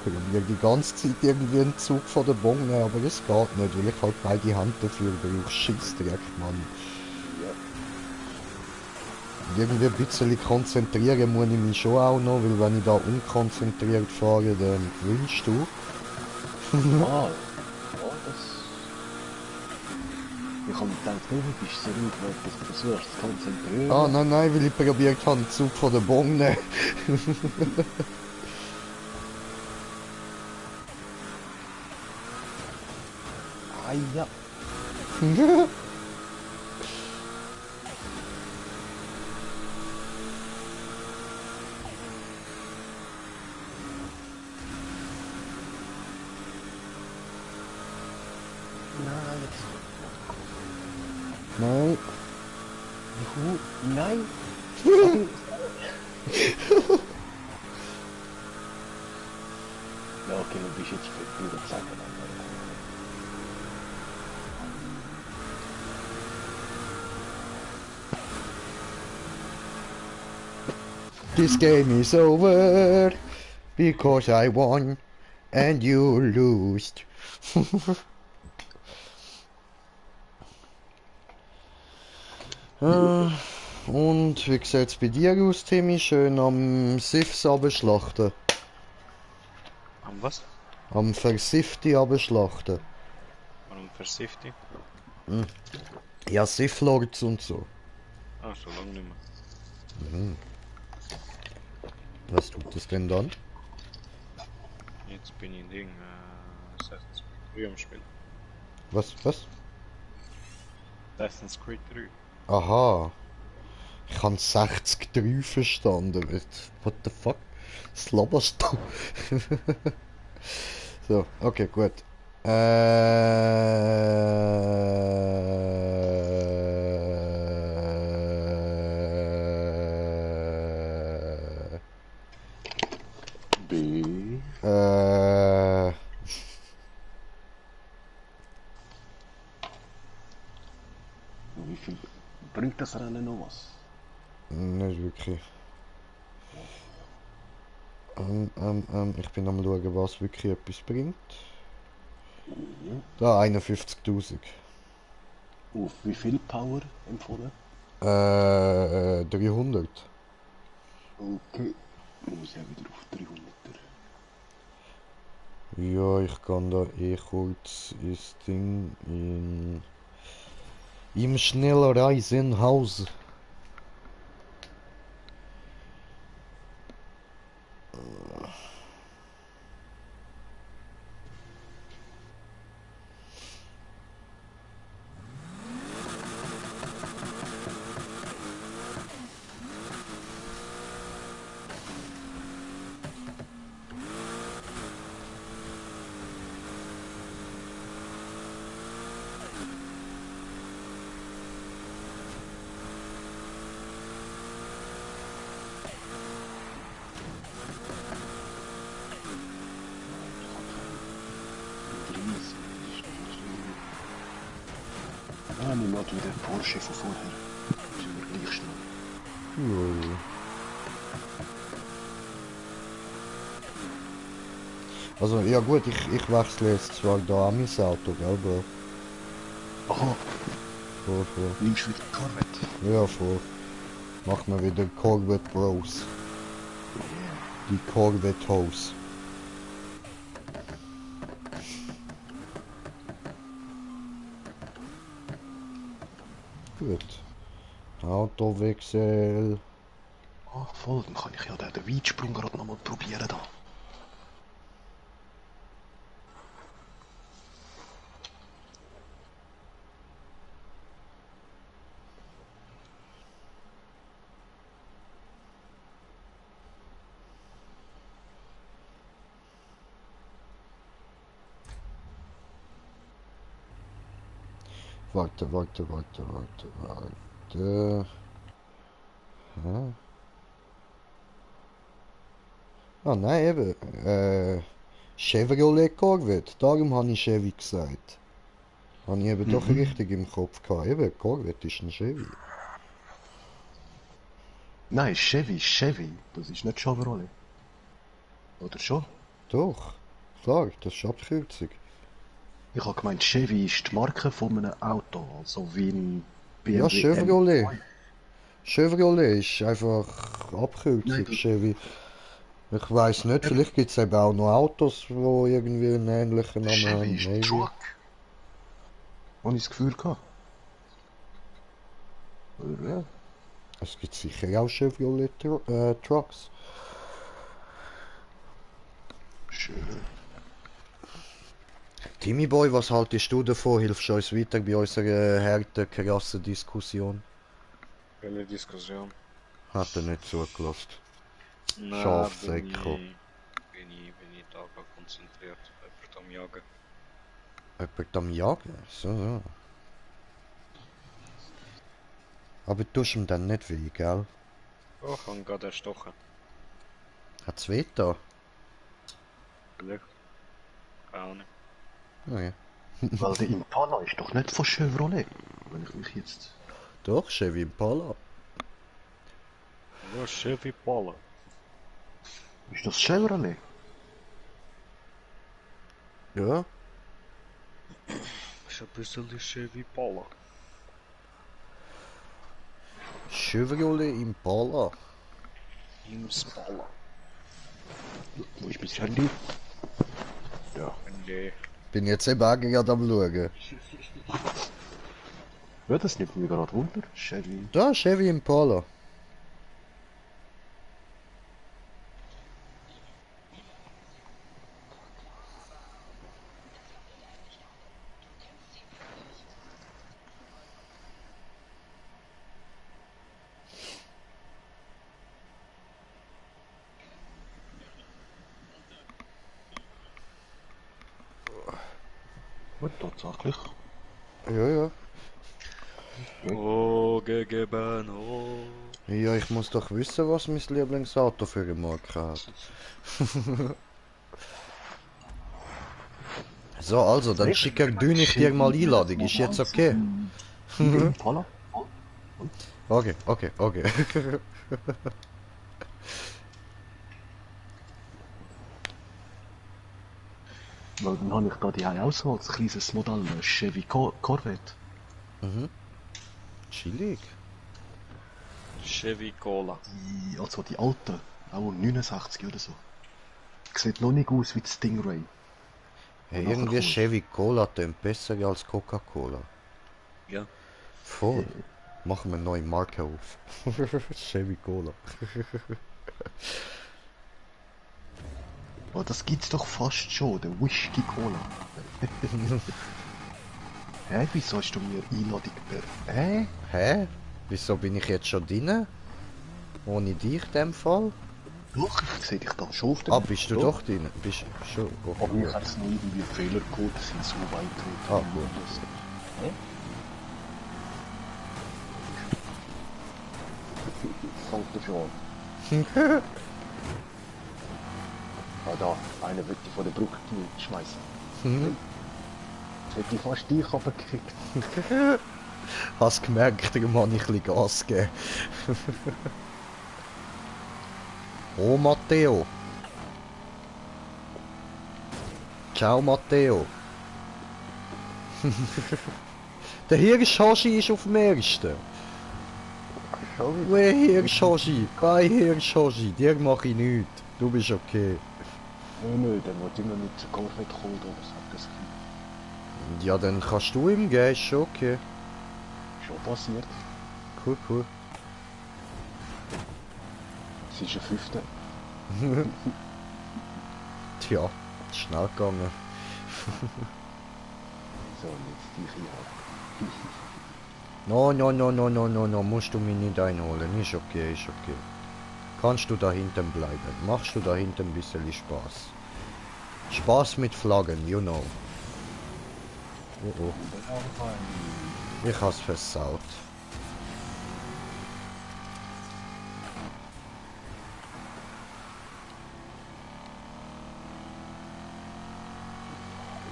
Ich probiere die ganze Zeit irgendwie einen Zug von der Bon nehmen, aber das geht nicht, weil ich halt beide Hände dafür brauche. Scheissdreck, Mann. Und irgendwie ein bisschen konzentrieren muss ich mich schon auch noch, weil wenn ich da unkonzentriert fahre, dann gewinnst du. Ah, ja, das... Ich habe gedacht, du bist so ruhig, weil du versuchst zu konzentrieren. Ah, nein, weil ich probiert habe, einen Zug von der Bon nehmen. Ah ja. Nein, jetzt... Nein. Juhu, nein! Ja, okay, du bist jetzt für die Zeit This game is over because I won and you lost. Und wie sieht's bei dir aus, Timmy? Schön am Sifs abschlachten. Am was? Am Versifti abschlachten. Warum versifft die? Ja, Siflords und so. Ah, so lange nicht mehr. Was tut das denn dann? Jetzt bin ich in Ding, Assassin's Creed 3 am Spielen. Was? Assassin's Creed 3. Aha. Ich habe 63 verstanden. What the fuck? Was laberst du? So, okay, gut. B. Wie viel bringt das Rennen noch was? Nicht wirklich. Ich bin am schauen, was wirklich etwas bringt. Da 51.000. Auf wie viel Power empfohlen? 300. Okay. Muss ja wieder auf 300er. Ja, ich kann da eh kurz ins Ding im Schnellreisenhaus. Ah, nimm mal den Porsche von vorher. Ist immer gleich schnell. Ja. Also, ja gut, ich wechsle jetzt zwar da an mein Auto, gell, Bro? Aha, Voll. nimmst du wieder Corvette? Ja, voll. Mach mal wieder Corvette Bros. Die Corvette House. Gut. Autowechsel. Ah, voll, dann kann ich ja den Weitsprung gerade nochmal probieren da. Warte. Hä? Ah nein, eben. Chevrolet Corvette. Darum habe ich Chevy gesagt. Habe ich eben doch richtig im Kopf gehabt. Eben, Corvette ist ein Chevy. Nein, Chevy. Das ist nicht Chevrolet. Oder schon? Doch. Klar, das ist Abkürzung. Ich habe gemeint, Chevy ist die Marke von einem Auto. Also wie ein Ja, BMW Chevrolet. M2. Chevrolet ist einfach Nein, Abkürzung, das Chevy. Ich weiß nicht, eben, vielleicht gibt es eben auch noch Autos, die irgendwie einen ähnlichen Namen Chevy haben. ist Maybe. Truck. Habe ich das Gefühl gehabt. Oder, ja. Es gibt sicher auch Chevrolet Trucks. Schön. Timmy Boy, was haltest du davon? Hilfst du uns weiter bei unserer harten, krassen Diskussion? Welche Diskussion? Hat er nicht zugelassen. Na, Schafsäcko. bin ich da gerade konzentriert. Jemand am Jagen. Jemand am Jagen? So. Aber du tust ihm dann nicht weh, gell? Oh, ich habe gerade erstochen. Hat's weh da? Vielleicht. Keine Ahnung. Oh ja. Weil der Impala ist doch nicht von Chevrolet. Wenn ich mich jetzt... Doch, Chevy Impala. Ja, Chevy Polo. Ist das Chevrolet? Ja? Ist ein bisschen Chevy Polo. Chevrolet Impala. Im Spala. Wo ist mein Handy? Ja. Nee. Bin jetzt eben auch gerade am schauen. Ja, das nimmt mich gerade wunder. Chevy. Da, Chevy Impala. Gut, tatsächlich. Ja. Oh, gegeben, oh. Ja, ich muss doch wissen, was mein Lieblingsauto für eine Marke hat. So, also, dann schicke ich dir mal Einladung. Ist jetzt okay? Impala? Okay. Weil dann habe ich da die Auswahl, ein kleines Modell, ein Chevy Corvette. Chillig. Chevy Cola. Also die alten, auch 69 oder so. Sieht noch nicht aus wie das Stingray. Hey, Nachher irgendwie kommst- Chevy Cola tönt besser als Coca-Cola. Ja. Voll. Machen wir eine neue Marke auf. Chevy Cola. Oh, das gibt's doch fast schon, der Whisky Cola. Hä, wieso hast du mir Einladung per... Hä? Hä? Wieso bin ich jetzt schon drin? Ohne dich in dem Fall? Doch, ich sehe dich da schon auf dem... Ah, bist du doch drin? Bist schon... Oh, Aber ich habe es noch irgendwie Fehlercode, sind so weit drin. Ah, gut. Hä? Fängt er schon an. Ah, da, einer wird dich von der Brücke schmeißen. Jetzt hätte ich fast dich runtergekickt. Hast gemerkt, der Mann ich ein bisschen Gas geben. Oh, Matteo. Ciao, Matteo. Der Hirsch-Hoshi ist auf dem ersten. Schon wieder? Wer Hirsch-Hoshi? Bei Hirsch-Hoshi. Dir mach ich nichts. Du bist okay. Nö, dann wollte ich noch nicht zu Konfett kommen, oder was hat das Gefühl? Ja, dann kannst du ihm geben, ist schon okay. Schon passiert. Cool, cool. Es ist ein Fünfter. Tja, schnell gegangen. So, jetzt dich hier. No, no, no, no, no, no, no, musst du mich nicht einholen. Ist okay, ist okay. Kannst du da hinten bleiben. Machst du da hinten ein bisschen Spaß. Spaß mit Flaggen, you know. Oh oh, ich hab's versaut.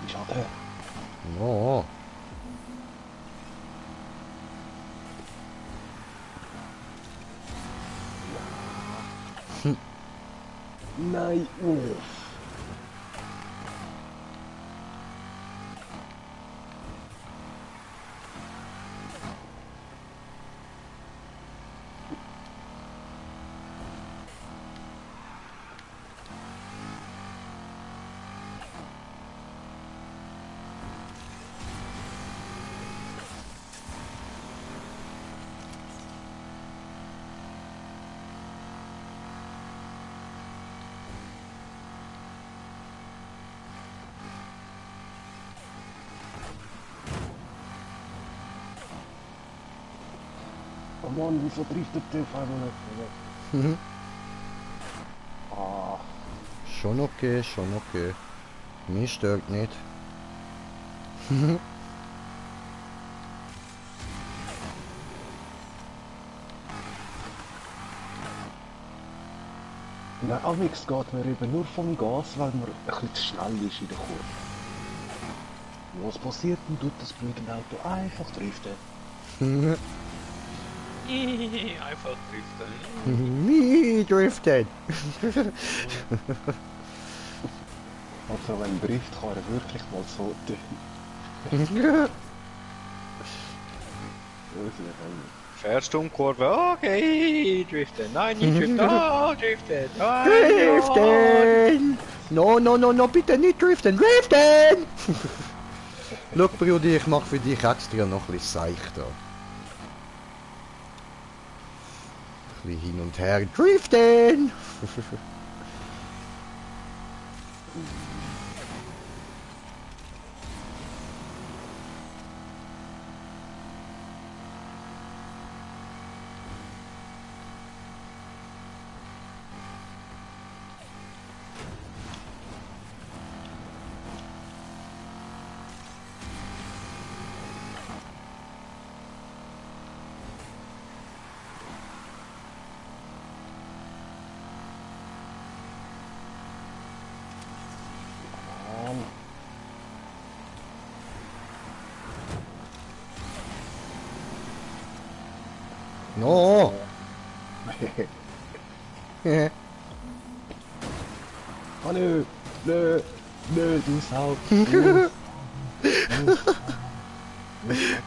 Ist auch der. No. Nein, uff. Oh Mann, wieso driftet der auf einmal nicht? Mhm. Ah, Schon okay, schon okay. Mich stört nicht. nein, amigs geht mir eben nur vom Gas, weil man ein bisschen zu schnell ist in der Kurve. Was passiert, dann tut das blöde Auto einfach driften. Einfach driften. Nie drifted. Also wenn Drift kann er wirklich mal so tun. Fährst du um Kurve? Okay, driften. Nein, nicht driften. Oh, driften. Nein, Driften! No, no, no, no, bitte nicht driften! Driften! Schau, Brudi, ich mach für dich extra noch ein bisschen seichter. Ein bisschen hin und her. Driften! No! Oh nö, nö, nö, du Sau.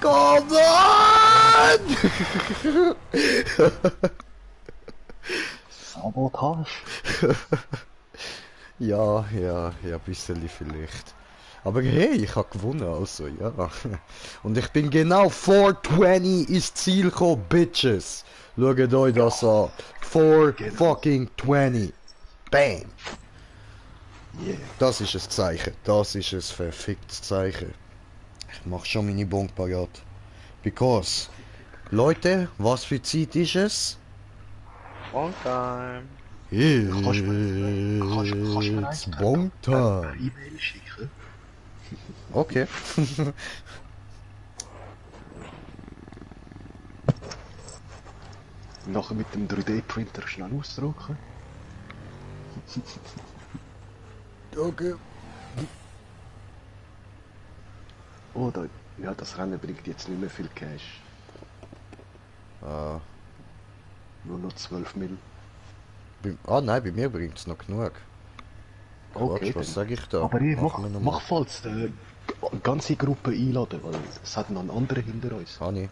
Come on! Sabotage. Ja, ein bisschen vielleicht. Aber hey, ich habe gewonnen, also ja. Und ich bin genau 420 ins Ziel gekommen, Bitches. Schaut euch das an. 4 fucking 20. Bam. Yeah. Das ist ein Zeichen. Das ist ein verficktes Zeichen. Ich mach schon meine Bonk parat. Because, Leute, was für Zeit ist es? Long time. Kannst du mir It's eins Bonk per time. E-Mail schicken? Okay. Nachher mit dem 3D-Printer schnell ausdrucken. Okay. Oder, ja, das Rennen bringt jetzt nicht mehr viel Cash. Ah, Nur noch 12 Mil. Nein, bei mir bringt es noch genug. Okay, Quatsch, was dann. sag ich da? Aber ich Machen wir noch mal. mach falls die ganze Gruppe einladen, weil es hat noch einen anderen hinter uns. Hani.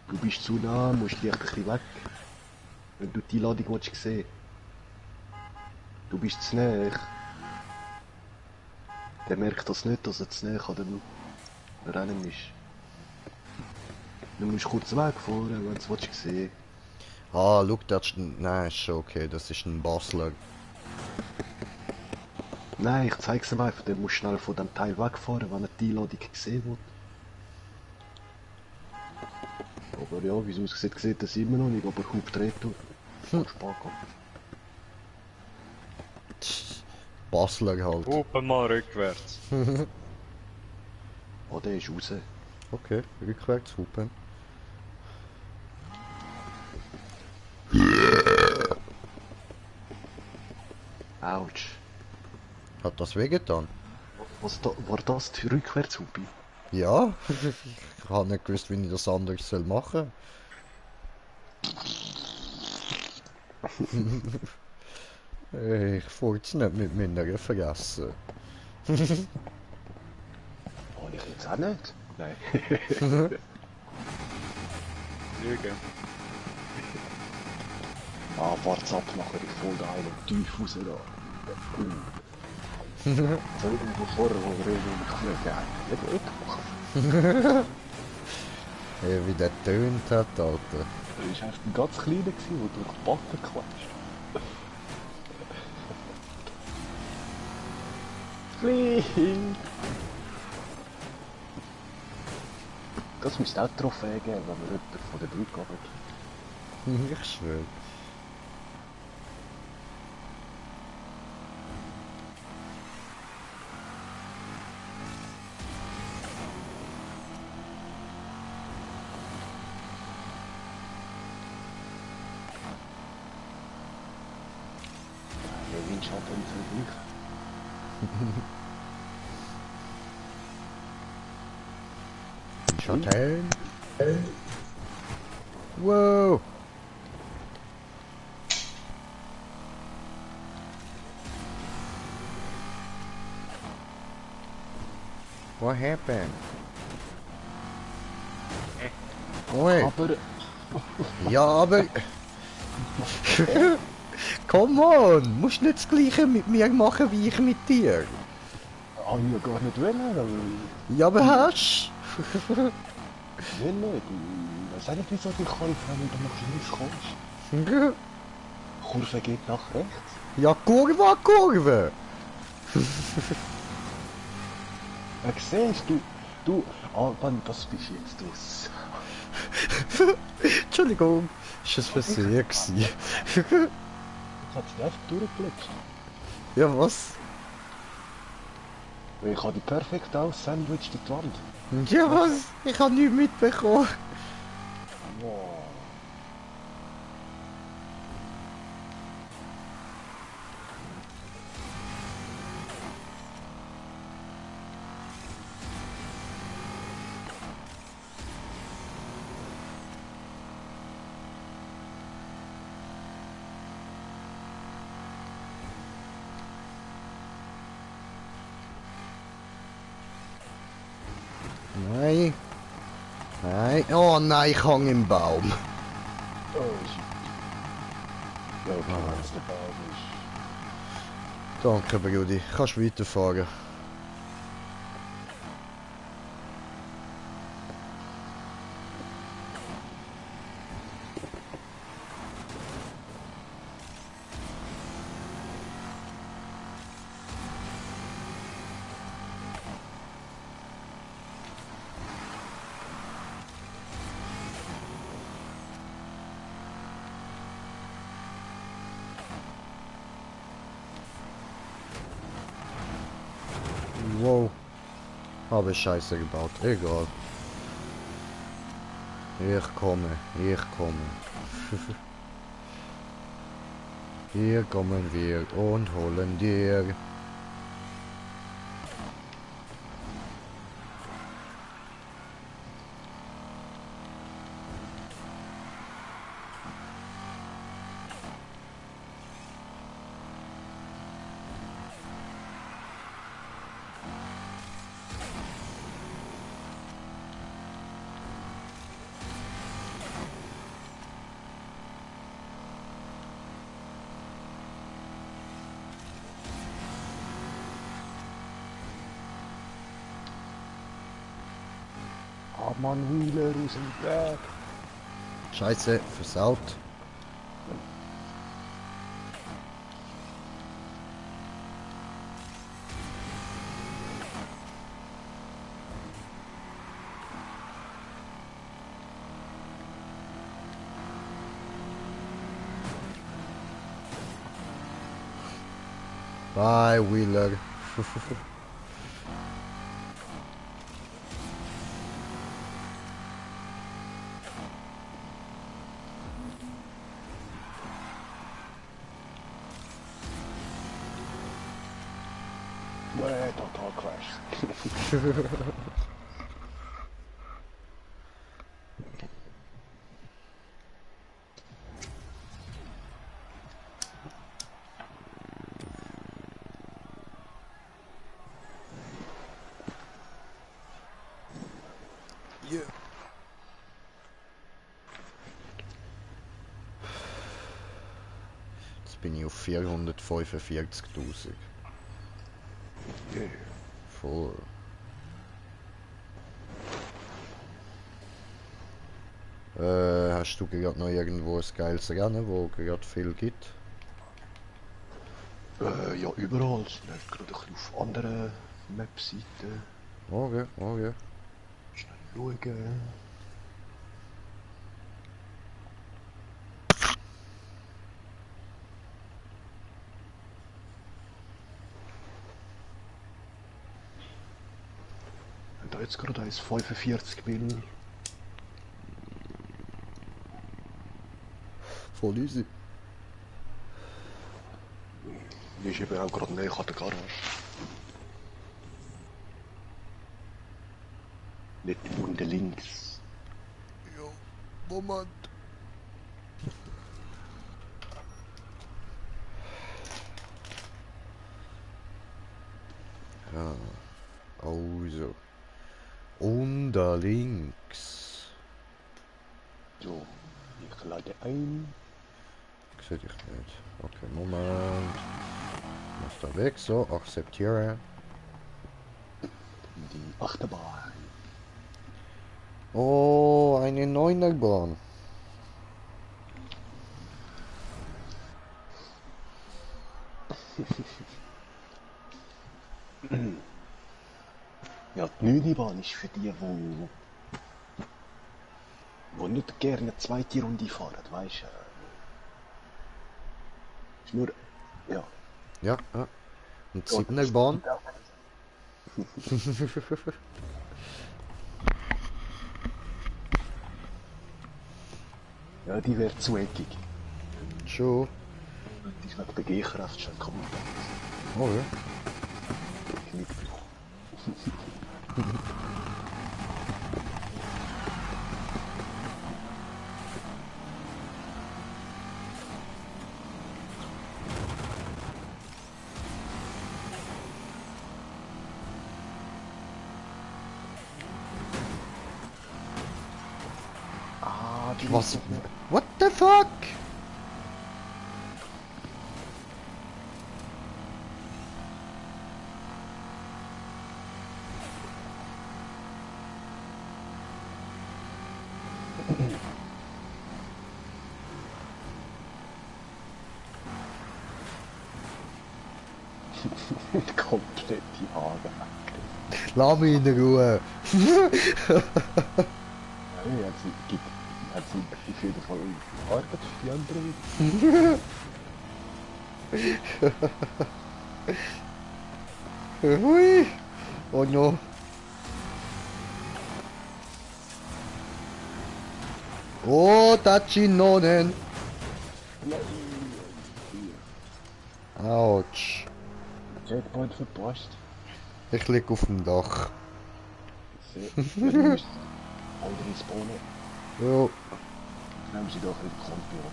Du bist zu nah, musst dich ein bisschen weg. Wenn du die Einladung willst sehen. Du bist zu näher. Der merkt das nicht, dass er zu näher an dem Rennen ist. Du musst kurz wegfahren, wenn du es willst sehen. Ah, look, das ist nein, ist schon okay, das ist ein Basler. Nein, ich zeig's ihm einfach, der muss schnell von dem Teil wegfahren, wenn er die Einladung sehen will. Aber ja, wie es aussieht, sieht das immer noch nicht, aber Hauptreto. Spaß gehabt. Basler halt. Hupen mal rückwärts. Oh, der ist raus. Okay, rückwärts hupen. Autsch. Hat das wehgetan? War das die Rückwärtshupe? Ja, ich habe nicht gewusst, wie ich das anders soll machen. Ich furz nicht mit meiner vergessen. Oh, ich jetzt auch nicht. Nein. Lüge. Ah, wart's ab, nachher ich voll da einen tief raus da. So irgendwo vorher, wo wir irgendwie geflogen haben. Nicht machen. Hey, wie der tönt hat, Alter. Das war einfach ein ganz kleiner, der durch die Backen klatscht. Flieg! Das müsste auch Trophäe geben, wenn wir jemanden von der Brücke haben. Ich schwöre. Der Windschatten ist nicht Schatten. Wow. What happened? Oi. Aber Ja, aber... Come on! Musst nicht das Gleiche mit mir machen, wie ich mit dir. habe ich ja gar nicht wollen, weil... Ja, aber hast Will nicht. Ich weiß nicht, wieso du kannst, wenn du nach links kommst. Kurve geht nach rechts. Ja, Kurve an Kurve! Ja, siehst du... Alban, das bist jetzt das. Entschuldigung, ist das Versehen gewesen? Jetzt hat es einfach durchgeblitzt. Ja, was? Ich habe die perfekt aussandwiched in die Wand. Ja, was? Ich habe nichts mitbekommen. Wow. Nein. Nein. Oh nein, ich hang im Baum. Oh shit. Ja, okay, wenn es der Baum ist. Danke, Brudi. Kannst weiterfahren. Wow. Habe Scheiße gebaut. Egal. Ich komme. Ich komme. Hier kommen wir und holen dir. Mann, Wheeler aus dem Weg. Scheiße, versaut. Bye, Wheeler. Total Crash. Jetzt bin ich auf 445.000. Yeah. Voll. Hast du gerade noch irgendwo ein geiles Rennen, wo gerade viel gibt? Ja, überall. Es läuft gerade ein bisschen auf anderen Mapseiten. Okay, okay. Schnell schauen. Und da jetzt gerade 1,45 will. Voll easy. Die ist eben auch gerade näher an der Garage. Nicht unten links. Jo, Moment. Ja, also. Und da links. So, ich lade ein. Sehe ich nicht. Okay, Moment. Mach da weg, so, akzeptiere. Die Achterbahn. Oh, eine Neunerbahn. Ja, die Neunibahn ist für die, wo nicht gerne eine zweite Runde fahren, weißt du? Ist nur, ja. Ja, ja. Und die Siebenerbahn? Ja, die wäre zu eckig. Schon. Die ist wegen der G-Kraft schon kaputt. Oh ja. Knickbruch. Die Was? What the fuck? Komplette Haare weg. Lass mich in Ruhe. Ja, hat sie auf jeden Fall Arbeit für die andere. Hui. Oh no. Oh, Tachinonen. Autsch. Checkpoint verpasst. Ich lieg auf dem Dach. Sehr. Du musst andere spawnen. Jo. Nehmen sie doch nicht Kompi ab.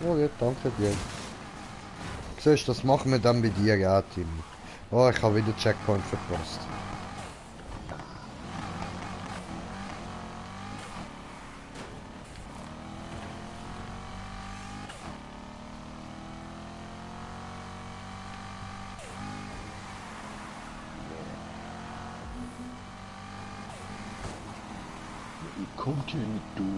Oh ja, danke dir. Siehst du, das machen wir dann bei dir, ja, Tim. Oh, ich habe wieder Checkpoint verpasst. Ich komm hier nicht durch.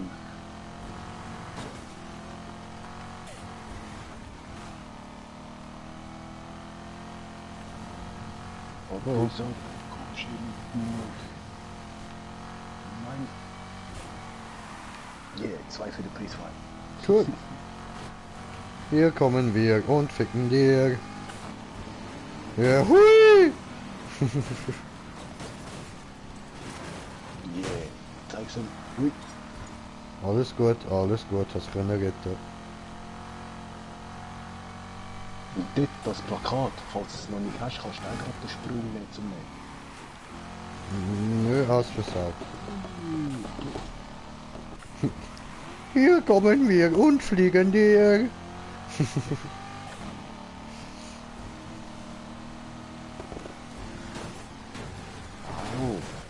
Oh. So, komm hier nicht durch. Nein. Yeah, 2 für den Preis frei. Cool. Hier kommen wir und ficken dir. Ja, hui! Yeah, zeig's ihm. Ui. Alles gut, hast können retten. Und dort das Plakat, falls du es noch nicht hast, kannst du auch gerade den Sprung nehmen zum Nehmen. Nö, hast versagt. Hier kommen wir und fliegen dir.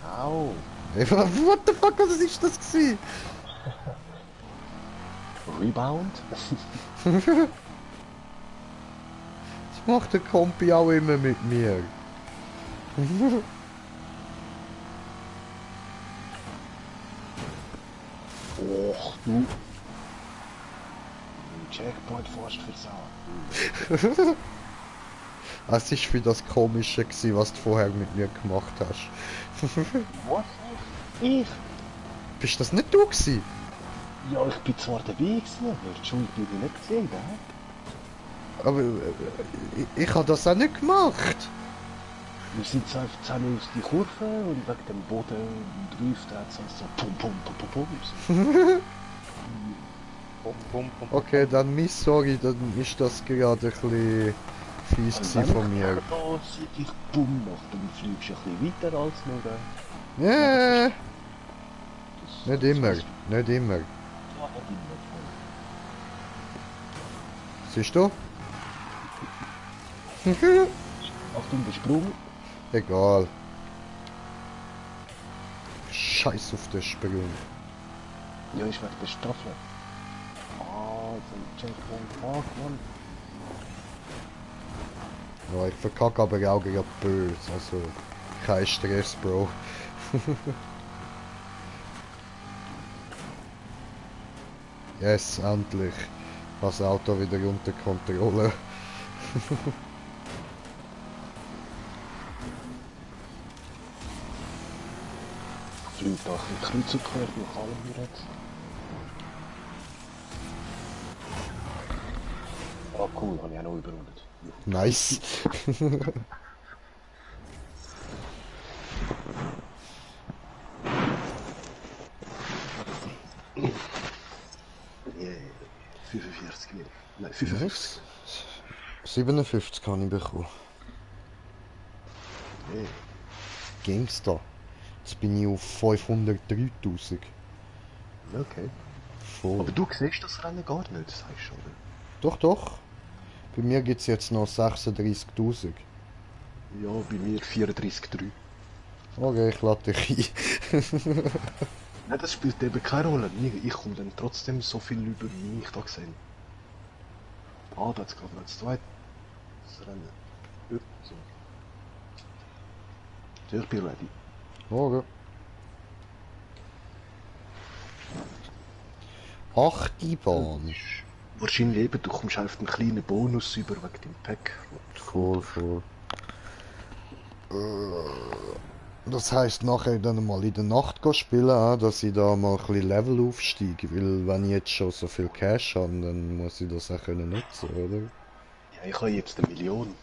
Au, au. Ey, what the fuck, was ist das gewesen? Rebound? Das macht der Kompi auch immer mit mir. Och, du. Checkpoint fast versaut. Es ist für das Komische gewesen, was du vorher mit mir gemacht hast. Was? Ich? Bist das nicht du gewesen? Ja, ich bin zwar dabei gewesen, aber die Schuld bin ich nicht gesehen, gell? Aber ich habe das auch nicht gemacht. Wir sind so einfach zusammen aus die Kurve und wegen dem Boden drauf, da hat es so pum pum pum pum pum. Bum, bum, bum. Okay, dann miss sorry, dann ist das gerade ein bisschen fies gewesen von mir. Da sieht ich bumm macht, dann fliegst du ein bisschen weiter als nur Nee, das, nicht immer, das nicht immer. Ja, nicht immer. Siehst du? Achtung, der Sprung. Egal. Scheiß auf den Sprung. Ja, ich werde bestraft. Ah, so ein Checkpoint. Fuck, Mann. Ja, ich verkacke aber auch gerade böse, also kein Stress, Bro. Yes, endlich. Das Auto wieder unter Kontrolle. Fliegt auch ein Kreuz und quer durch alle hier jetzt. Ah, cool, habe ich auch noch überrundet. Nice. Yeah. 45 wieder. Nein, 55. 57 kann ich bekommen. Yeah. GameStar. Jetzt bin ich auf 503.000. Okay. Voll. Aber du siehst das Rennen gar nicht, sagst du, oder? Doch, doch. Bei mir gibt es jetzt noch 36.000. Ja, bei mir 34,3. Okay, ich lade dich ein. Nein, das spielt eben keine Rolle. Ich komme dann trotzdem so viel über mich da gesehen. Ah, da hat's gerade noch das zweite Rennen. Ja, so. Ja, ich bin ready. Okay. 8. Bahn. wahrscheinlich eben, du kommst einfach einen kleinen Bonus über wegen dem Pack. Voll. Das heisst nachher dann mal in der Nacht gehen spielen, dass ich da mal ein bisschen Level aufsteige, weil wenn ich jetzt schon so viel Cash habe, dann muss ich das auch können nutzen, oder? Ja, ich habe jetzt 1 Million,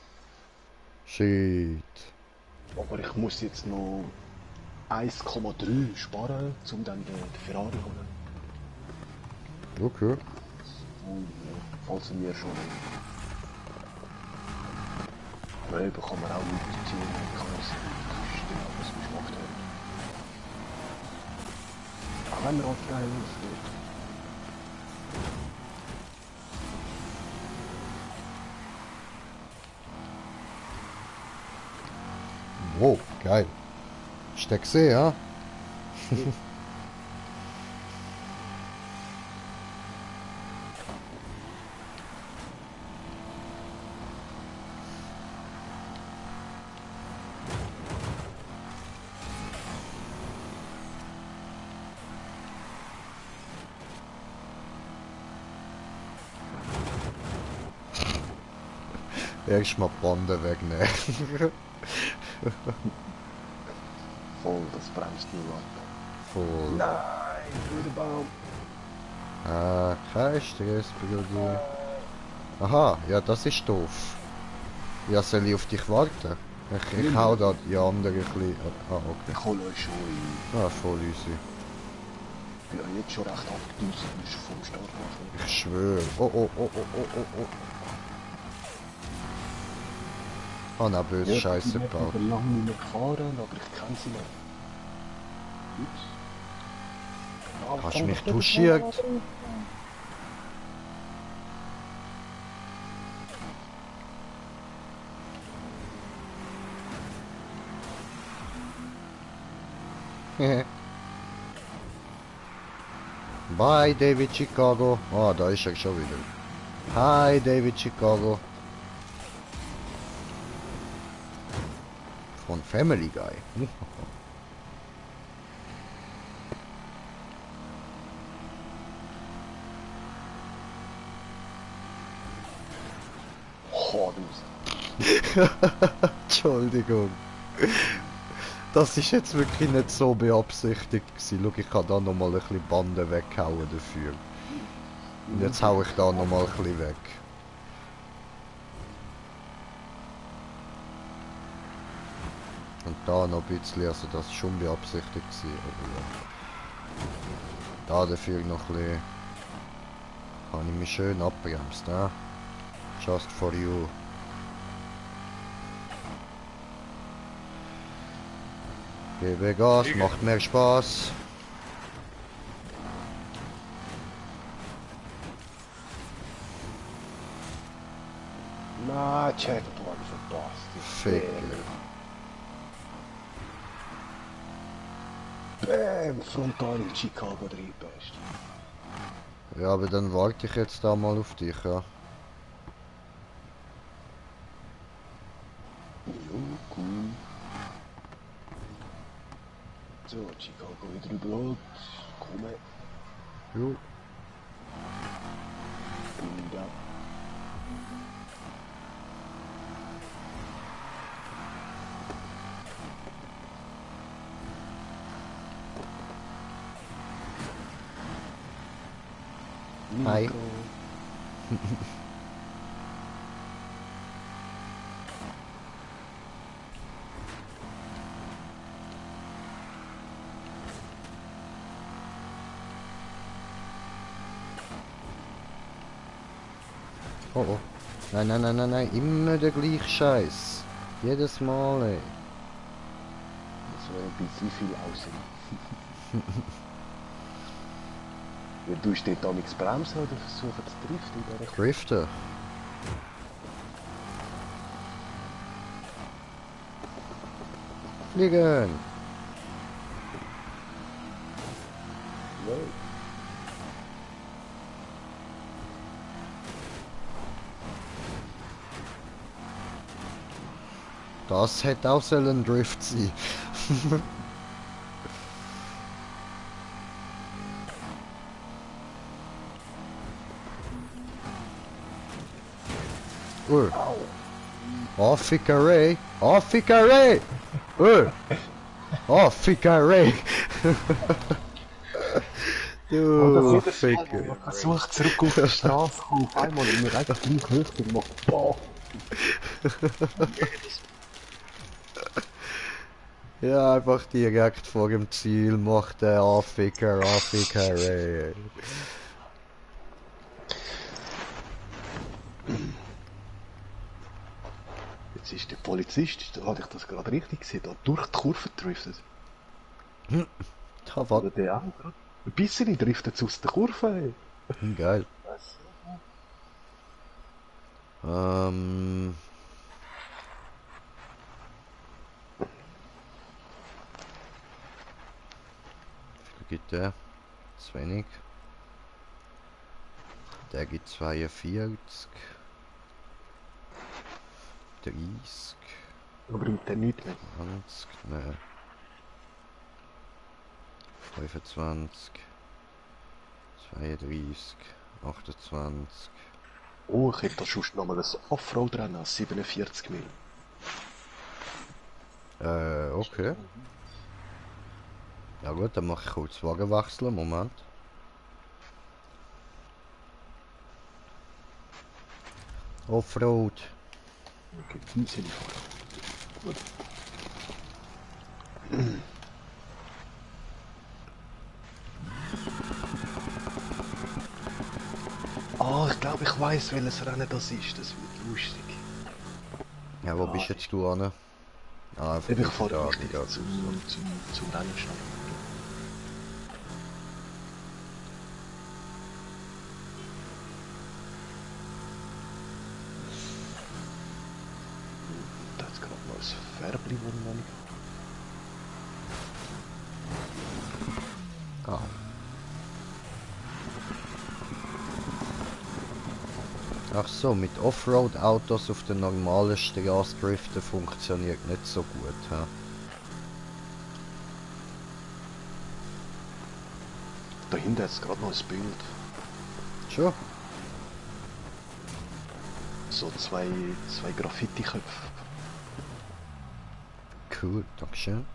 Shit. aber ich muss jetzt noch 1,3 sparen, um dann den Ferrari zu holen. Okay. Und falls er mir schon... Weil bekommen wir auch nicht die Tür, ich kann es nicht genau, was wir gemacht haben. Auch wenn wir halt geil ausgeht. Wow, geil. Hast du gesehen, ja? Erstmal die Bande wegnehmen. Voll, das bremst nur ab. Voll. Nein, blöder Baum. Kein Stress, Bruder. Aha, ja, das ist doof. Ja, soll ich auf dich warten? Ich hau da die andere ein bisschen... Ah, okay. Ich hole euch schon ein. Ah, voll easy. Ich bin ja jetzt schon recht abgedüst vom Start machen. Ich schwöre. Oh. Ah, na, böse Scheiße Ich gebaut. bin lange nicht mehr gefahren, aber ich kenne sie noch. Ups. Hast du mich touchiert? Bye, David Chicago. Ah, da ist er schon wieder. Hi, David Chicago. Von Family Guy. Oh, du. Entschuldigung. Das ist jetzt wirklich nicht so beabsichtigt gewesen. Schau, ich kann da nochmal ein bisschen Bande weghauen dafür. Und jetzt hau ich da nochmal ein bisschen weg. Und da noch ein bisschen, also das ist schon beabsichtigt gewesen, aber ja. Da dafür noch ein bisschen... Habe ich mich schön abbremst, ne? Just for you. Gebe Gas, macht mehr Spaß. Na, Checkpoint verpasst. Ficker. Bam, frontal in Chicago drin, best. Ja, aber dann warte ich jetzt da mal auf dich, ja. Jo, cool. So, Chicago wieder überholt. Komme. Jo. Und ja. Hi. Mikro. Oh oh. Nein, immer der gleiche Scheiß. Jedes Mal, ey. Das wäre ein bisschen viel aussehen. Ja, du steht da nichts bremsen oder versuchen zu driften in der Drifter. Fliegen. Wow. Das hätte auch sollen Drift sein. Oh, Fickerei! Oh, Fickerei! Oh, Fickerei! Du Ficker! Ich versuche zurück auf die Straße zu kommen, auf einmal und mir einfach gleich hoch und macht boah. Ja, einfach direkt vor dem Ziel macht der Fickerei! Jetzt ist der Polizist, da hatte ich das gerade richtig gesehen, da durch die Kurve driftet. Da Oder war der auch gerade. Ein bisschen driftet aus der Kurve. Ey. geil. Ähm. Wie viel gibt der? Zu wenig. Der gibt 42. 30. Da bringt der nichts mehr. 20. Ne. 25. 32. 28. Oh, ich hätte da schon nochmal ein Offroad-Rennen, 47 Mil. Okay. Ja gut, dann mache ich kurz Wagenwechsel. Moment. Offroad. Okay, easy fahren. Gut. Ah, ich glaube, ich weiß, welches Rennen das ist. Das wird lustig. Ja, wo bist jetzt du an? Ah, einfach Ich nicht fahre da, richtig nicht da. zum Rennstall. Da hat gerade noch ein Färbli, das ich noch nicht. Ah. Ach so, mit Offroad-Autos auf der normalen Straße driften funktioniert nicht so gut. Ha? Da hinten hat es gerade noch ein Bild. Schon? So zwei Graffiti-Köpfe. Cool, dankeschön.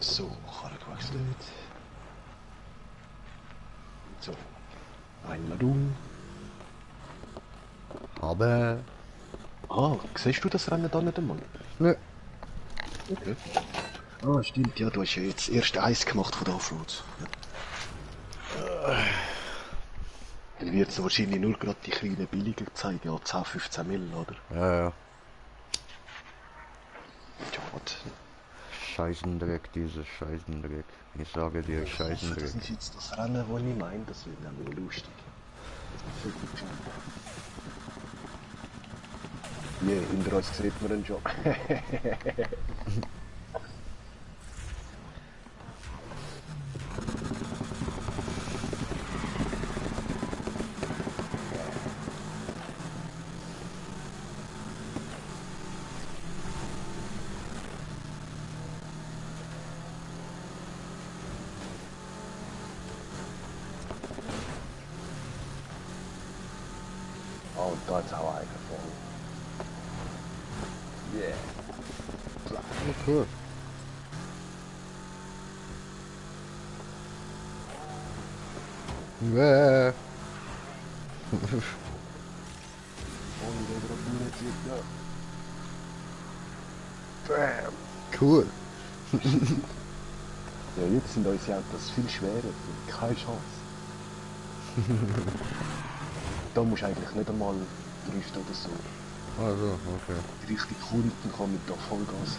So, Karre gewechselt. So, Einladung. Aber... Ah, siehst du das Rennen da nicht einmal? Nö. Okay. Ah, stimmt, ja, du hast ja jetzt das erste Eis gemacht von der Offroad. Ja. Dann wird es wahrscheinlich nur gerade die kleinen billiger zeigen, ja, 10, 15 Mil, oder? Ja. Schade. Scheißendreck, dieser Scheißendreck. Ich sage dir, Das Scheißendreck. ist jetzt das Rennen, das ich meine, das wird nämlich lustig. Ja, hinter uns sieht man ihn schon. Oh, und da ist auch einer vorne. Yeah. Oh, cool. Bäh. Ohne den gerade nicht sieht, ja. Bam. Cool. Ja, jetzt sind unsere Autos viel schwerer. Keine Chance. Da musst du eigentlich nicht einmal driften oder so. Also, okay. Die richtige Kunden kann mit da Vollgas.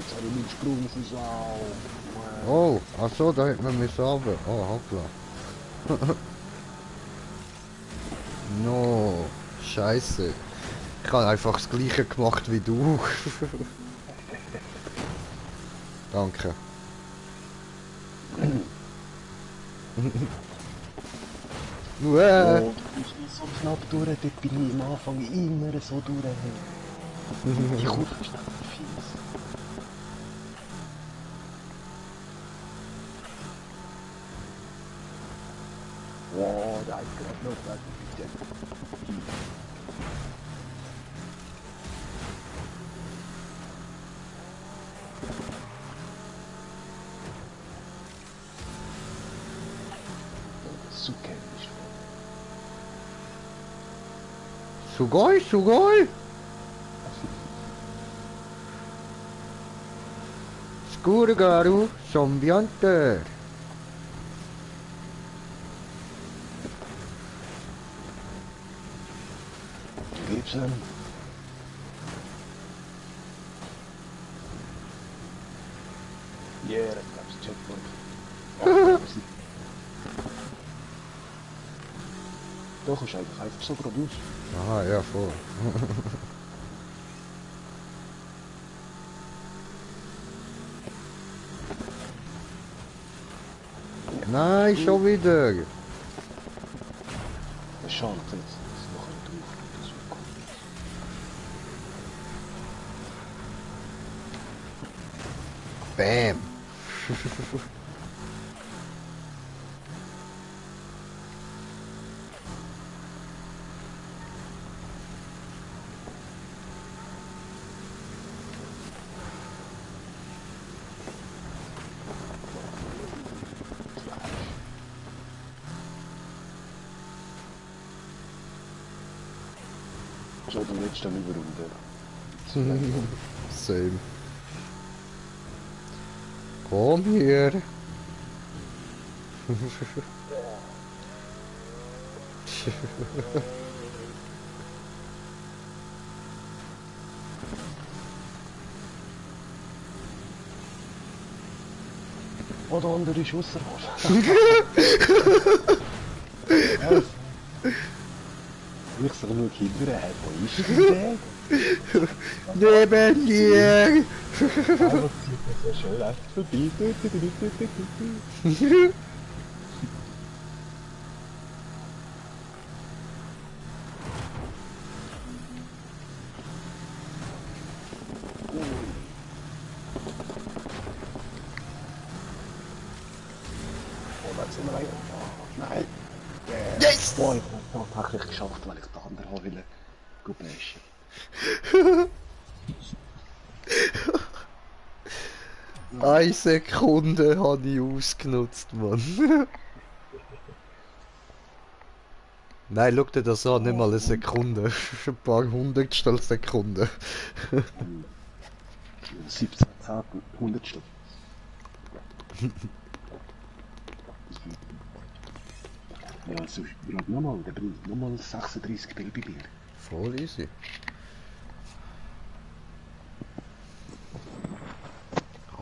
jetzt habe ich meinen Sprung versaugt. Oh, ach so, da hätte man müssen runter. Oh, hoppla. No, scheiße. Ich habe einfach das gleiche gemacht wie du. Danke. Oh, du bist nicht so knapp durch, dort bin ich am Anfang immer so durch. Die Kurve ist einfach fies. Wow, da ist gerade noch was. Super ist. Sugoi, Sugoi! Scuro garu, sombiante! Du lebst an. Yeah, da gab's Checkpoint. Doch, ist eigentlich einfach so geradeaus. Aha, ja, voll. Nein, schon wieder. Das ist schade, jetzt. Das ist noch ein drauf. Das wird gut. Bam. Schon die letzte Überrunde. Same. Komm hier. Oh, der andere ist ausserhalb. Ich sag nur Kinder, hey, wo ist denn der? Neben dir. Aber zieht das so schön einfach vorbei. Oh, da sind wir rein. Oh, nein. Yes! Boah, ich habe es tatsächlich geschafft, weil ich den anderen haben wollte. Gut bashen. Eine Sekunde habe ich ausgenutzt, Mann. Nein, schau dir das an, nicht mal eine Sekunde. Ein paar hundertstel Sekunden. 17 Zehntel, 100 Stück. Ja, so gerade nochmal, der bringt nochmal 36 Babybier. Voll easy.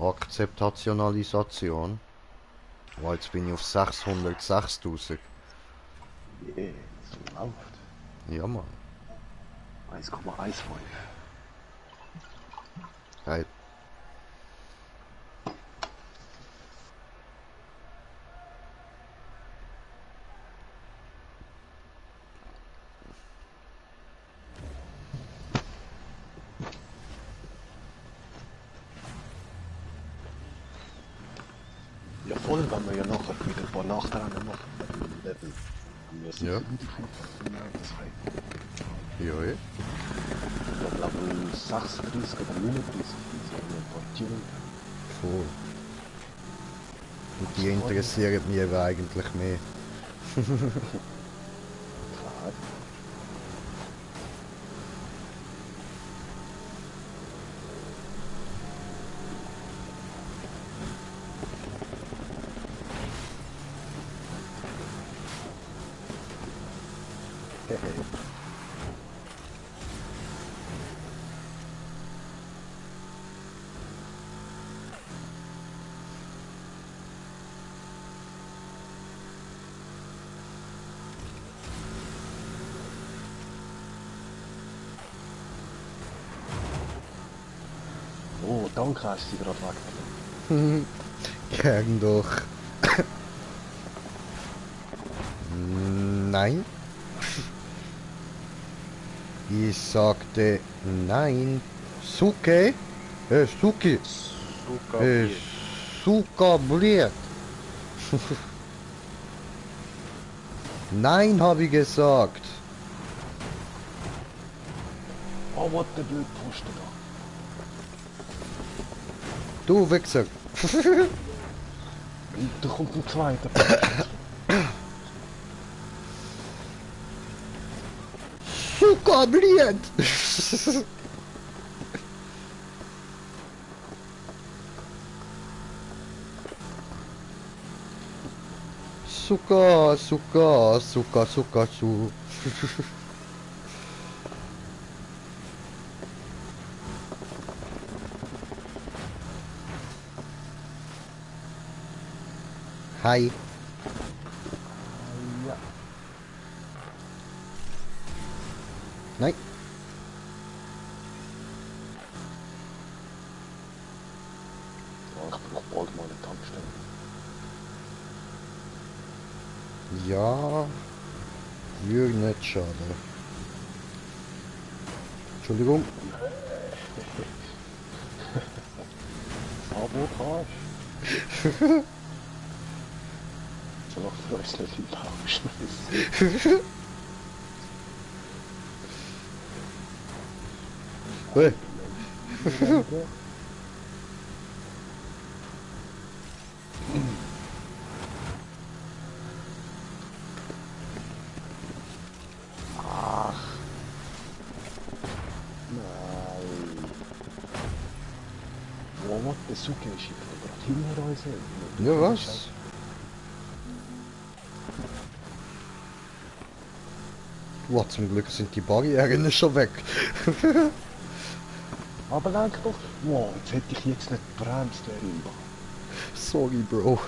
Akzeptationalisation. Oh, jetzt bin ich auf 606.000. Yeah, so läuft. Ja, Mann. 1,15. Geil. Ja voll, wenn wir ja nachher wieder ein paar Nachtrennen machen. Level. Wir sind Ja. so gut Ja, ja. Ich glaube Level 36 oder 39 so ein paar Tuning. Voll. Und die interessieren mich aber eigentlich mehr. Klar. Dank, hast du sie gerade weggenommen. Gern doch. Nein. Ich sagte nein. Suke? Suki. Suka Äh, Bier. Suka Bliet. Nein, habe ich gesagt. Oh, was der blöde Posten da. Du Wichser. Und da kommt ein zweiter Posten. Suka Bliet. Suka, Suka, Suka, Suka, Su. Hi. Ja. Nein. Ja, ich brauche bald mal eine Tankstelle. Ja. Würde nicht schade. Entschuldigung. Abo kannst. Solange wir uns nicht in den Bauch schmeißen. Hey. Ach. Nein. Wo wird der Suke ist? Ich bin gerade hinter uns hin. Ja, was? Wow, zum Glück sind die Barrieren schon weg. Aber lenk doch. Wow, jetzt hätte ich jetzt nicht gebremst, darüber. Sorry, Bro.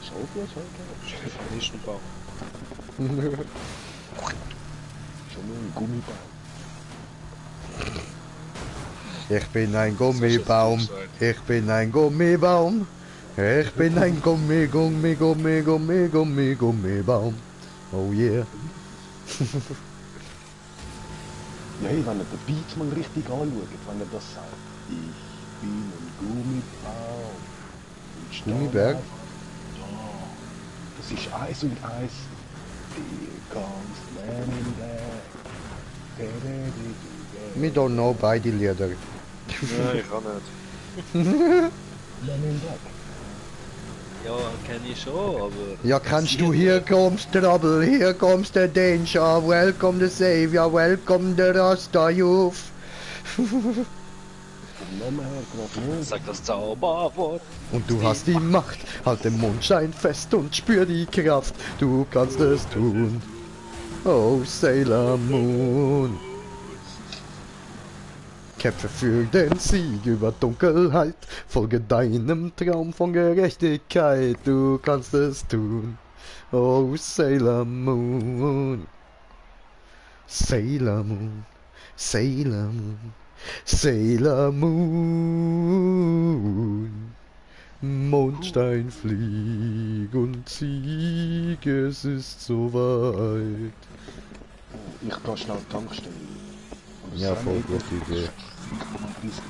So gut, so gut. Nicht ein Baum. Schon nur ein Gummibaum. Ich bin ein Gummibaum. Ich bin ein Gummibaum. Ich bin ein Gummibaum. Oh yeah. Ja, hey, wenn ihr den Beat mal richtig anschaut, wenn ihr das sagt. Ich bin ein Gummibaum. Und stehe Gummiberg? einfach da. Das ist eins und eins. Here comes the man in black. We don't know beide Lieder. Nein, ich kann nicht. Man in black. Ja, kenne ich schon, aber... Ja, kannst du, here comes trouble, here comes the danger, welcome the savior, welcome the Rasta Youth. Vom Namen her gerade nicht. Sag das Zauberwort. Und du hast die Macht, halt den Mondschein fest und spür die Kraft, du kannst es tun. Oh, Sailor Moon. Kämpfe für den Sieg über Dunkelheit, folge deinem Traum von Gerechtigkeit, du kannst es tun. Oh, Sailor Moon. Sailor Moon, Sailor Moon, Sailor Moon. Mondstein, flieg und sieg, es ist soweit. Ich gehe schnell die Tankstelle. Aber Ja, Sam, voll ey, gute Idee. Ich komme ein bisschen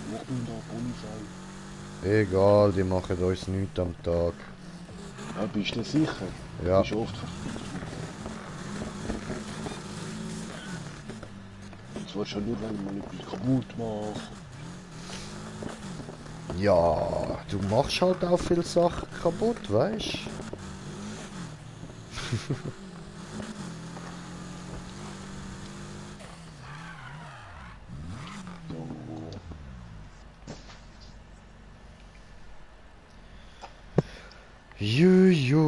Wo bin da Polizei? Egal, die machen uns nichts am Tag. Ja, bist du sicher? Ja. Bist du oft Jetzt willst du ja nur, wenn man etwas kaputt macht. Ja, du machst halt auch viel Sachen kaputt, weißt? Juju.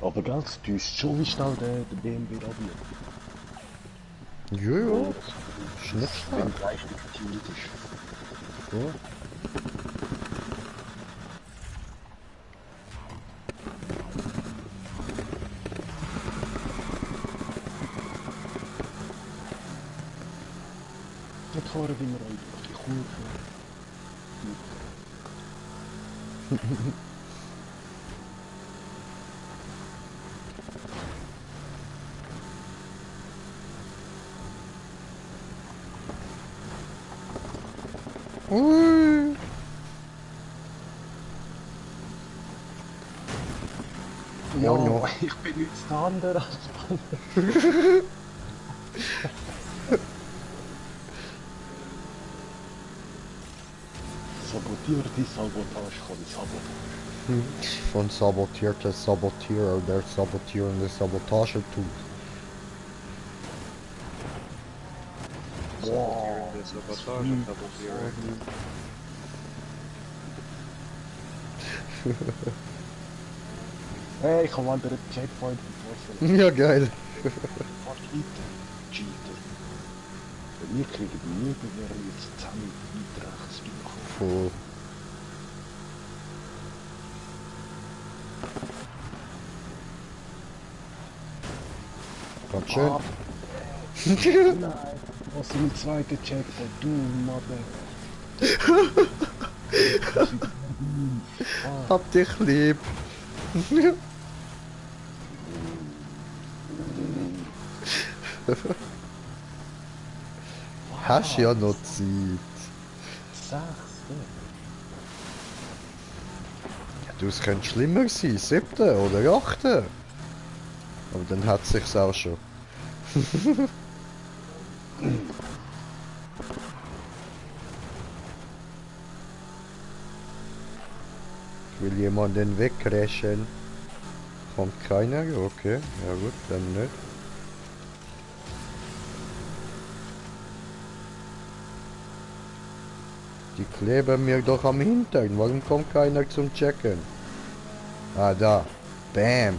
Aber ganz, du hast schon wie schnell den BMW abnehmen. Ja, ja. Ist nicht Wenn schlecht. gleich gefühlt ist. Ja. Nicht fahren, wie wir euch durch die Kurve. Ui. Ja, ja. ich bin nichts anderes. Sabotierte Sabotage kann Sabotage. Von sabotierter Sabotierer, der sabotierende Sabotage tut. Wow, Der Sabotage, Sabotierer. Hey, ich habe einen Checkpoint getroffen. Ja, geil. Fahrt weiter, Cheater. Wir kriegen nie, wenn wir jetzt zusammen weit rechts reinkommen. Voll. Ganz schön. Ah, nein, was im zweiten Checkpoint, du Mother. Hab dich lieb. Hast ja noch Zeit. Sechste. Ja, du, es könnte schlimmer sein. 7. oder 8. Aber dann hat sich's auch schon. Will jemanden wegcrashen? Kommt keiner? Okay, ja gut, dann nicht. Die kleben mir doch am Hintern. Warum kommt keiner zum Checken? Ah, da. Bam.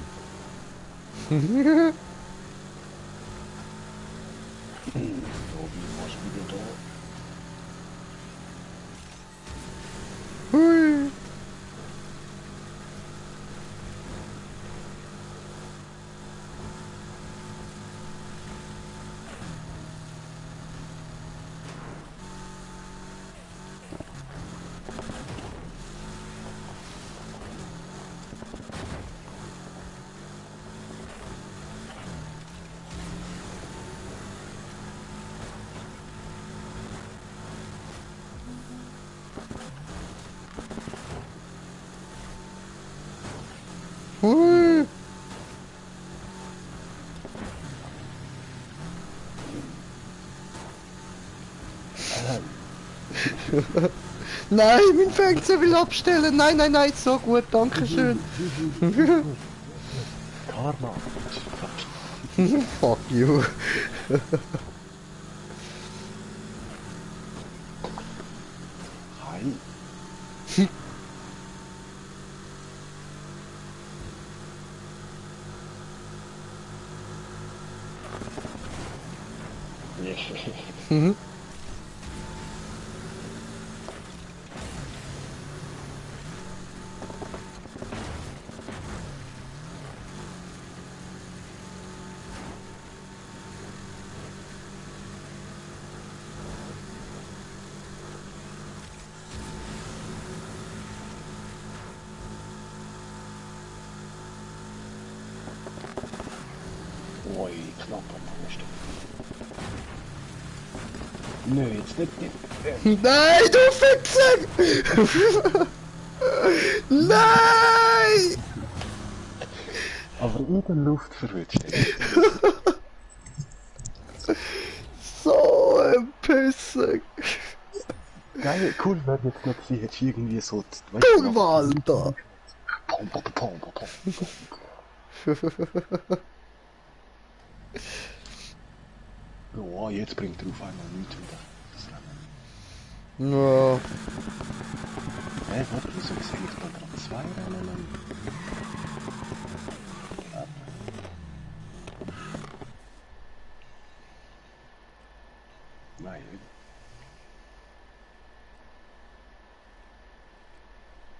Tobi, was wieder da? Hui. Hui. Nein, mein Fernseher will abstellen. Nein, nein, nein, so gut, danke schön. Karma. Fuck you. Hi. Mhm. Oi, knapp am Anstieg. Nö, jetzt nicht. Nein, du Fixer! Nein! Aber in der Luft verrutscht. So ein Pisser. Geil, cool wäre jetzt noch gewesen, hättest du irgendwie so... Kurva, Alter! Pom, pom, pom, pom, pom. Oh, jetzt bringt er auf einmal nichts wieder. Das Rennen. Ja. Hä, warte, wieso sehe ich da gerade zwei Rennen?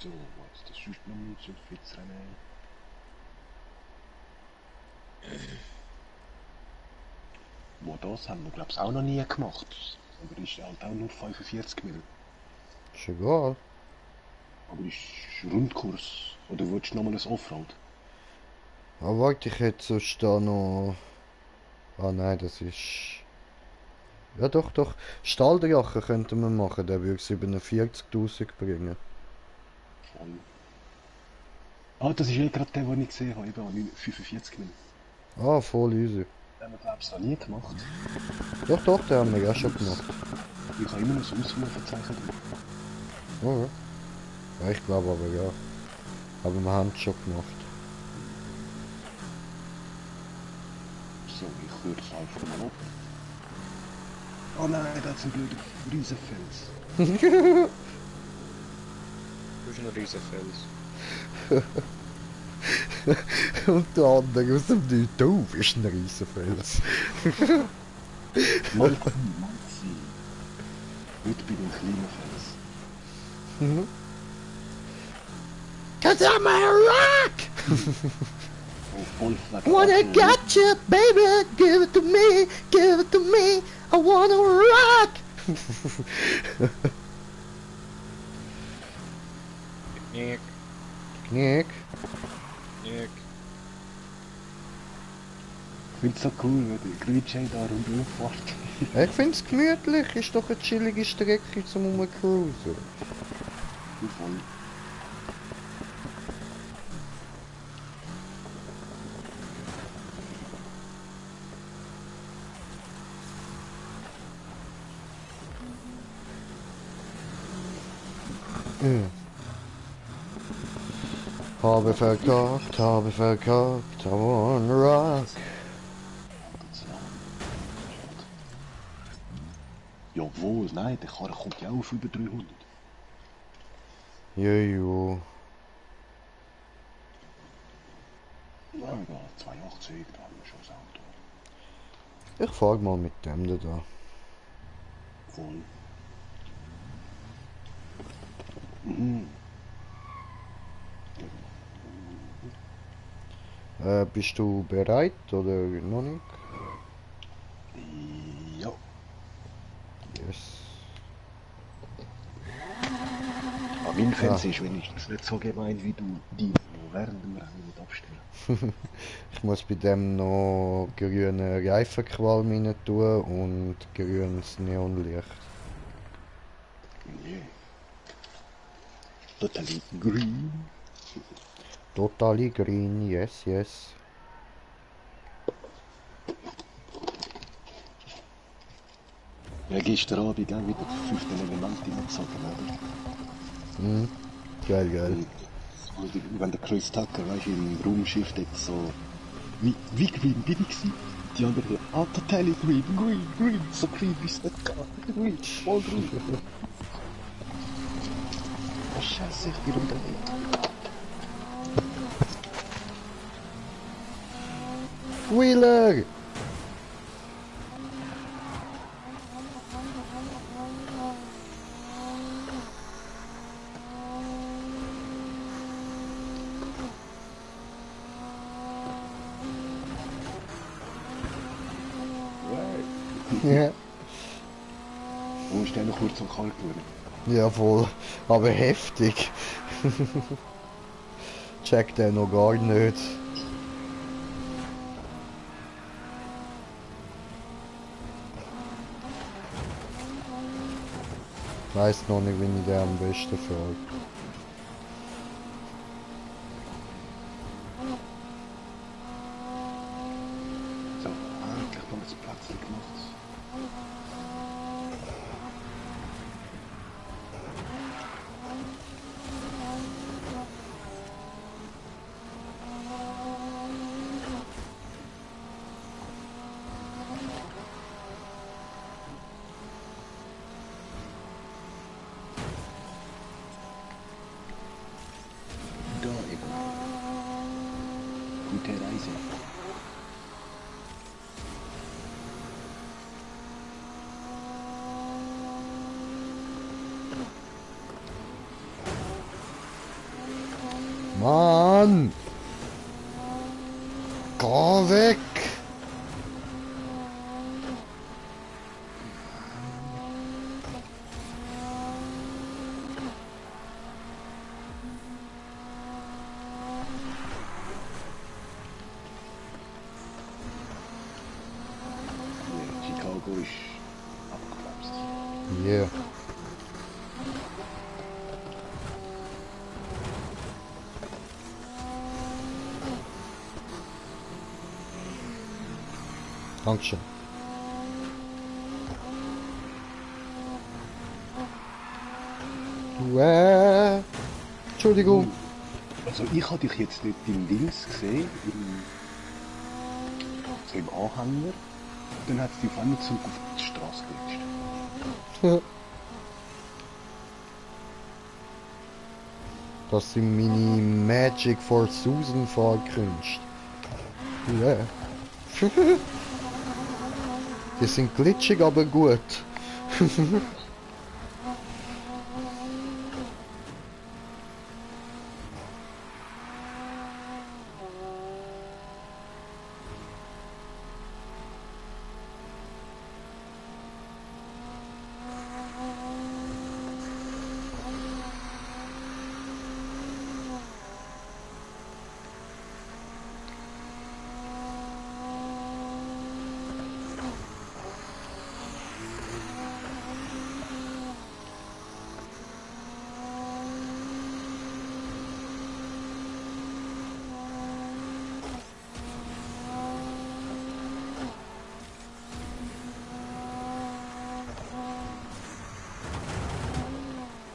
So, was das sonst noch nicht so Fitzrennen. Wo das haben wir glaube ich auch noch nie gemacht. Aber ist halt auch nur 45 Minuten. Ist egal. Aber ist Rundkurs. Oder willst du nochmal ein Offroad? Aber warte, ich hätte sonst da noch... Ah nein, das ist... Ja doch, doch. Stahldrache könnten wir machen, der würde 47'000 bringen. Voll. Ah, das ist ja gerade der, den ich gesehen habe. Eben 45 Minuten. Ah, voll easy. Den haben wir glaube ich noch nie gemacht. Doch, doch, den haben wir ja schon gemacht. Ich habe immer noch ein Ausrufezeichen drin. Oh, ja. Ja, ich glaube aber ja. Aber wir haben es schon gemacht. So, ich würde es einfach mal ab. Oh nein, da ist ein blöder Riesenfels. Du bist ein Riesenfels. Und der andere aus dem Nichts, du bist ein Riesenfels. Mal sehen. Heute bin ich ein kleiner Fels. Cause I'm a rock! Oh, voll fleck. Wanna get you, baby, give it to me, give it to me, I wanna rock! Nick, Nick, Nick. Ich finde es so cool, wenn der Greenchain da rundherum fährt. ich find's gemütlich, ist doch eine chillige Strecke zum Rumcruisen. Voll. Habe verkackt, I wanna rock. Jawohl, nein, der Karre kommt ja auch auf über 300. Jojo. Ja, egal, 82, da haben wir schon das Auto. Ich fahr mal mit dem da. Voll. Mhm. Bist du bereit oder noch nicht? Ja. Yes. Aber mein Fans ist wenigstens nicht so gemein wie du die, während dem Rennen nicht abstellen. Ich muss bei dem noch grüne Reifenqualm rein tun und grünes Neonlicht. Yeah. Totally green. Totally green, yes, yes. Ja, gestern Abend auch wieder die 5. Element gezogen, oder? Geil, geil. Und wenn der Chris Tucker, weißt du, im Raumschiff dort so... Wie green bin ich gewesen? Die anderen, totally green, green, so green wie es nicht geht. Green, voll green. Oh Scheiße, ich bin umdreht. Wheeler! Ja. Du musst ja noch kurz am Kalt tun. Jawohl, aber heftig. Checkt er noch gar nicht. Ich weiss noch nicht, wie ich den am besten fahre. So, endlich mal das Platz gemacht. Da eben. Gute Reise. Mann! Geh weg! Nee, Chicago ist abgebremst. Yeah. Dankeschön. Entschuldigung. Also ich habe dich jetzt nicht im Dings gesehen, so im Anhänger. Dann hat es dich auf einmal zurück auf die Straße gerutscht. Das sind meine Magic for Susan Fahrkünste. Yeah. Die sind glitschig, aber gut.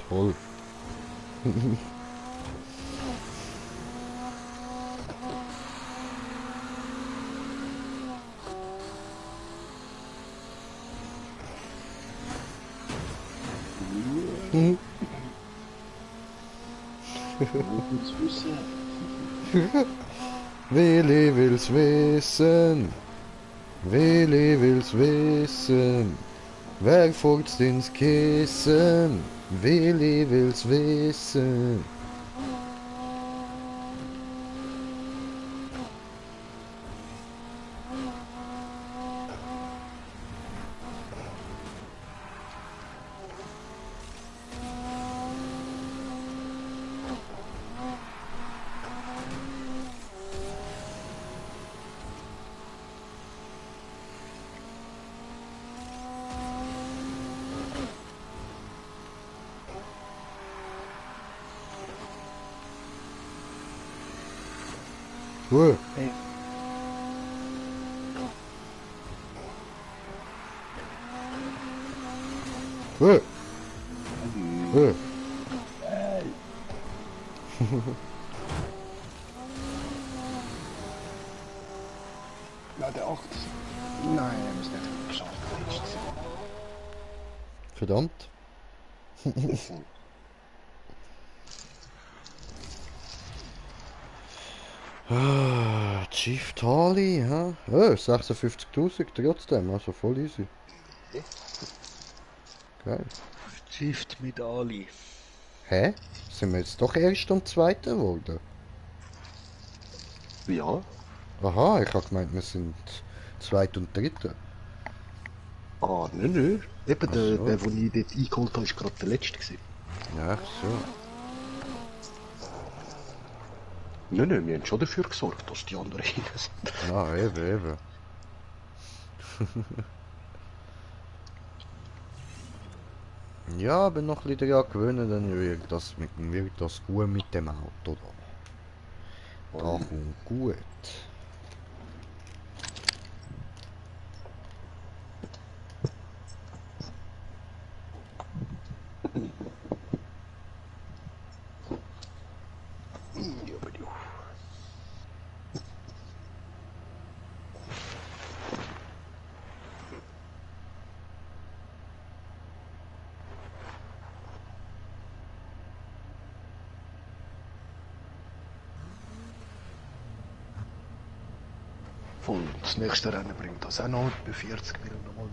Toll. Willst du wissen? Willi will's wissen. Willi will's wissen. Wer furzt ins Kissen? Willi will's wissen. Ruhe. Hey. Ruhe. Ruhe. Ja, der 8. Nein, wir haben es nicht geschafft. Verdammt. Ah, Chief Tali, hä? 56.000 trotzdem, also voll easy. Geil. Shift mit Ali. Hä? Sind wir jetzt doch erst und zweiter geworden? Ja, Aha, ich hab gemeint, wir sind zweit und dritter. nein. Eben, Ach der, so. der, den ich dort eingeholt habe, war gerade der letzte gewesen. Ja, so. Nein, wir haben schon dafür gesorgt, dass die anderen rein sind. Ah, eben. Ja, aber noch ein bisschen daran gewöhnen, dann wird das gut mit dem Auto da. Da kommt gut. Voll, das nächste Rennen bringt das auch noch bei 40 Minuten nochmal.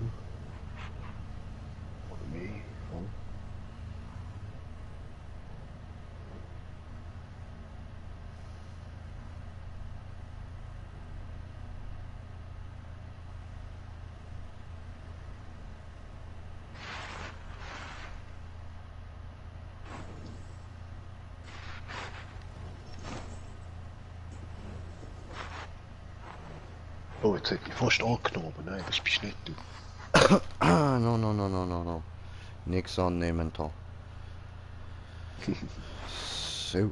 Oder mehr. Voll. Oh, jetzt hätte ich fast angenommen. Nein, das bist nicht du. Ah, no. Nix annehmen da. So.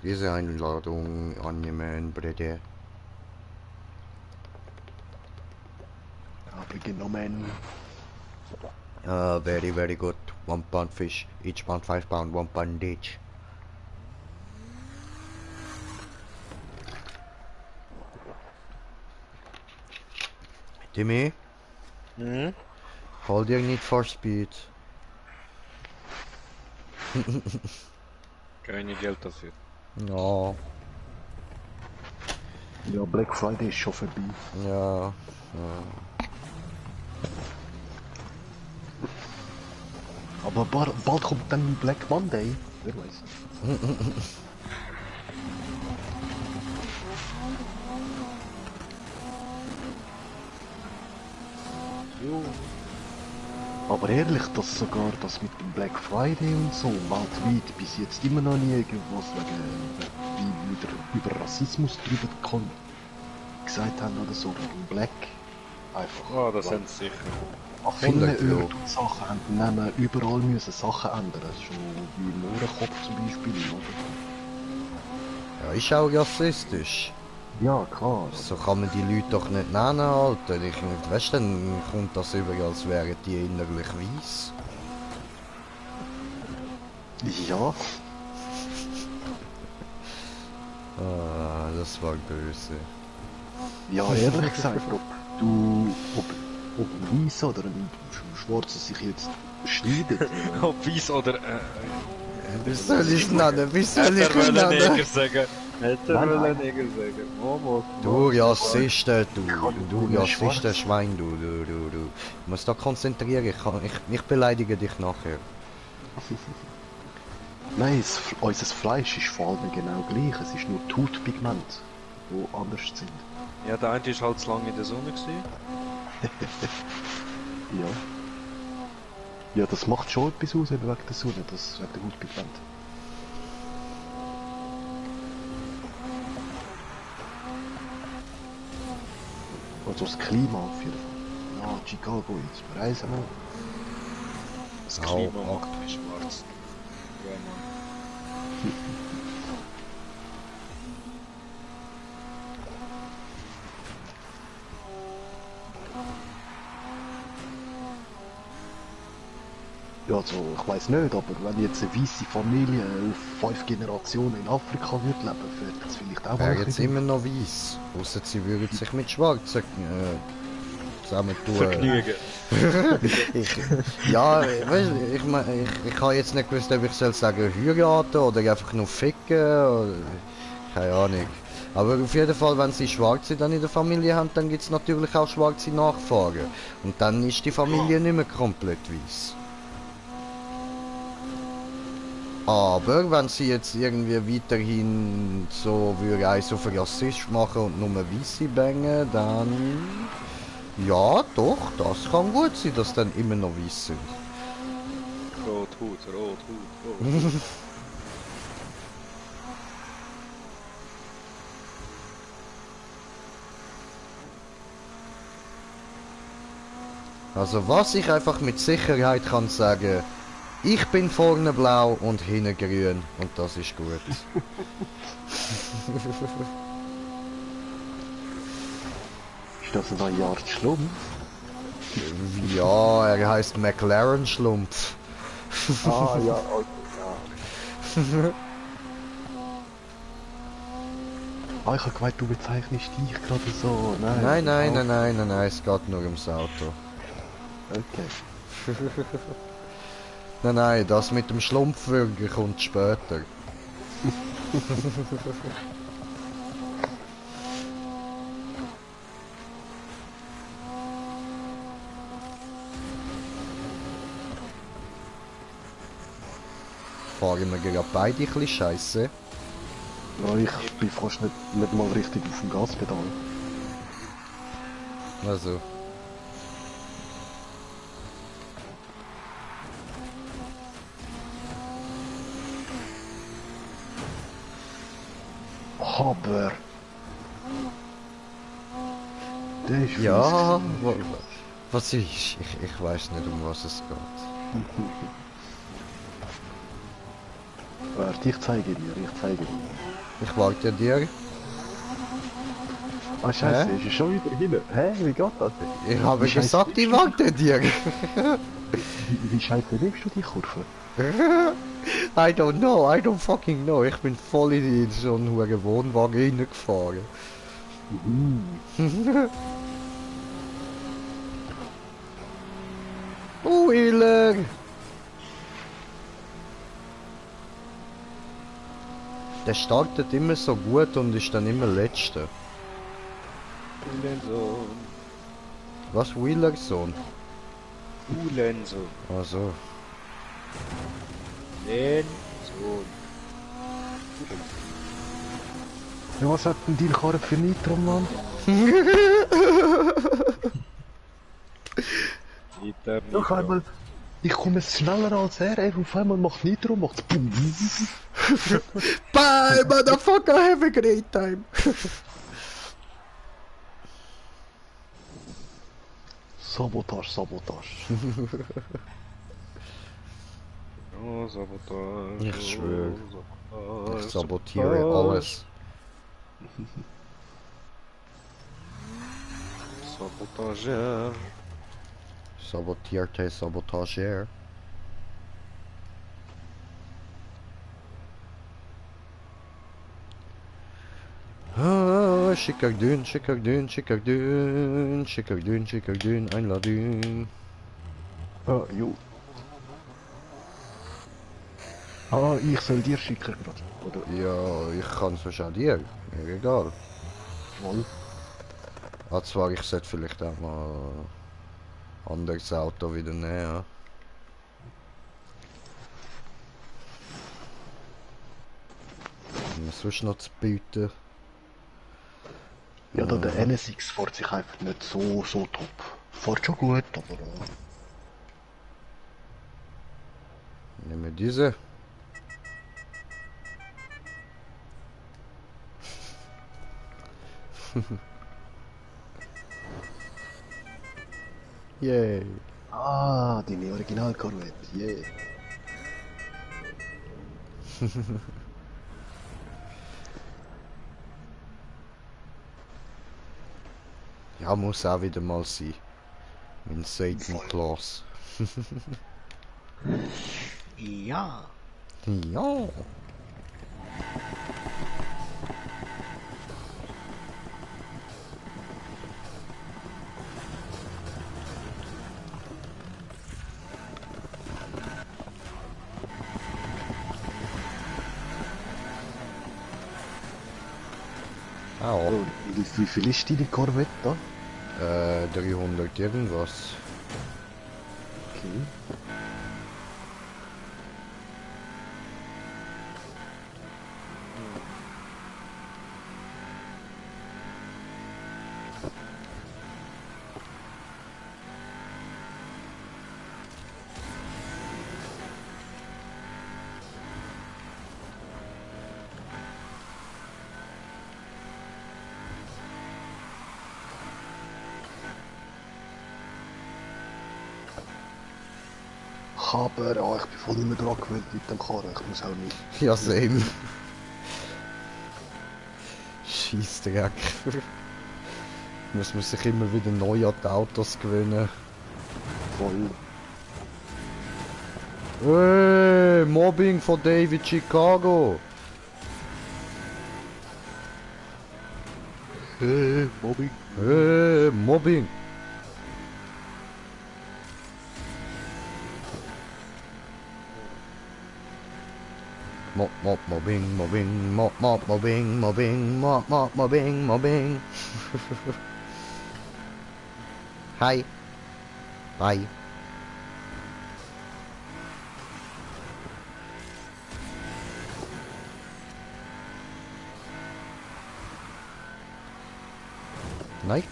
Diese Einladung annehmen, bitte. Aber genommen. Very good. 1 pound fish, each pound 5 pound, 1 pound each. Timmy, Hm? hold your need for speed. Keine Geld dafür. Ja, Ja, Black Friday ist schon vorbei. ja. Aber bald kommt dann Black Monday. Wer weiß. Aber ehrlich, dass sogar das mit dem Black Friday und so weltweit bis jetzt immer noch nie irgendwas wie wieder über Rassismus drüber gesagt haben oder so, wegen Black. Einfach. Oh, das sind sie sicher. An vielen 100 Euro. Orten und Sachen haben überall müssen Sachen ändern. Schon wie im Ohrenkopf zum Beispiel, oder? Ja, ist auch rassistisch. Ja, klar. So kann man die Leute doch nicht nennen, Alter. Weißt du, dann kommt das über, als wären die innerlich weiss. Ja, Ah, das war böse. ja, ehrlich gesagt, ob ein Weiss oder ein Schwarzer sich jetzt schneidet. Ob weiß oder... Wie soll ich nennen? Wie soll Hätte ich er wollen nennen? Neger sagen. Hätte er Nein, wollen nein. Neger sagen. Momo. Du Rassiste, du Ja, Rassiste schwarz. Schwein, du. Du musst da konzentrieren, ich beleidige dich nachher. Nein, unser Fleisch ist vor allem genau gleich. Es ist nur die Hautpigmente, die anders sind. Ja, der eine ist halt zu lange in der Sonne gewesen. Ja. Ja, das macht schon etwas aus eben wegen der Sonne, das wegen der Hautpigmente. Also das Klima auf jeden Fall. Ja, Chicago, jetzt reisen wir. Das Au, Klima au. macht mich schwarz. Ja, Mann. Ja, also ich weiß nicht, aber wenn jetzt eine weiße Familie auf 5 Generationen in Afrika würde leben, wäre das vielleicht auch Wäre mal jetzt immer noch weiss. Ausser sie würden sich mit Schwarzen zusammentun. Vergnügen. Ja, weißt du, ich mein, ich habe jetzt nicht gewusst, ob ich soll sagen heiraten oder einfach nur ficken. Oder, keine Ahnung. Aber auf jeden Fall, wenn sie Schwarze dann in der Familie haben, dann gibt es natürlich auch schwarze Nachfahren. Und dann ist die Familie nicht mehr komplett weiss. Aber wenn sie jetzt irgendwie weiterhin so würde eins auf Rassist machen und nur Weisse bängen, dann... Ja, doch, das kann gut sein, dass dann immer noch Weiss sind. Rothut, Rothut. Also was ich einfach mit Sicherheit kann sagen, ich bin vorne blau und hinten grün und das ist gut. Ist das ein Jahr Schlumpf? Ja, er heißt McLaren Schlumpf. Ah, ja, okay, ja. Ah, ich habe gemeint, du bezeichnest dich gerade so. Nein. Nein, es geht nur ums Auto. Okay. Nein, das mit dem Schlumpfwürger kommt später. Fahren wir gerade beide ein bisschen scheiße. Ja, ich bin fast nicht mal richtig auf dem Gaspedal. Also. Aber Der ist Ja, fies. was ist? Ich weiß nicht, um was es geht. Warte, ich zeige dir. Ich warte dir. Ah, scheiße, Hä? ist er schon wieder hin? Hä, wie geht das denn? Ich habe scheiße gesagt, ich nimmst du warte dir. wie scheiße nimmst du die Kurve? I don't know, I don't fucking know. Ich bin voll in so einen hohen Wohnwagen reingefahren. Oh, Wheeler! Der startet immer so gut und ist dann immer letzter. Uhlensohn. Was, Wheeler Sohn? Uhlensohn. Also. Uhlensohn. Ja, was hat denn dein Karre für Nitro, Mann? Nitro. Auf einmal, ich komme schneller als er, ey, auf einmal macht Nitro, macht's BUM. Bye, motherfucker, have a great time! Sabotage. Oh, Sabotage. Ich schwöre. Sabotage, Ich sabotiere Sabotage. alles. Sabotage. Sabotierte Sabotager. Ah, Schickerdün, Einladün. Ah, jo. Ah, ich soll dir schicken gerade. Oder? Ja, ich kann es auch dir. Mir egal. Wohl. Ah, zwar, ich sollte vielleicht auch mal ein anderes Auto wieder nehmen. Was sonst noch zu bieten? Ja, da der NSX fährt sich einfach nicht so top. Fährt schon gut, aber... Nehmen wir diese. Yay. Ah, deine Original-Corvette, yeah. Ja, muss auch wieder mal sein. Mein Satan Claus. Ja. Ja. Ah, Oh, wie viel ist deine Corvette da? 300 irgendwas. Okay. Aber ich bin voll nicht mehr dran gewöhnt mit dem Karren, ich muss auch nicht. Ja, same. Scheissdreck. Muss man sich immer wieder neu an die Autos gewöhnen. Voll. Hey, Mobbing von David Chicago. Mobbing. Hey, Mobbing. Mobbing. Hi. Bye. Nein.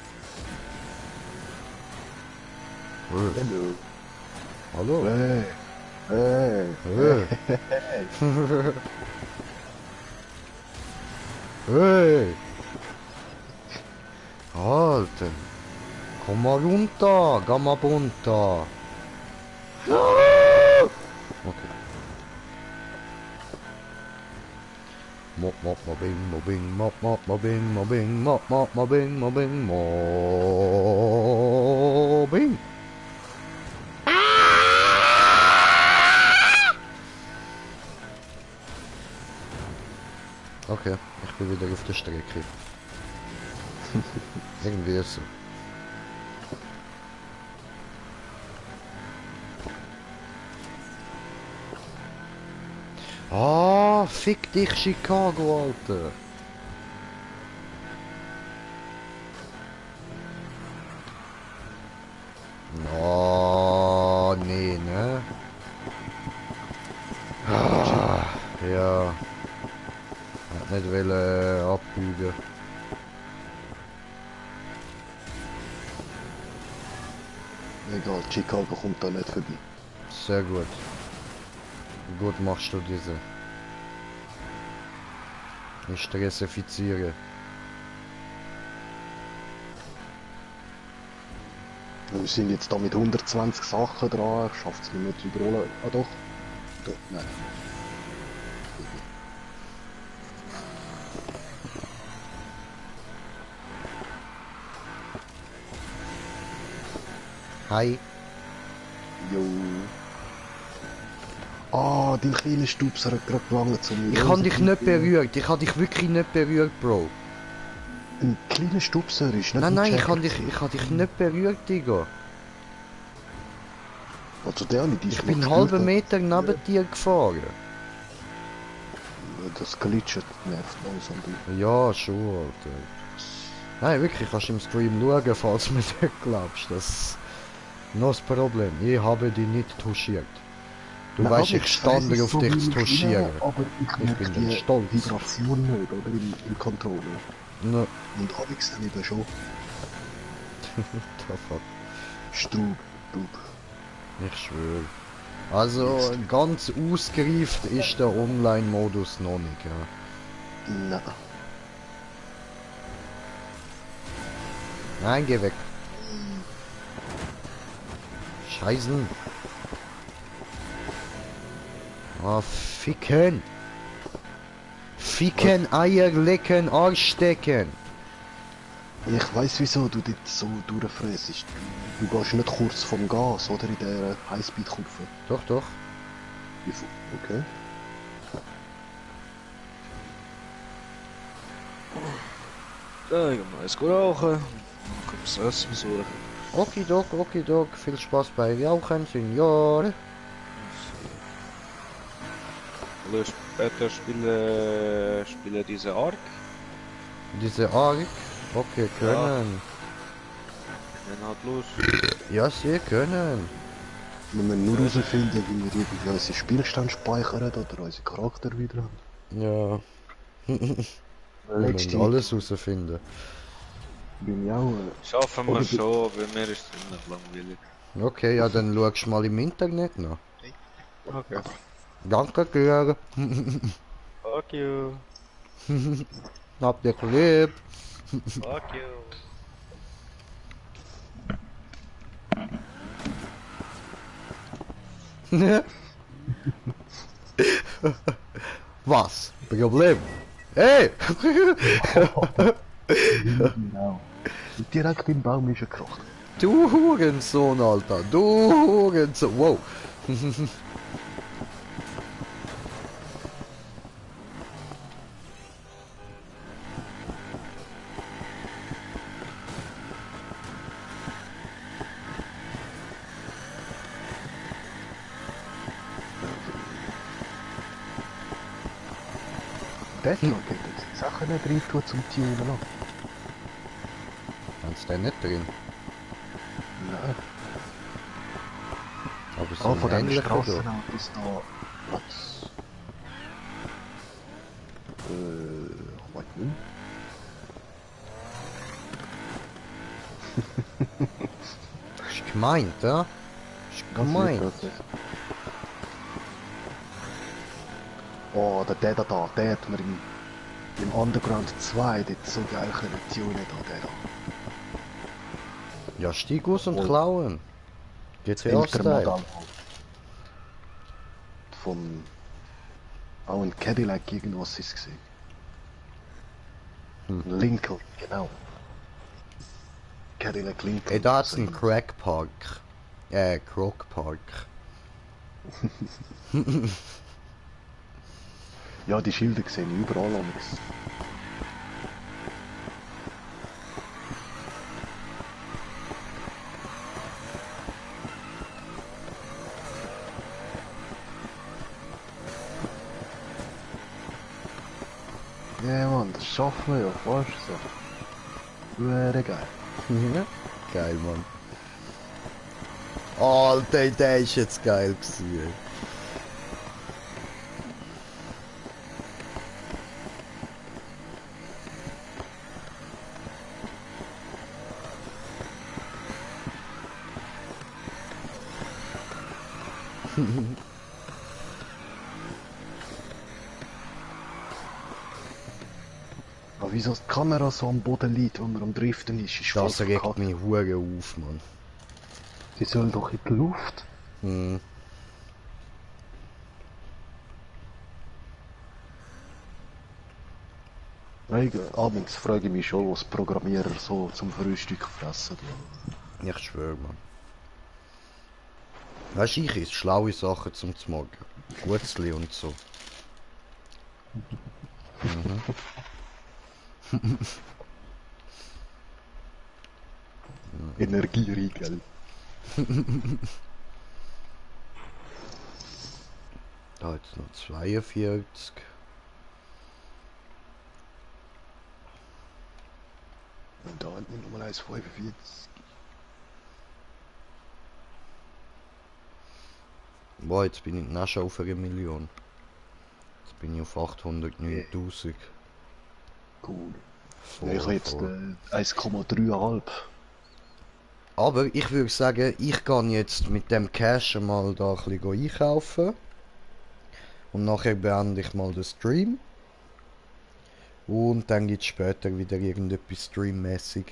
Hello. Hallo. Hey. Hey. Hey. Alter. Komm mal runter, geh mal runter. Okay. Mobbing, mobbing, mobbing, mobbing, mobbing, mobbing, mobbing. Okay, ich bin wieder auf der Strecke. Irgendwie ist so. Ah, fick dich Chicago, Alter. Oh, nee, ne? Ah, ja. Hat nicht wollen abbiegen. Egal, Chicago kommt da nicht vorbei. Sehr gut. Gut machst du diese. Ich stressifiziere. Wir sind jetzt da mit 120 Sachen dran, ich schaffe es nicht mehr zu überholen. Ah doch. Doch, nein. Hi. Jo. Ah, dein kleiner Stupser hat gerade gelangt zu mir. Ich habe dich nicht berührt. Ich habe dich wirklich nicht berührt, Bro. Ein kleiner Stupser ist nicht Nein, ein nein, ich Jack. habe dich nicht berührt, Digga. Also der nicht, Ich bin einen halben Meter neben dir gefahren. Das Glitchen nervt langsam. Ja, schon, Alter. Nein, wirklich, kannst du im Stream schauen, falls du mir nicht glaubst. Das ist noch das Problem. Ich habe dich nicht touchiert. Du Nein, weißt, aber ich stand weiss, auf so dich will zu ich touchieren. rein, aber ich merke bin dann die stolz. Vibration nicht, oder? Im Controller. No. Und Alex dann eben schon. The fuck. Strub. Ich schwöre. Also, ganz ausgereift ist der Online-Modus noch nicht, ja. Nein. Nein, geh weg. Scheißen. Ah, ficken. Ficken, Eier lecken, Arsch stecken. Ich weiss wieso du dort so durchfrässt. Du gehst nicht kurz vom Gas, oder? In der Highspeed-Kupfer. Doch, doch. Okay. Ja, ich geh mal eins rauchen. Kommst du das besuchen? Okidok. Viel Spaß bei Rauchen, Senior. Hallo, später spielen diese Ark. Diese Ark. Okay, können. Dann halt los. Ja, sie können. Wir müssen nur herausfinden, wie wir irgendwie unseren Spielstand speichern oder unseren Charakter wieder haben. Ja. Wir müssen alles herausfinden. Bin ich auch. Schaffen wir Oder- schon, bei mir ist es ziemlich langweilig. Okay, ja, dann schaust du mal im Internet nach. Okay. Danke, Girl. Fuck you. Hab dich lieb. Fuck you. Was? Problem? Hey! Genau. Und direkt im Baum ist er gekracht. Du Hurensohn, Alter. Du Hurensohn. Wow. Deadlock hat jetzt Sachen nicht rein tun zum Tunen lassen. Kannst du nicht drin. Nein. Aber so Ah, ein von diesen ähnlicher da. Strassenautos da hat's... Warte nicht. Ist gemeint, ja? Ist gemeint. Oh, der da, der hat mir im Underground 2 dort so geil können tunen, der da. Ja, steig aus und Oh. klauen. Das ältere GTA-Style. Modell von auch ein Cadillac irgendwas ist gesehen. Ein Lincoln, genau. Cadillac Lincoln. Ey, da hat's so einen ein- Crack Park. Croc Park. Ja, die Schilder sehen überall anders. Ja, Mann, das schaffen wir ja, weißt du so. Wäre geil. Ja. Geil, Mann. Alter, der ist jetzt geil gewesen. Aber wieso die Kamera so am Boden liegt, wenn man am Driften ist voll Das regt verkackt. mich hure auf, Mann. Sie soll doch in die Luft. Hm. Abends frage ich mich schon, was Programmierer so zum Frühstück fressen. Ich schwöre, Mann. Weißt du, ich esse schlaue Sachen zum Morgen. Gutzli und so. Energieriegel. Da jetzt noch 42. Und da hinten nochmal 1,45. Boah, jetzt bin ich auch schon auf 1 Million. Jetzt bin ich auf 809.000. Cool. Voll, Ja, ich habe jetzt voll. 1,3,5. Aber ich würde sagen, ich gehe jetzt mit dem Cash mal da ein bisschen einkaufen. Und nachher beende ich mal den Stream. Und dann gibt es später wieder irgendetwas streammäßig.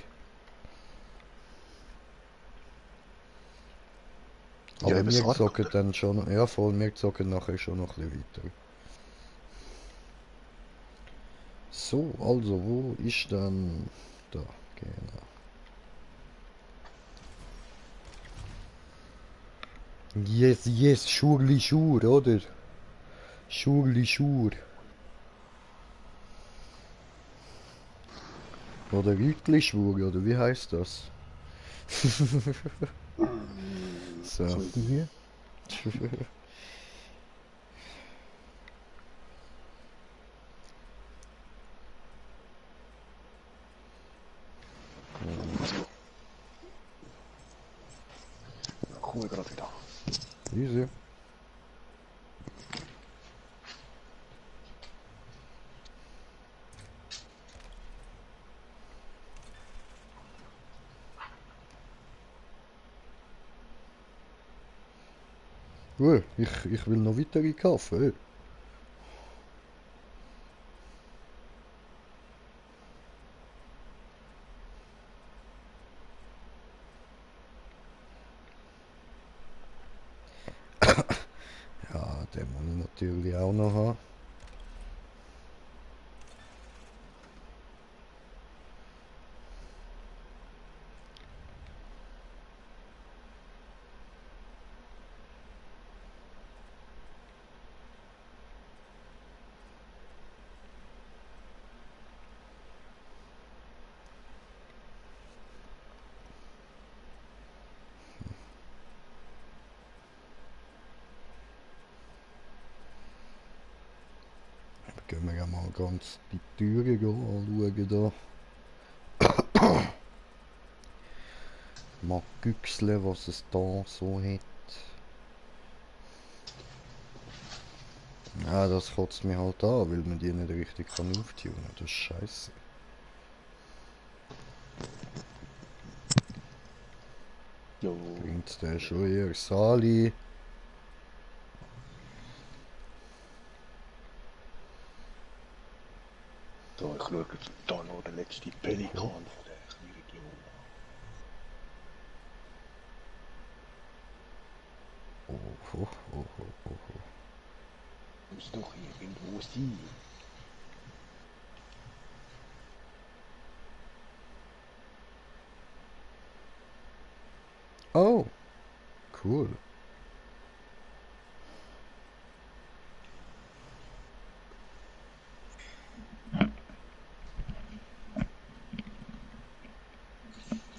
Ja, Aber eben wir Sarg, zocken oder? dann schon, ja voll, wir zocken nachher schon noch ein bisschen weiter. So, also, wo ist dann... Da, genau. Yes, yes, Schurli Schur, oder? Schurli Schur. Oder Rütli Schwur, oder wie heißt das? So. So irgendwie. So. Dann komme ich gerade wieder. Easy. Ich will noch weitere kaufen. Ja, den muss ich natürlich auch noch haben. Gehen wir ja mal ganz die Türen anschauen da. Mal güchseln, was es da so hat. Ja, das kotzt mich halt an, weil man die nicht richtig kann auftunen. Das ist scheiße. Jo. Bringt der schon eher Sali. So, ich schaue da noch den letzten Pelikan von der Region oh, oh, oh. Muss doch irgendwo sein. Oh, cool.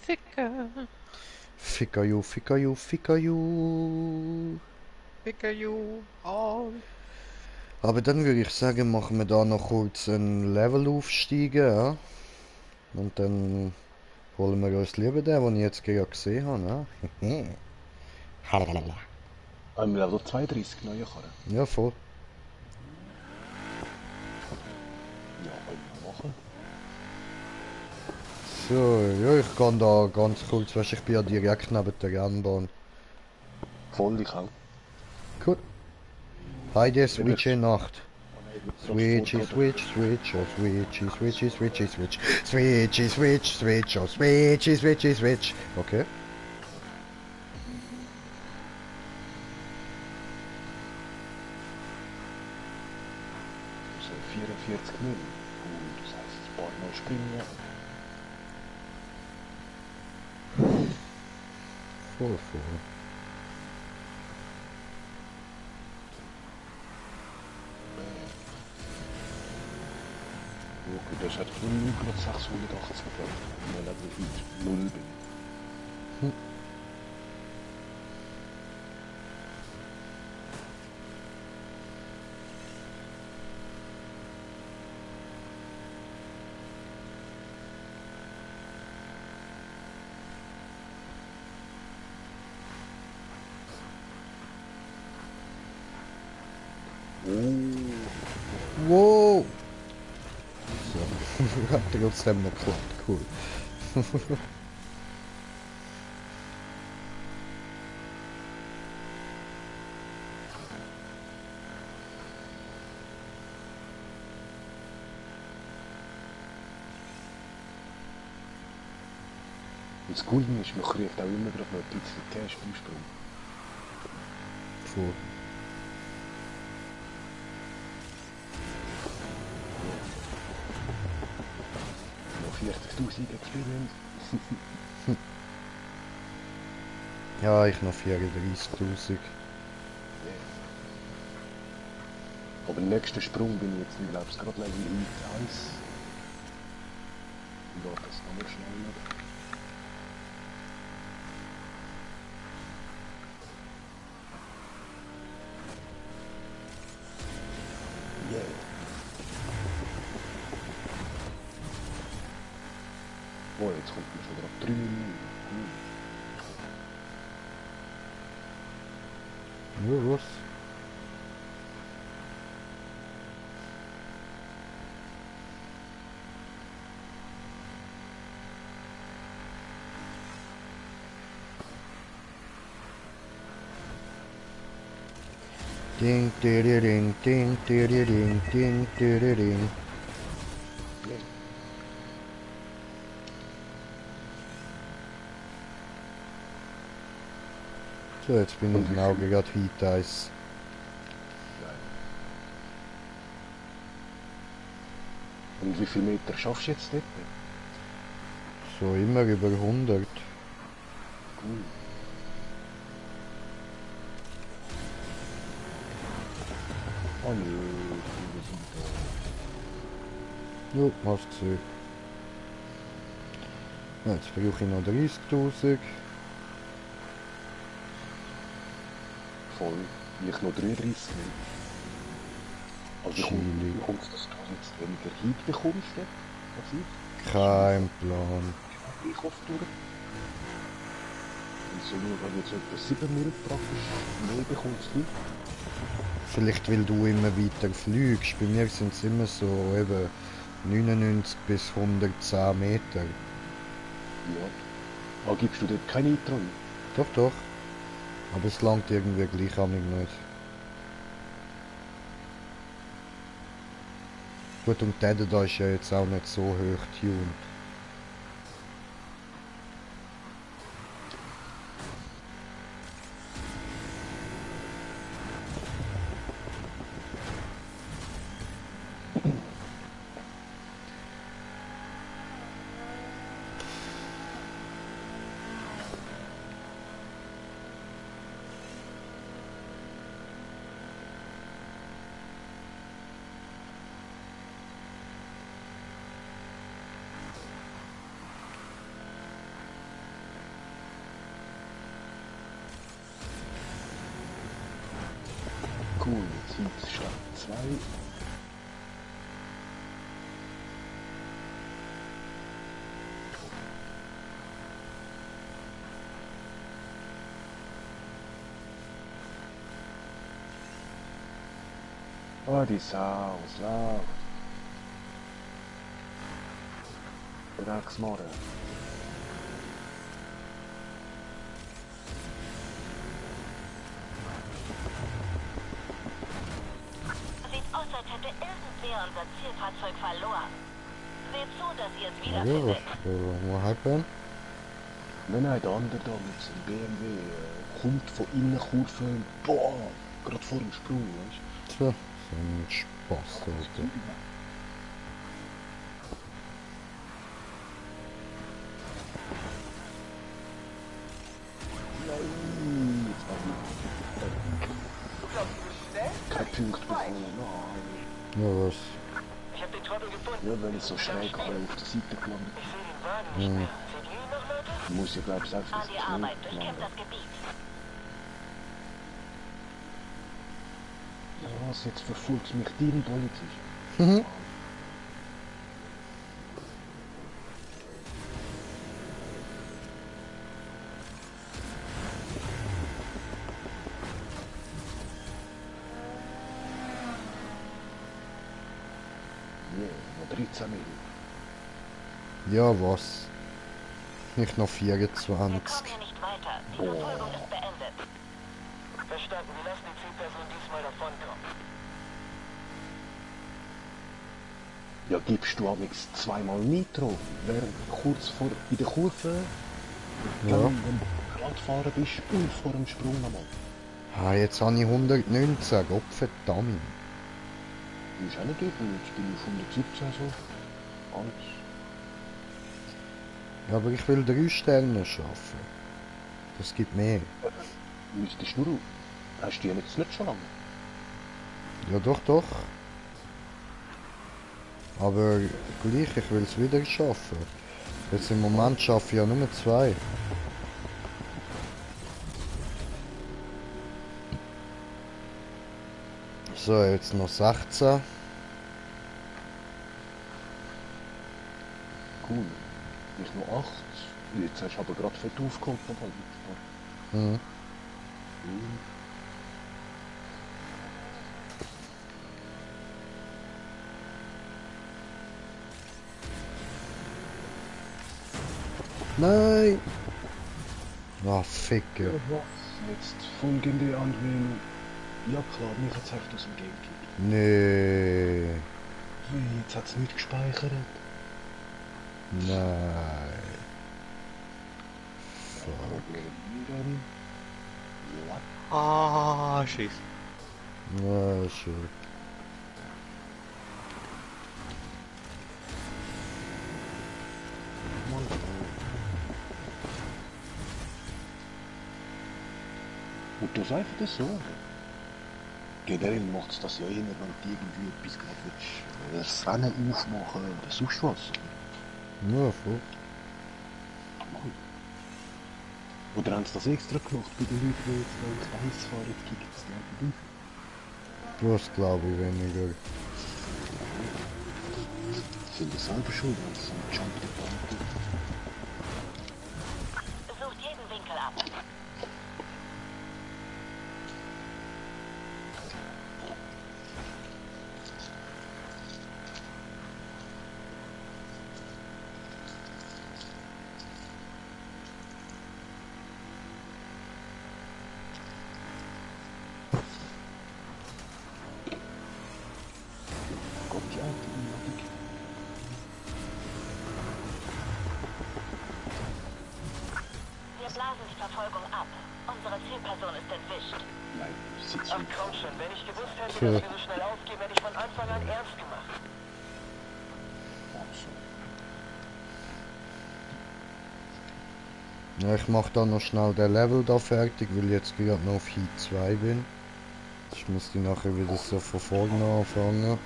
Ficker. Ficker you, ficker you, ficker you. Ficker you all. Aber dann würde ich sagen, machen wir da noch kurz ein Level aufsteigen, ja? Und dann holen wir uns lieber den, den ich jetzt gerade gesehen habe, ja? Halalala. Haben wir Level 32 neue Karren? Ja, voll. Ja, können wir machen. So, ja, ich kann da ganz kurz, weißt, ich bin ja direkt neben der Rennbahn. Voll, ich auch. Gut. Heide, switche Nacht. Switchy, Switchy, switch, oh switchy, switchy, switchy, switch. Switchy, switch, switch, oh switchy, switchy, switch. Okay. So 44 Mil. Das heisst, ein paar Mal springen. Voll, voll. Okay, das hat von 0 680 gebracht. Wenn er mit 0 bin. Wow! So, hat trotzdem noch geklappt, cool. Und das Coole ist, man kriegt auch immer gerade noch ein bisschen Cash beim Sprung. Voll. Noch 40.000 Experience. Ja, ich noch 34.000. Aber im nächsten Sprung bin ich jetzt, glaube ich, gerade Level 1. Und da das noch mal schneller. Yeah. Oh, jetzt kommt man schon gerade 3 Minuten. Ja, was? Ding, ding, ding, ding, ding, ding, ding, ding. So, jetzt bin ich genau gerade Heat-Eis. Und wie viel Meter schaffst du jetzt dort? So, immer über 100. Cool. Oh nö, wir sind da. Jo, hast gesehen. Ja, jetzt brauche ich noch 30.000. Voll. Ich noch 33 Mil. Also Chili. wie kommt es, dass du jetzt weniger Heat bekommst, als ich? Kein Plan. Ich hoffe, durch. Und so nur, wenn du jetzt etwa 7 Mil praktisch mehr bekommst, du. Vielleicht weil du immer weiter fliegst. Bei mir sind es immer so eben 99 bis 110 Meter. Ja. Aber gibst du dort keine Nitro ein? Doch, doch. Aber es langt irgendwie gleich an mich nicht. Gut, und der da ist ja jetzt auch nicht so hoch tuned. 2. Oh, die Sau, Sau. Drecksmarre. Sieht aus, als hätte irgendwer unser Zielfahrzeug verloren. Seht zu, dass ihr es Ja, wiederfindet. what happened? Nein, nein, der andere da mit seinem BMW kommt von innen Kurve. Boah, gerade vor dem Sprung, weißt Tja, so ein Spaß, du? Alter. Nein, jetzt war ich kein Punkt bekommen. Nein. Ja, was? Ich habe den Trottel gefunden. Ja, wenn ich so schräg auf der Seite gelandet Ich sehe den Wagen nicht mehr. Seht ihr ihn noch, Leute? bin, muss ich glaube ich selbst An die Arbeit, durchkämmt das Gebiet. Ja, was, jetzt verfolgt mich deine Polizist. Mhm. Yeah, noch 13 Minuten. Ja, was? Nicht noch Wir 24. kommen hier nicht weiter. Die Verfolgung ist beendet. Verstanden, wir lassen die Zielperson diesmal davonkommen. Ja, gibst du amigs zweimal Nitro, während kurz vor in der Kurve, Ja. wenn du Radfahren bist und vor dem Sprung einmal. Ah, jetzt habe ich 119, Gott verdammt. Du musst auch nicht geben, jetzt bin ich auf 117 so. Alles. Ja, aber ich will 3 Sterne schaffen. Das gibt mehr. Müsstest du. Hast du die jetzt nicht schon lange? Ja, doch, doch. Aber gleich, ich will es wieder schaffen. Jetzt im Moment schaffe ich ja nur 2. So, jetzt noch 16. Cool. Ich noch 8. Jetzt hast du aber gerade fett aufgeholt. Mhm. Nein! Ah, Ficke. Was? Jetzt folgende Anwendung. Ja klar, mich hat es echt aus dem Game gekickt. Nee. Wie, jetzt hat es nicht gespeichert. Nein. Probieren. What? Ah, scheiße. Ja, schön. Und das einfach das so. Generell macht es das ja eher, wenn du irgendwie etwas gerade willst. Das Rennen aufmachen oder sonst was. Ja, voll. Oder haben sie das extra gemacht bei den Leuten, die jetzt noch Kreis fahren, gibt es glaube ich. Das glaube ich weniger. Sind das selber schuld, wenn sie so einen Jump gefahren haben? Sucht jeden Winkel ab. Gott, die Automatik. Wir blasen die Verfolgung ab. Unsere Zielperson ist entwischt. Nein, ich sitze Ach komm schon, wenn ich gewusst hätte, Tja. dass wir so schnell aufgeben, hätte ich von Anfang an ernst gemacht. Ja, ich mache dann noch schnell den Level da fertig, weil ich jetzt gerade noch auf Heat 2 bin. Ich muss die nachher wieder so von vorne anfangen.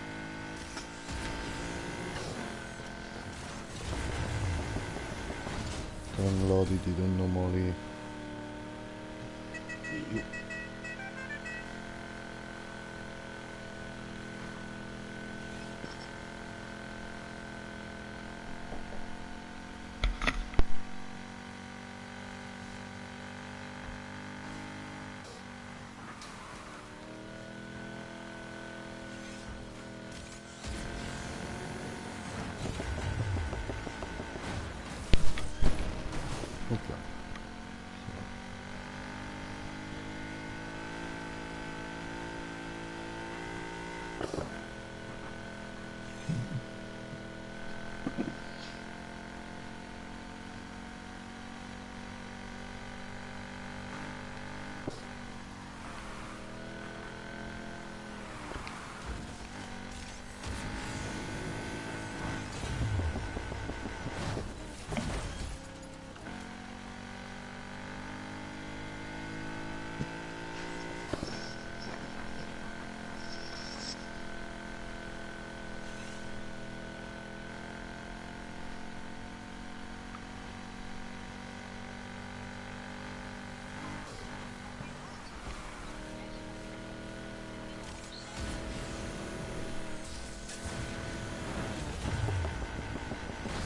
Dann lade ich die dann nochmal ein.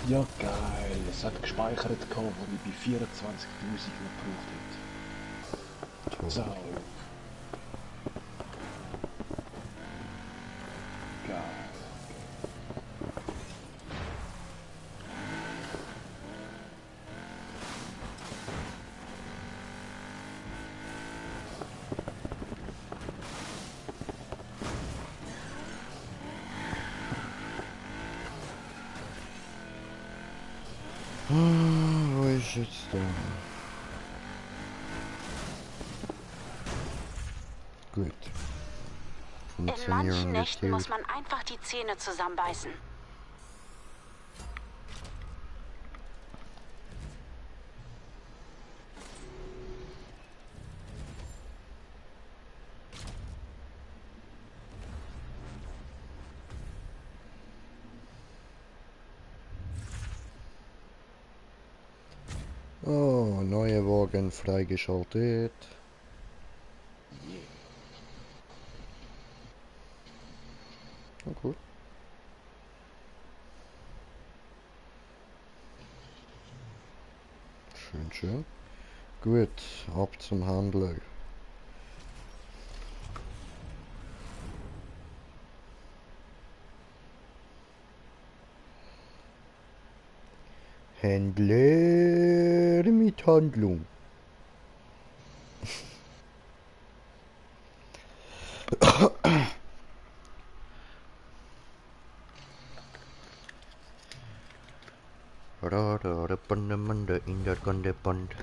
Ja, geil. Es hat gespeichert, wo ich bei 24.000 noch gebraucht hätte. So. Geil. Wo ist jetzt da? Gut. In manchen Funktionierung Nächten muss gespielt. man einfach die Zähne zusammenbeißen. Oh, neue Wagen freigeschaltet. Oh, gut. Schön, schön. Gut, ab zum Händler. Händler mit Handlung. In der Gondeband.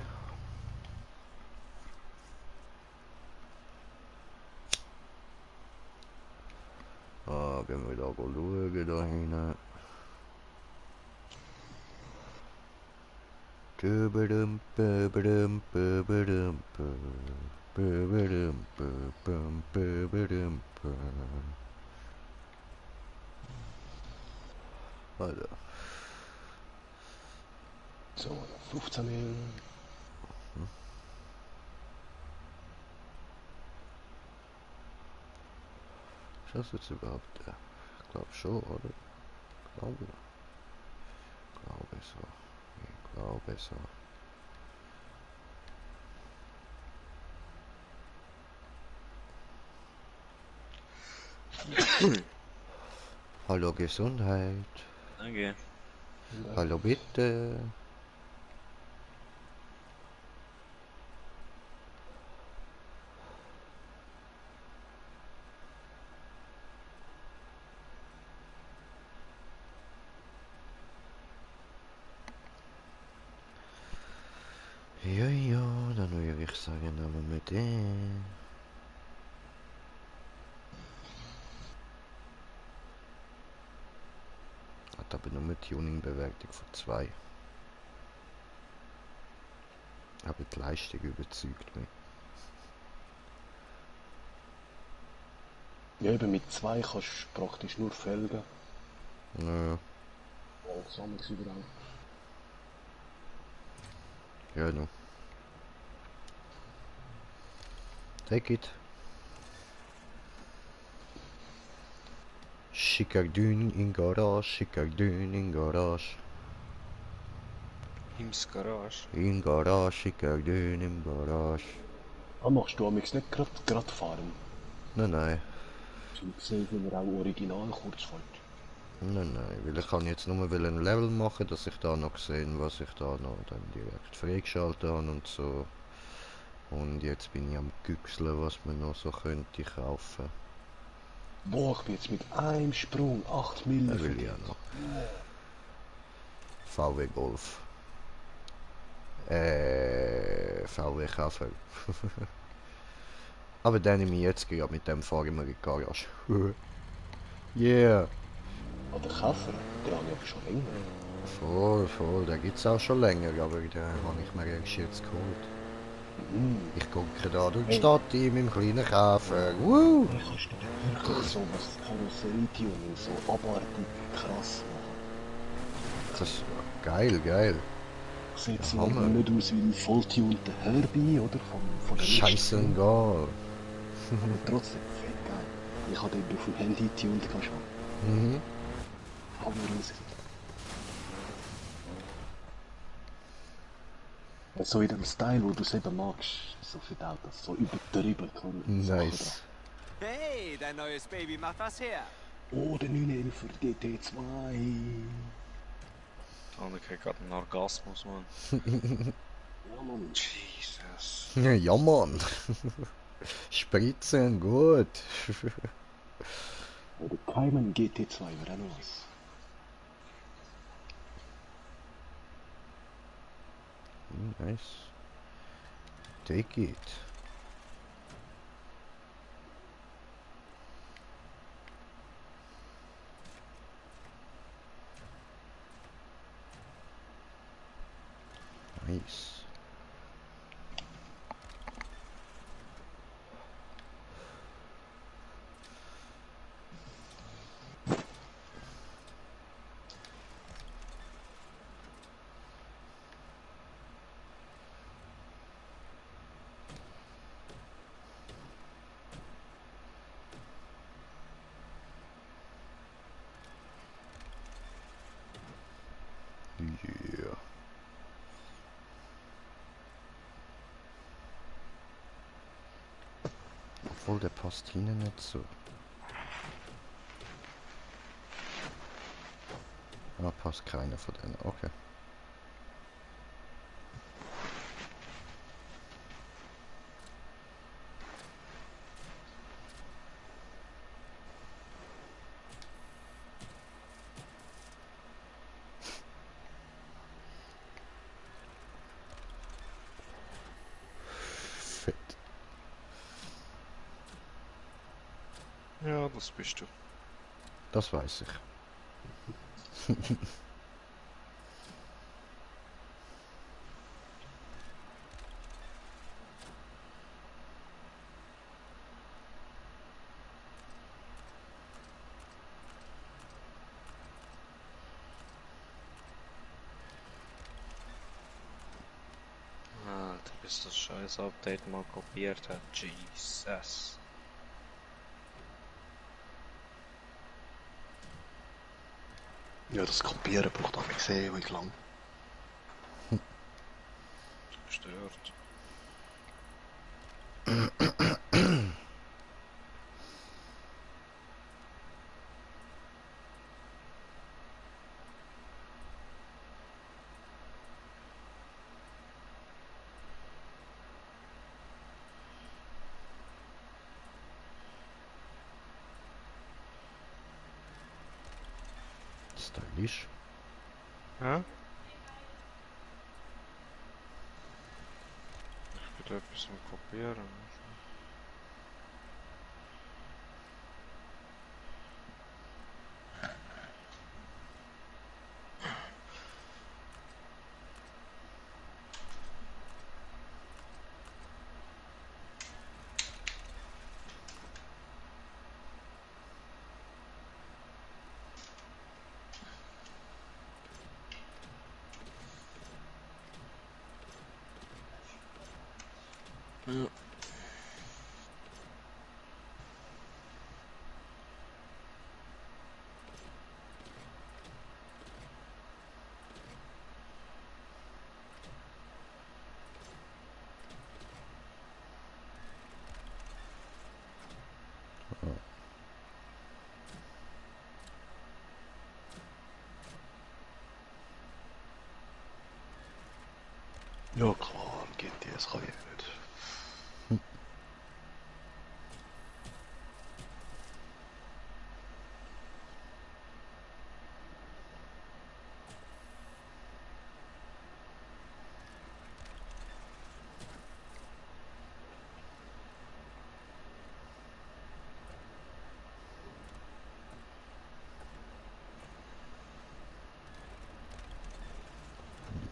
Ah, gehen wir da schauen, da hinten. Tübedum, böbedum, böbedum, böbedum, böbedum, böbedum, also, So, 15 Mil. ist das jetzt überhaupt der? Ich glaube schon, oder? Glaube. Glaube so. Ich glaube so. Hallo Gesundheit. Danke. Hallo bitte. Ja, ja, dann würde ich sagen, nehmen wir den. Hat aber nur eine Tuning-Bewertung von 2. Aber die Leistung überzeugt mich. Ja, eben mit 2 kannst du praktisch nur Felgen. Ja, Sammeln überall. ja, no. Take it. Schickerdün in Garage, Schickerdün in Garage. Ims Garage. In Garage, Schickerdün im Garage. Ah, machst du amigs nicht gerade fahren? Nein, nein. Ich habe gesehen, wie er auch original kurz fährt. Nein, weil ich kann jetzt nur ein Level machen, dass ich da noch sehe, was ich da noch dann direkt freigeschaltet habe und so. Und jetzt bin ich am Güchseln, was man noch so könnte kaufen. Boah, ich bin jetzt mit einem Sprung 8 Mil Das will ich auch noch. VW Golf. VW KV. Aber den nehme ich jetzt gerade, mit dem fahre ich mal in die Garage. Yeah. Ah, der Käfer, den habe ich aber schon länger. Voll, den gibt es auch schon länger, aber den habe ich mir erst jetzt geholt. Ich gucke da durch die Stadt in meinem kleinen Käfer. Woo! Dann kannst du dir wirklich so was Karosserie-Tuning, so abartig krass machen. Das ist geil. Sieht Ja, zwar Hammer. nicht aus wie ein volltunter Herbie, oder? Von der Scheißegal. Aber trotzdem, fett geil. Ich habe den auf dem Handy tuned schon. Mhm. Aber So in dem Style, wo du es eben magst, so für die Autos, so übertrieben kann Nice. Hey, dein neues Baby macht was her. Oh, der 911er GT2. Oh, ich krieg gerade einen Orgasmus, Mann. Ja, Mann. Jesus. Ja, Mann. Spritzen, gut. Oder Cayman GT2 wäre auch noch was. Nice. Der geht. Nice. Yeah. Obwohl, der passt hinten nicht so. Ah, passt keiner von denen. Okay. Fett. Ja, das bist du. Das weiß ich. Alter, bis das scheiß Update mal kopiert hat. Jesus. Ja, das Kopieren braucht auch nicht ewig lang. Stört. Stylisch. Hä? Ich bin etwas am Kopieren. Ja. Ja klar, GT, das kann ich nicht.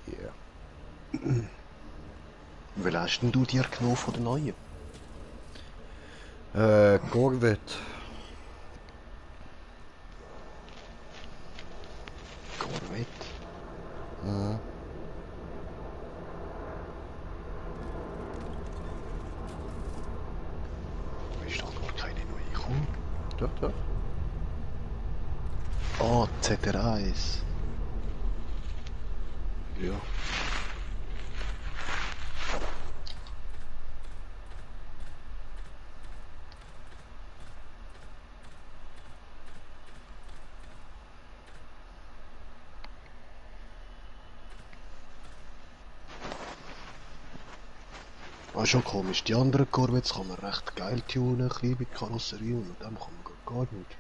Yeah. Wie hast denn du dir genommen von der neuen? Corvette. Corvette? Mhm. Da ist doch gar keine neue gekommen. Doch, doch. Ah, ZR1. Ja. Ah, schon komisch. Die anderen Corvettes kann man recht geil tunen, kleine Karosserie, und mit dem kann man gar nicht.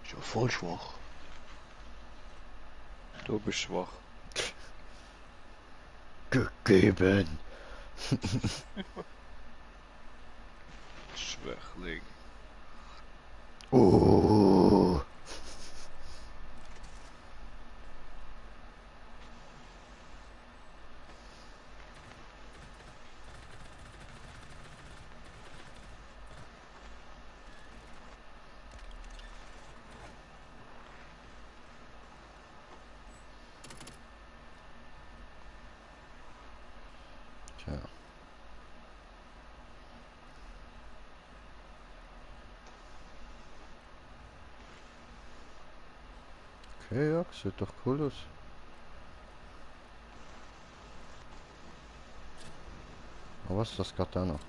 Ist ja voll schwach. Du bist schwach. Gegeben. Schwächling. Oh. Tja. Okay, ja, sieht doch cool aus. Aber was ist das gerade da noch?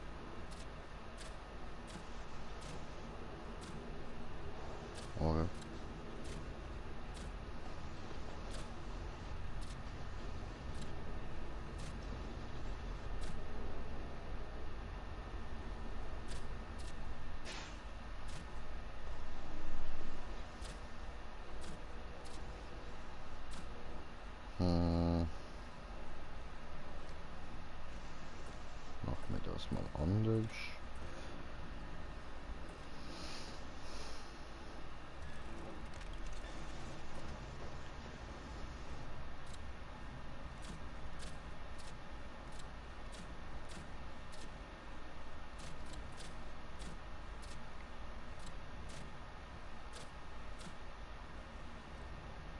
Okay. Machen wir das mal anders.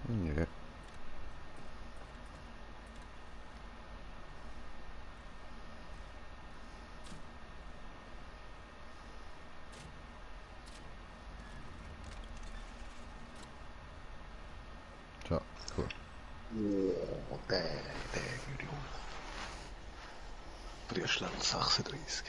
Nö. Tja, cool. Oh, der Junge. Friesland 36.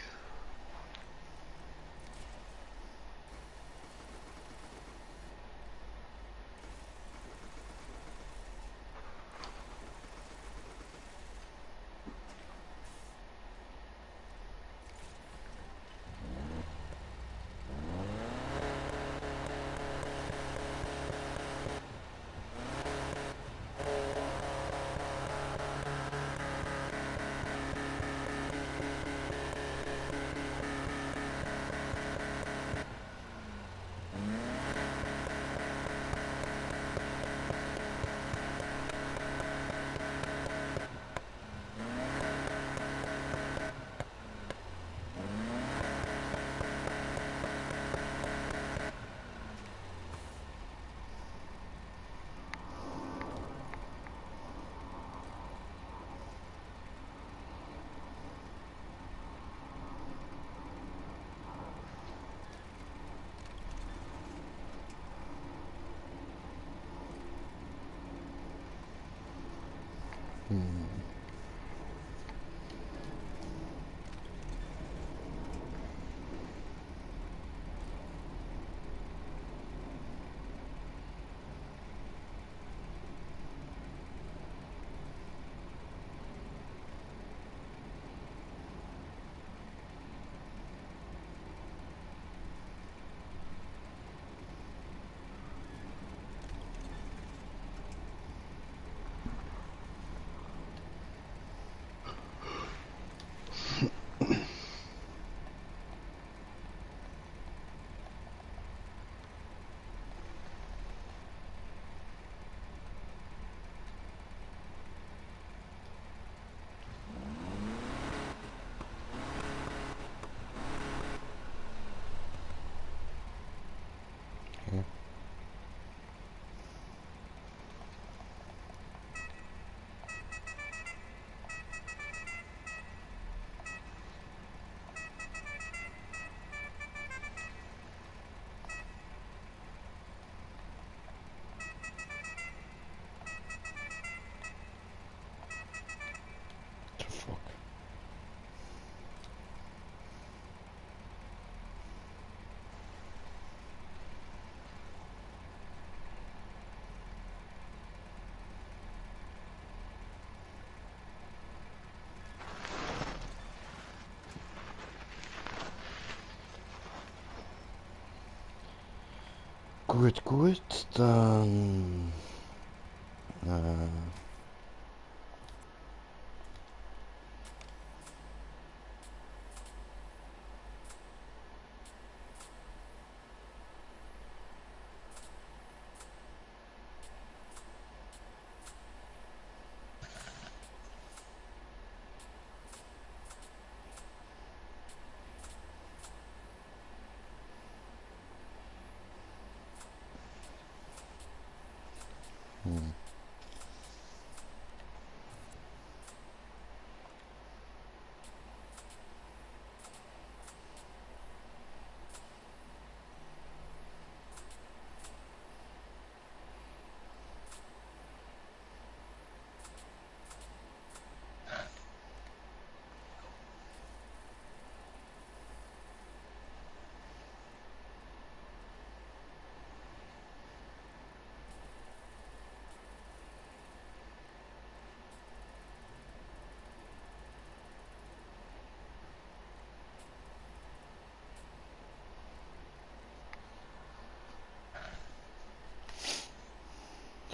Gut, dann...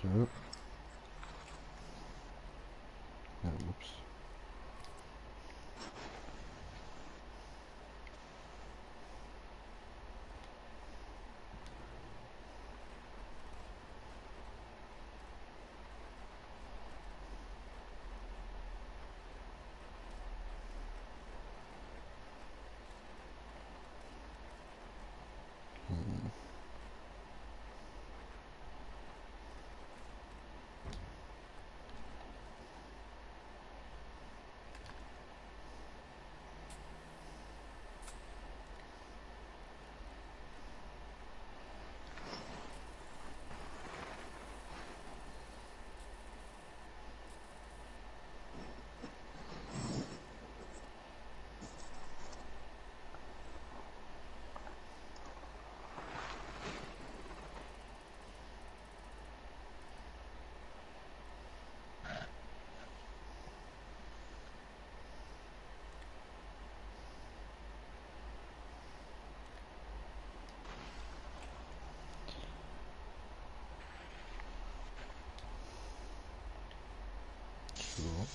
So. Ja, ups. So.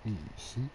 Easy.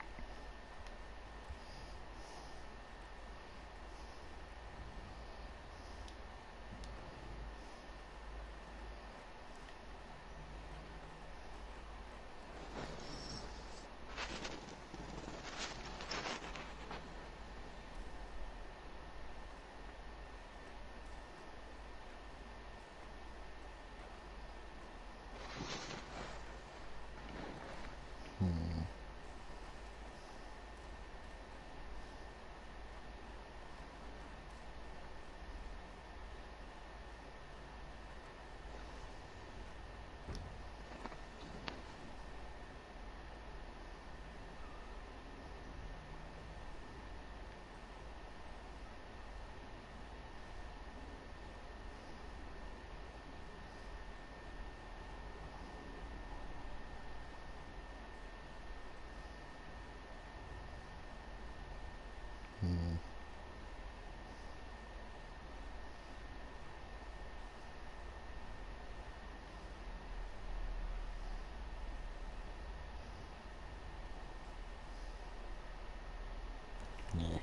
Nee.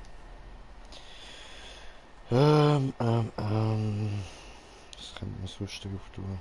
Was kann man sonst drauf tun?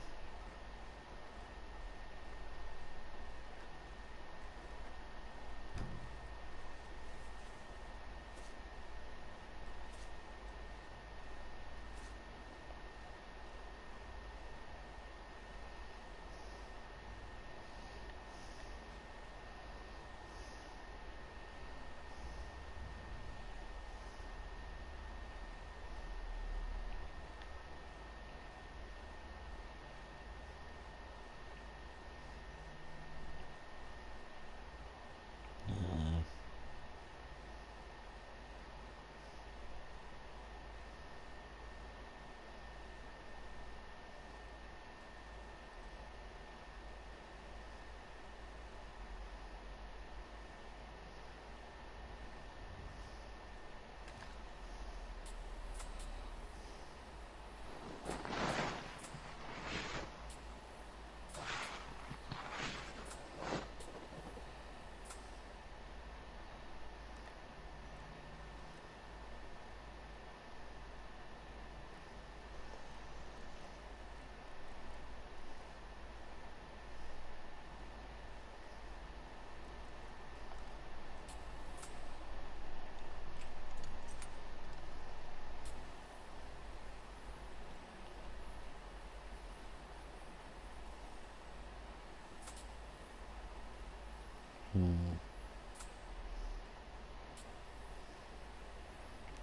Hm.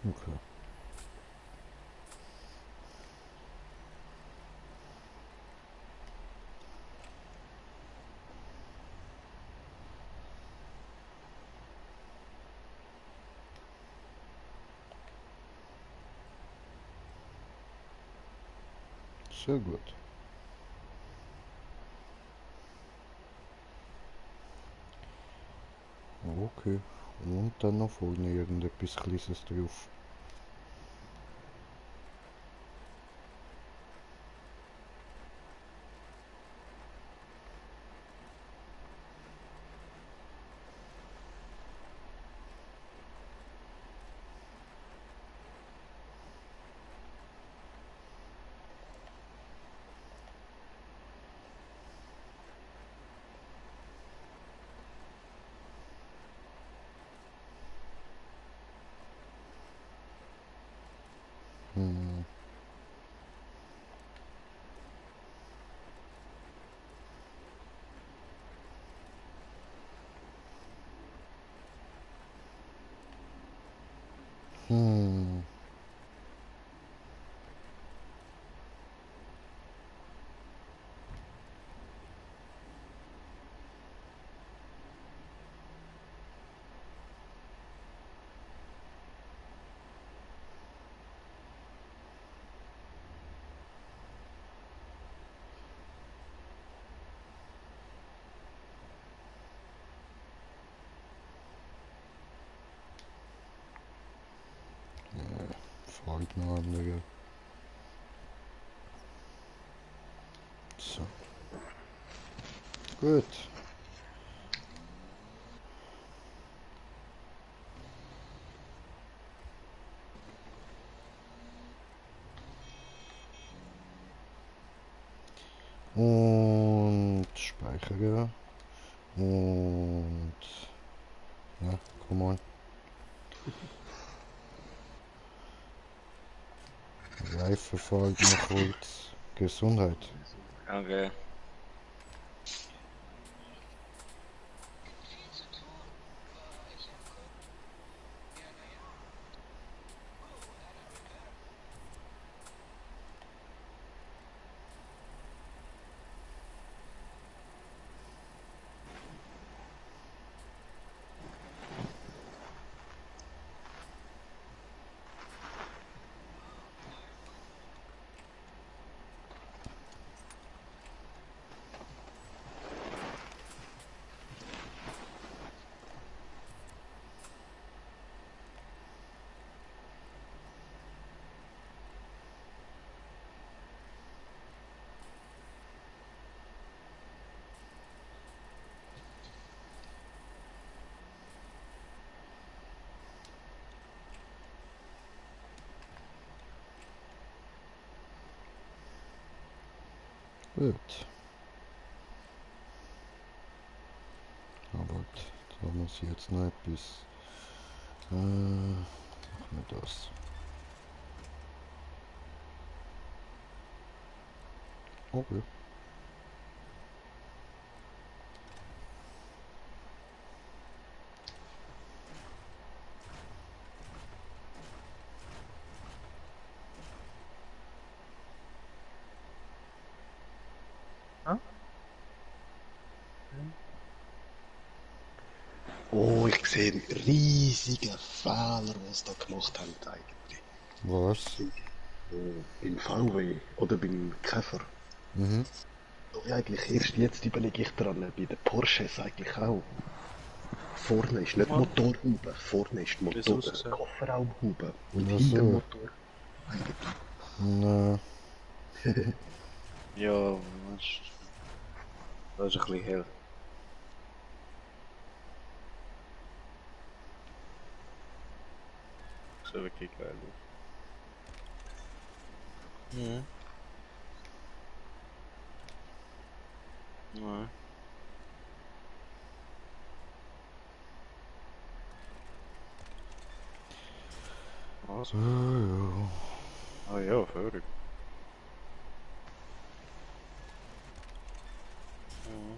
Okay. Sehr gut. Okay. Und dann noch vorne irgendetwas Kleines drauf. Hm. Hm. Fragt noch andere. So. Gut. Und speichere. Und ja, komm on. Reife folgt noch kurz. Gesundheit. Okay. Gut. Aber da muss ich jetzt noch etwas. Machen wir das. Okay. Oh, ich sehe einen riesigen Fehler, was sie da gemacht haben eigentlich. Was? Beim VW oder beim Käfer. Mhm. Doch eigentlich erst jetzt überlege ich dran, bei den Porsches eigentlich auch. Vorne ist nicht Mal. Motorhaube, vorne ist die Wieso Motor so? Kofferraumhaube und Ach hinter dem so. Motor eigentlich. Na, Ja, das ist ein bisschen hell. So wirklich geil aus. Mhm. Ja. Was? so, ja. Ah ja, völlig. Mhm.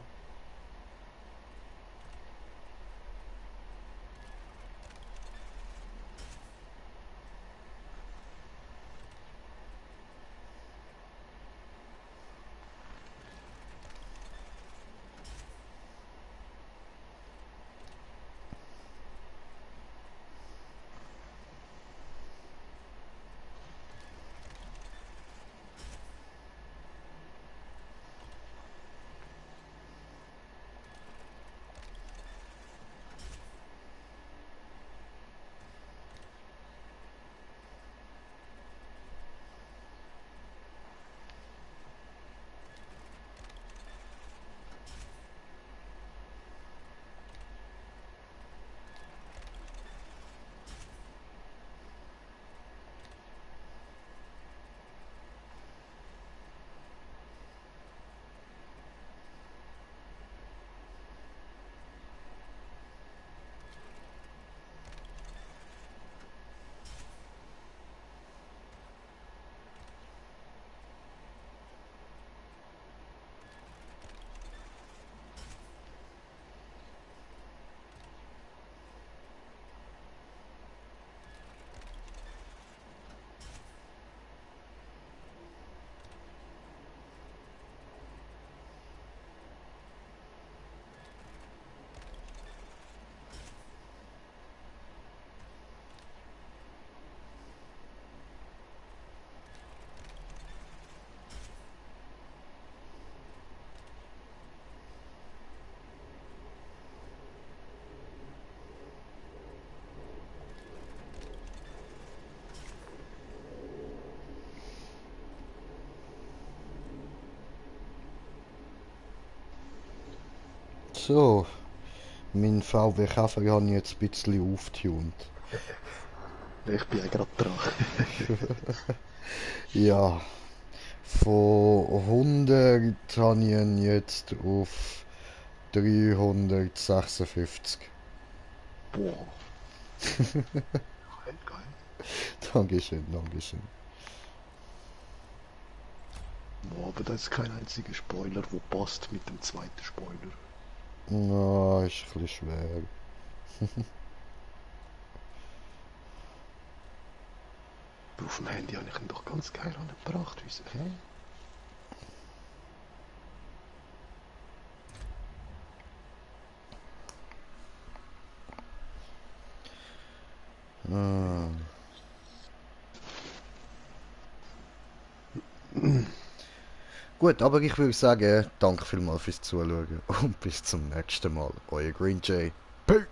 so. Mein VW Käfer habe ich jetzt ein bisschen aufgetunt. Ich bin ja gerade dran. Ja. Von 100 habe ich ihn jetzt auf 356. Boah. Geil, geil. Dankeschön, Dankeschön. Boah, aber da ist kein einziger Spoiler, wo passt mit dem zweiten Spoiler. Na, ist ein bisschen schwer. Aber auf dem Handy habe ich ihn doch ganz geil angebracht. Wieso? Hä? Ah. Gut, aber ich würde sagen, danke vielmals fürs Zuschauen und bis zum nächsten Mal. Euer Green Jay. Peace!